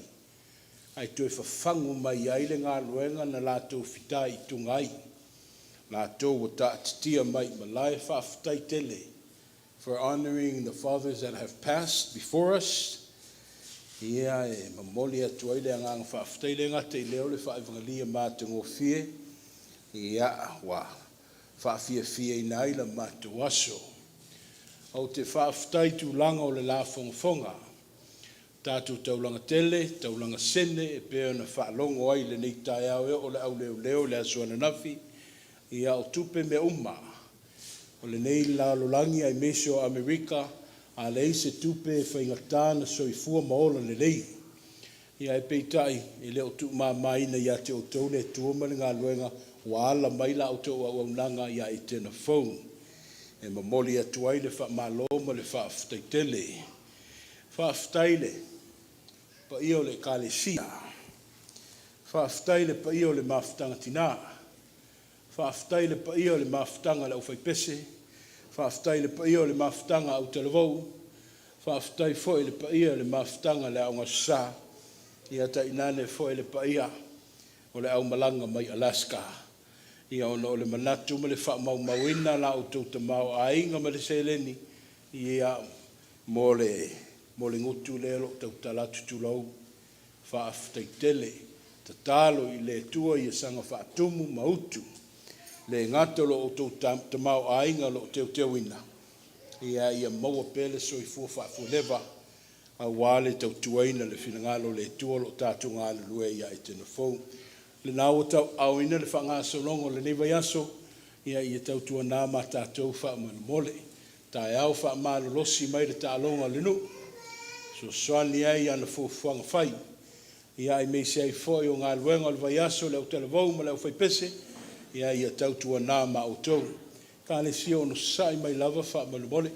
ae toe fafagu mai ai le galuega na latou fitaituga ai, latou ua taatitia mai i malae. Faafetai tele for honoring the fathers that have passed before us. Ia e momoli atu ai le agaga faafetai le gata i lea o le faaivagia matagofie, ia ua faafiafiaina ai la matou aso. Ou te faafetai i tulaga o le lafogafoga, tatou taulaga tele, taulaga sene e pei ona faalogo ai i lenei taeao e oo i le auleoleo i le aso ananafi, ia o tupe mea uma o lenei lalolagi aemaise o Amerika, a leai se tupe e faigata ona soifua ma ola lelei. Ia ae peitai, e le o tuumamaina ia te outou le Atua ma le galuega ua ala mai la outou auaunaga ia Etena Fou. E momoli atu ai le faamalo ma le faafetai tele. Faafetai i le paia o le Ekalesia, faafetai i le paia o le mafutaga tinā, faafetai i le paia o le mafutaga a le aufaipese, faafetai i le paia o le mafutaga autalavou, faafetai foi i le paia o le mafutaga a le Aoga Aso Sa, ia tainane foi le paia o le aumalaga mai Alaska. Ia ona o le manatu ma le faamaumauina la outou tamaoaiga ma le seleni, ia mo le gutu lea o lo o tautala atu, tulou, faafetai tele. Tatalo i le Atua ia saga faatumu ma utu, le gata o lo outou tamaoaiga o lo o teuteuina, ia ia maua pea le soifua faafueleva aua le tautuaina o le finagalo o le Atua o lo o tatou galulue ai ia Etena Fou. Lena ua tauaaoina le faagasologa o lenei vaiaso, ia ia tautuana ma tatou faamolemole. Taeao faamalolosi mai le taaloga a le nuu, fesoasoani ai i ana fuafuaga fai, ia aemaise ai foi o galuega o le vaiaso, le autalavou ma le aufaipese, ia ia tautuana ma outou. Ekalesia onosai mai lava faamolemole,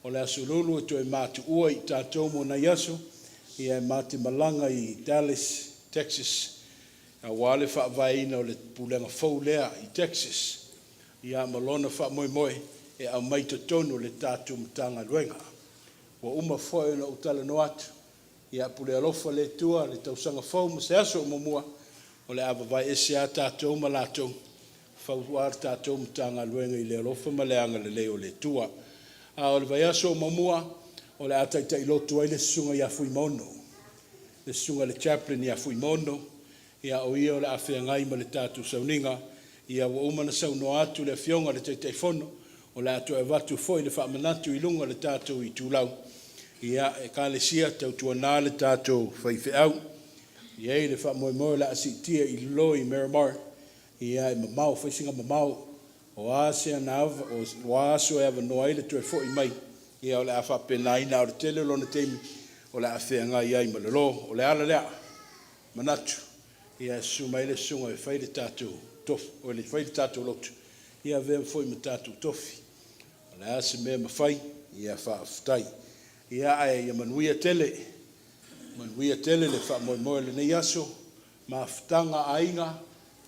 o le Aso Lulu e toe matuua i tatou mo nai aso, ia e ma te malaga i Dallas, Texas, aua le faavaeina o le pulega fou lea i Texas, ia ma lona faamoemoe e aumai i totonu o le tatou Matagaluega. Ua uma foi ona ou talanoa atu, ia pule alofa le Atua le tausaga fou ma se aso o muamua, o le a vavae ese lava tatou ma latou, fau lava le tatou Matagaluega i le alofa ma le agalelei o le Atua. A o le vaiaso o muamua, o le a taitailotu ai le susuga ia Fuimaono, le susuga i le chaplain ia Fuimaono, ia o ia o le a feagai ma le tatou sauniga. Ia ua uma ona saunoa atu le Afioga i le Taitaifono, o le a toe avatu foi le faamanatu i luga o le tatou itulau, ia, Ekalesia, tautuana le tatou faifeau. E i ai le faamoemoe o le a siitia i lalo i Miramar, ia e mamao, fai sina mamao, o a se anava, o a aso e avanoa ai le toe foi mai, ia o le a faapenaina, a o le tele o lona taimi o le a feagai ai ma le lo. O le ala lea, manatu, ia e susu mai le susuga e fai le tatou tofi, o le fai le tatou lotu, ia avea foi ma tatou tofi. O le a se mea e mafai, ia faafetai. Ia ae ia manuia tele. Manuia tele le faamoemoe o lenei aso, mafutaga a aiga,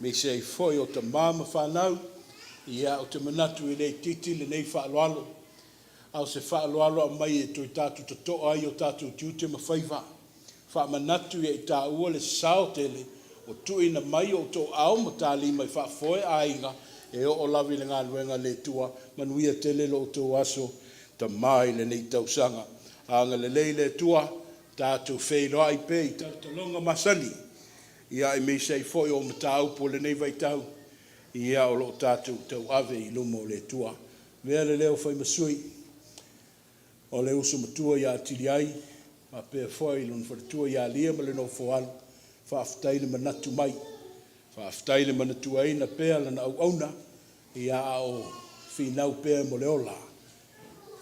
aemaise ai foi o tama ma fanau. Ia, ou te manatu e le itiiti lenei faaaloalo, a o se faaaloalo aumai e toe tatou toto'a ai i o tatou tiute ma faiva. Faamanatu ia i taua le sao tele ua tuuina mai o outou aao ma talima e faafoe aiga e oo lava i le galuega a le Atua. Manuia tele lo outou aso tama i lenei tausaga. Agalelei le Atua, tatou feiloai pea i talotaloga masani, ia aemaise ai foi o mataupu o lenei vaitau, ia o lo o tatou tauave i luma o le Atua. Avea le leo e fai ma sui o le uso matua ia Tiliai faapea foi lona faletua ia Lia ma le nofo a alo, faafetai le manatu mai, faafetai le manatuaina pea lana auauna, ia a o finau pea mo le ola.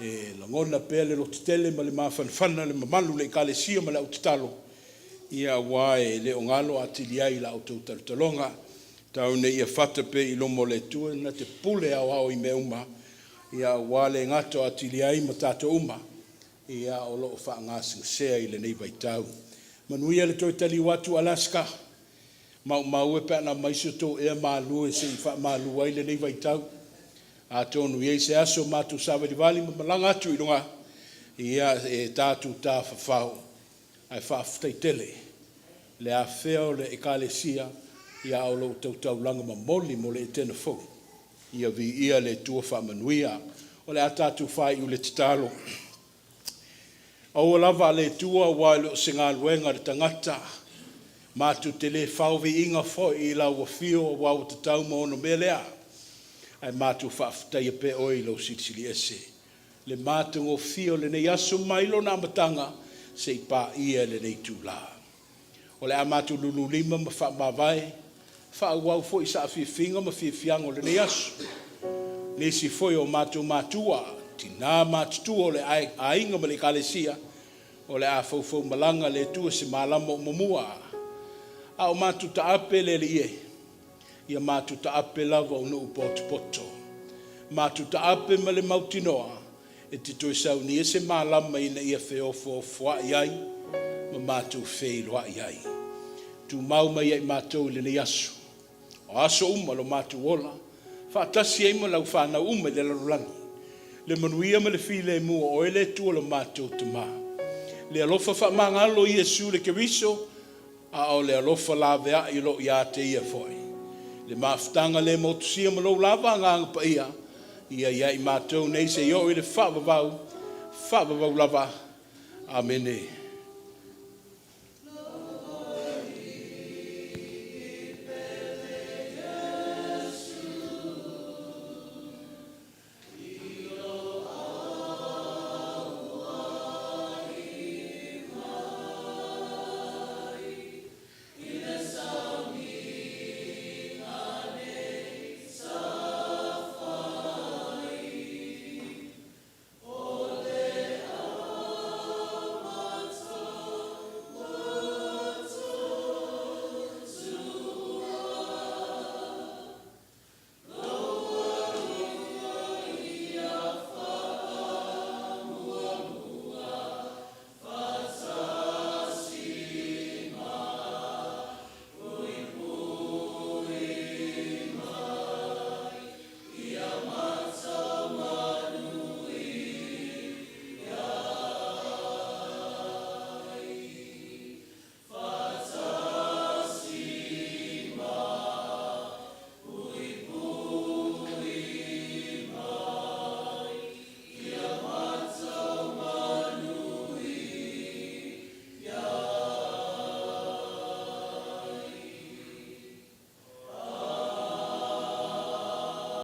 E lagona pea le lototele ma le mafanafana le mamalu o le Ekalesia ma le au tatalo, ia aua e le o galo atili ai i la outou talotaloga. Tau ina ia fata pea i luma o le Atua na te pule aoao i mea uma, ia aua le gata o atili ai ma tatou uma, ia o lo o faagasegasea i lenei vaitau. Manuia le toe taliu atu Alaska, maumau e pe ana aumai se tou ea malu se i faamalu ai lenei vaitau. Atonu e i ai se aso matou savalivali ma malaga atu i luga, ia e tatou tafafao, ae faafetai tele le afea o le Ekalesia, a o lo outou taulaga momoli mo le Etena fou. Ia viia le Atua faamanuia. O le a tatou faaiu i le tatalo. Aua lava a le Atua aua e le o se galuega a le tagata, matou te le fao viiga foi i lau afio aua ua tatau ma onomea lea, ae matou faafetaia pea Oe i lou Silisili Ese, le matagofie o lenei aso mai lona amataga seia paia lenei itula. O le a matou lululima ma faamavae, faaauau foi saafiafiga ma fiafiaga o lenei aso. Nisi foi o matou matua, tina matutua o le aiga ma le Ekalesia, o le a foufou malaga le Atua i se malama o muamua. A o matou taape le Alii e, ia matou taape lava o nuu potopoto. Matou taape ma le mautinoa e te toe saunia se malama ina ia feofoofoai ai ma matou feiloai ai. Tumau mai ia i matou i lenei aso, o aso uma o lo matou ola, faatasi ai ma lau fanau uma i le lalolagi, le manuia ma le filemu o Oe le Atua lo matou Tama. Le alofa faamagalo o Iesu le Keriso, a o le alofa laveai o lo o ia te Ia foi. Le mafutaga le motusia ma lou lava Agaga Paia, ia i ai matou nei seia oo i le faavavau, faavavau lava. Amene.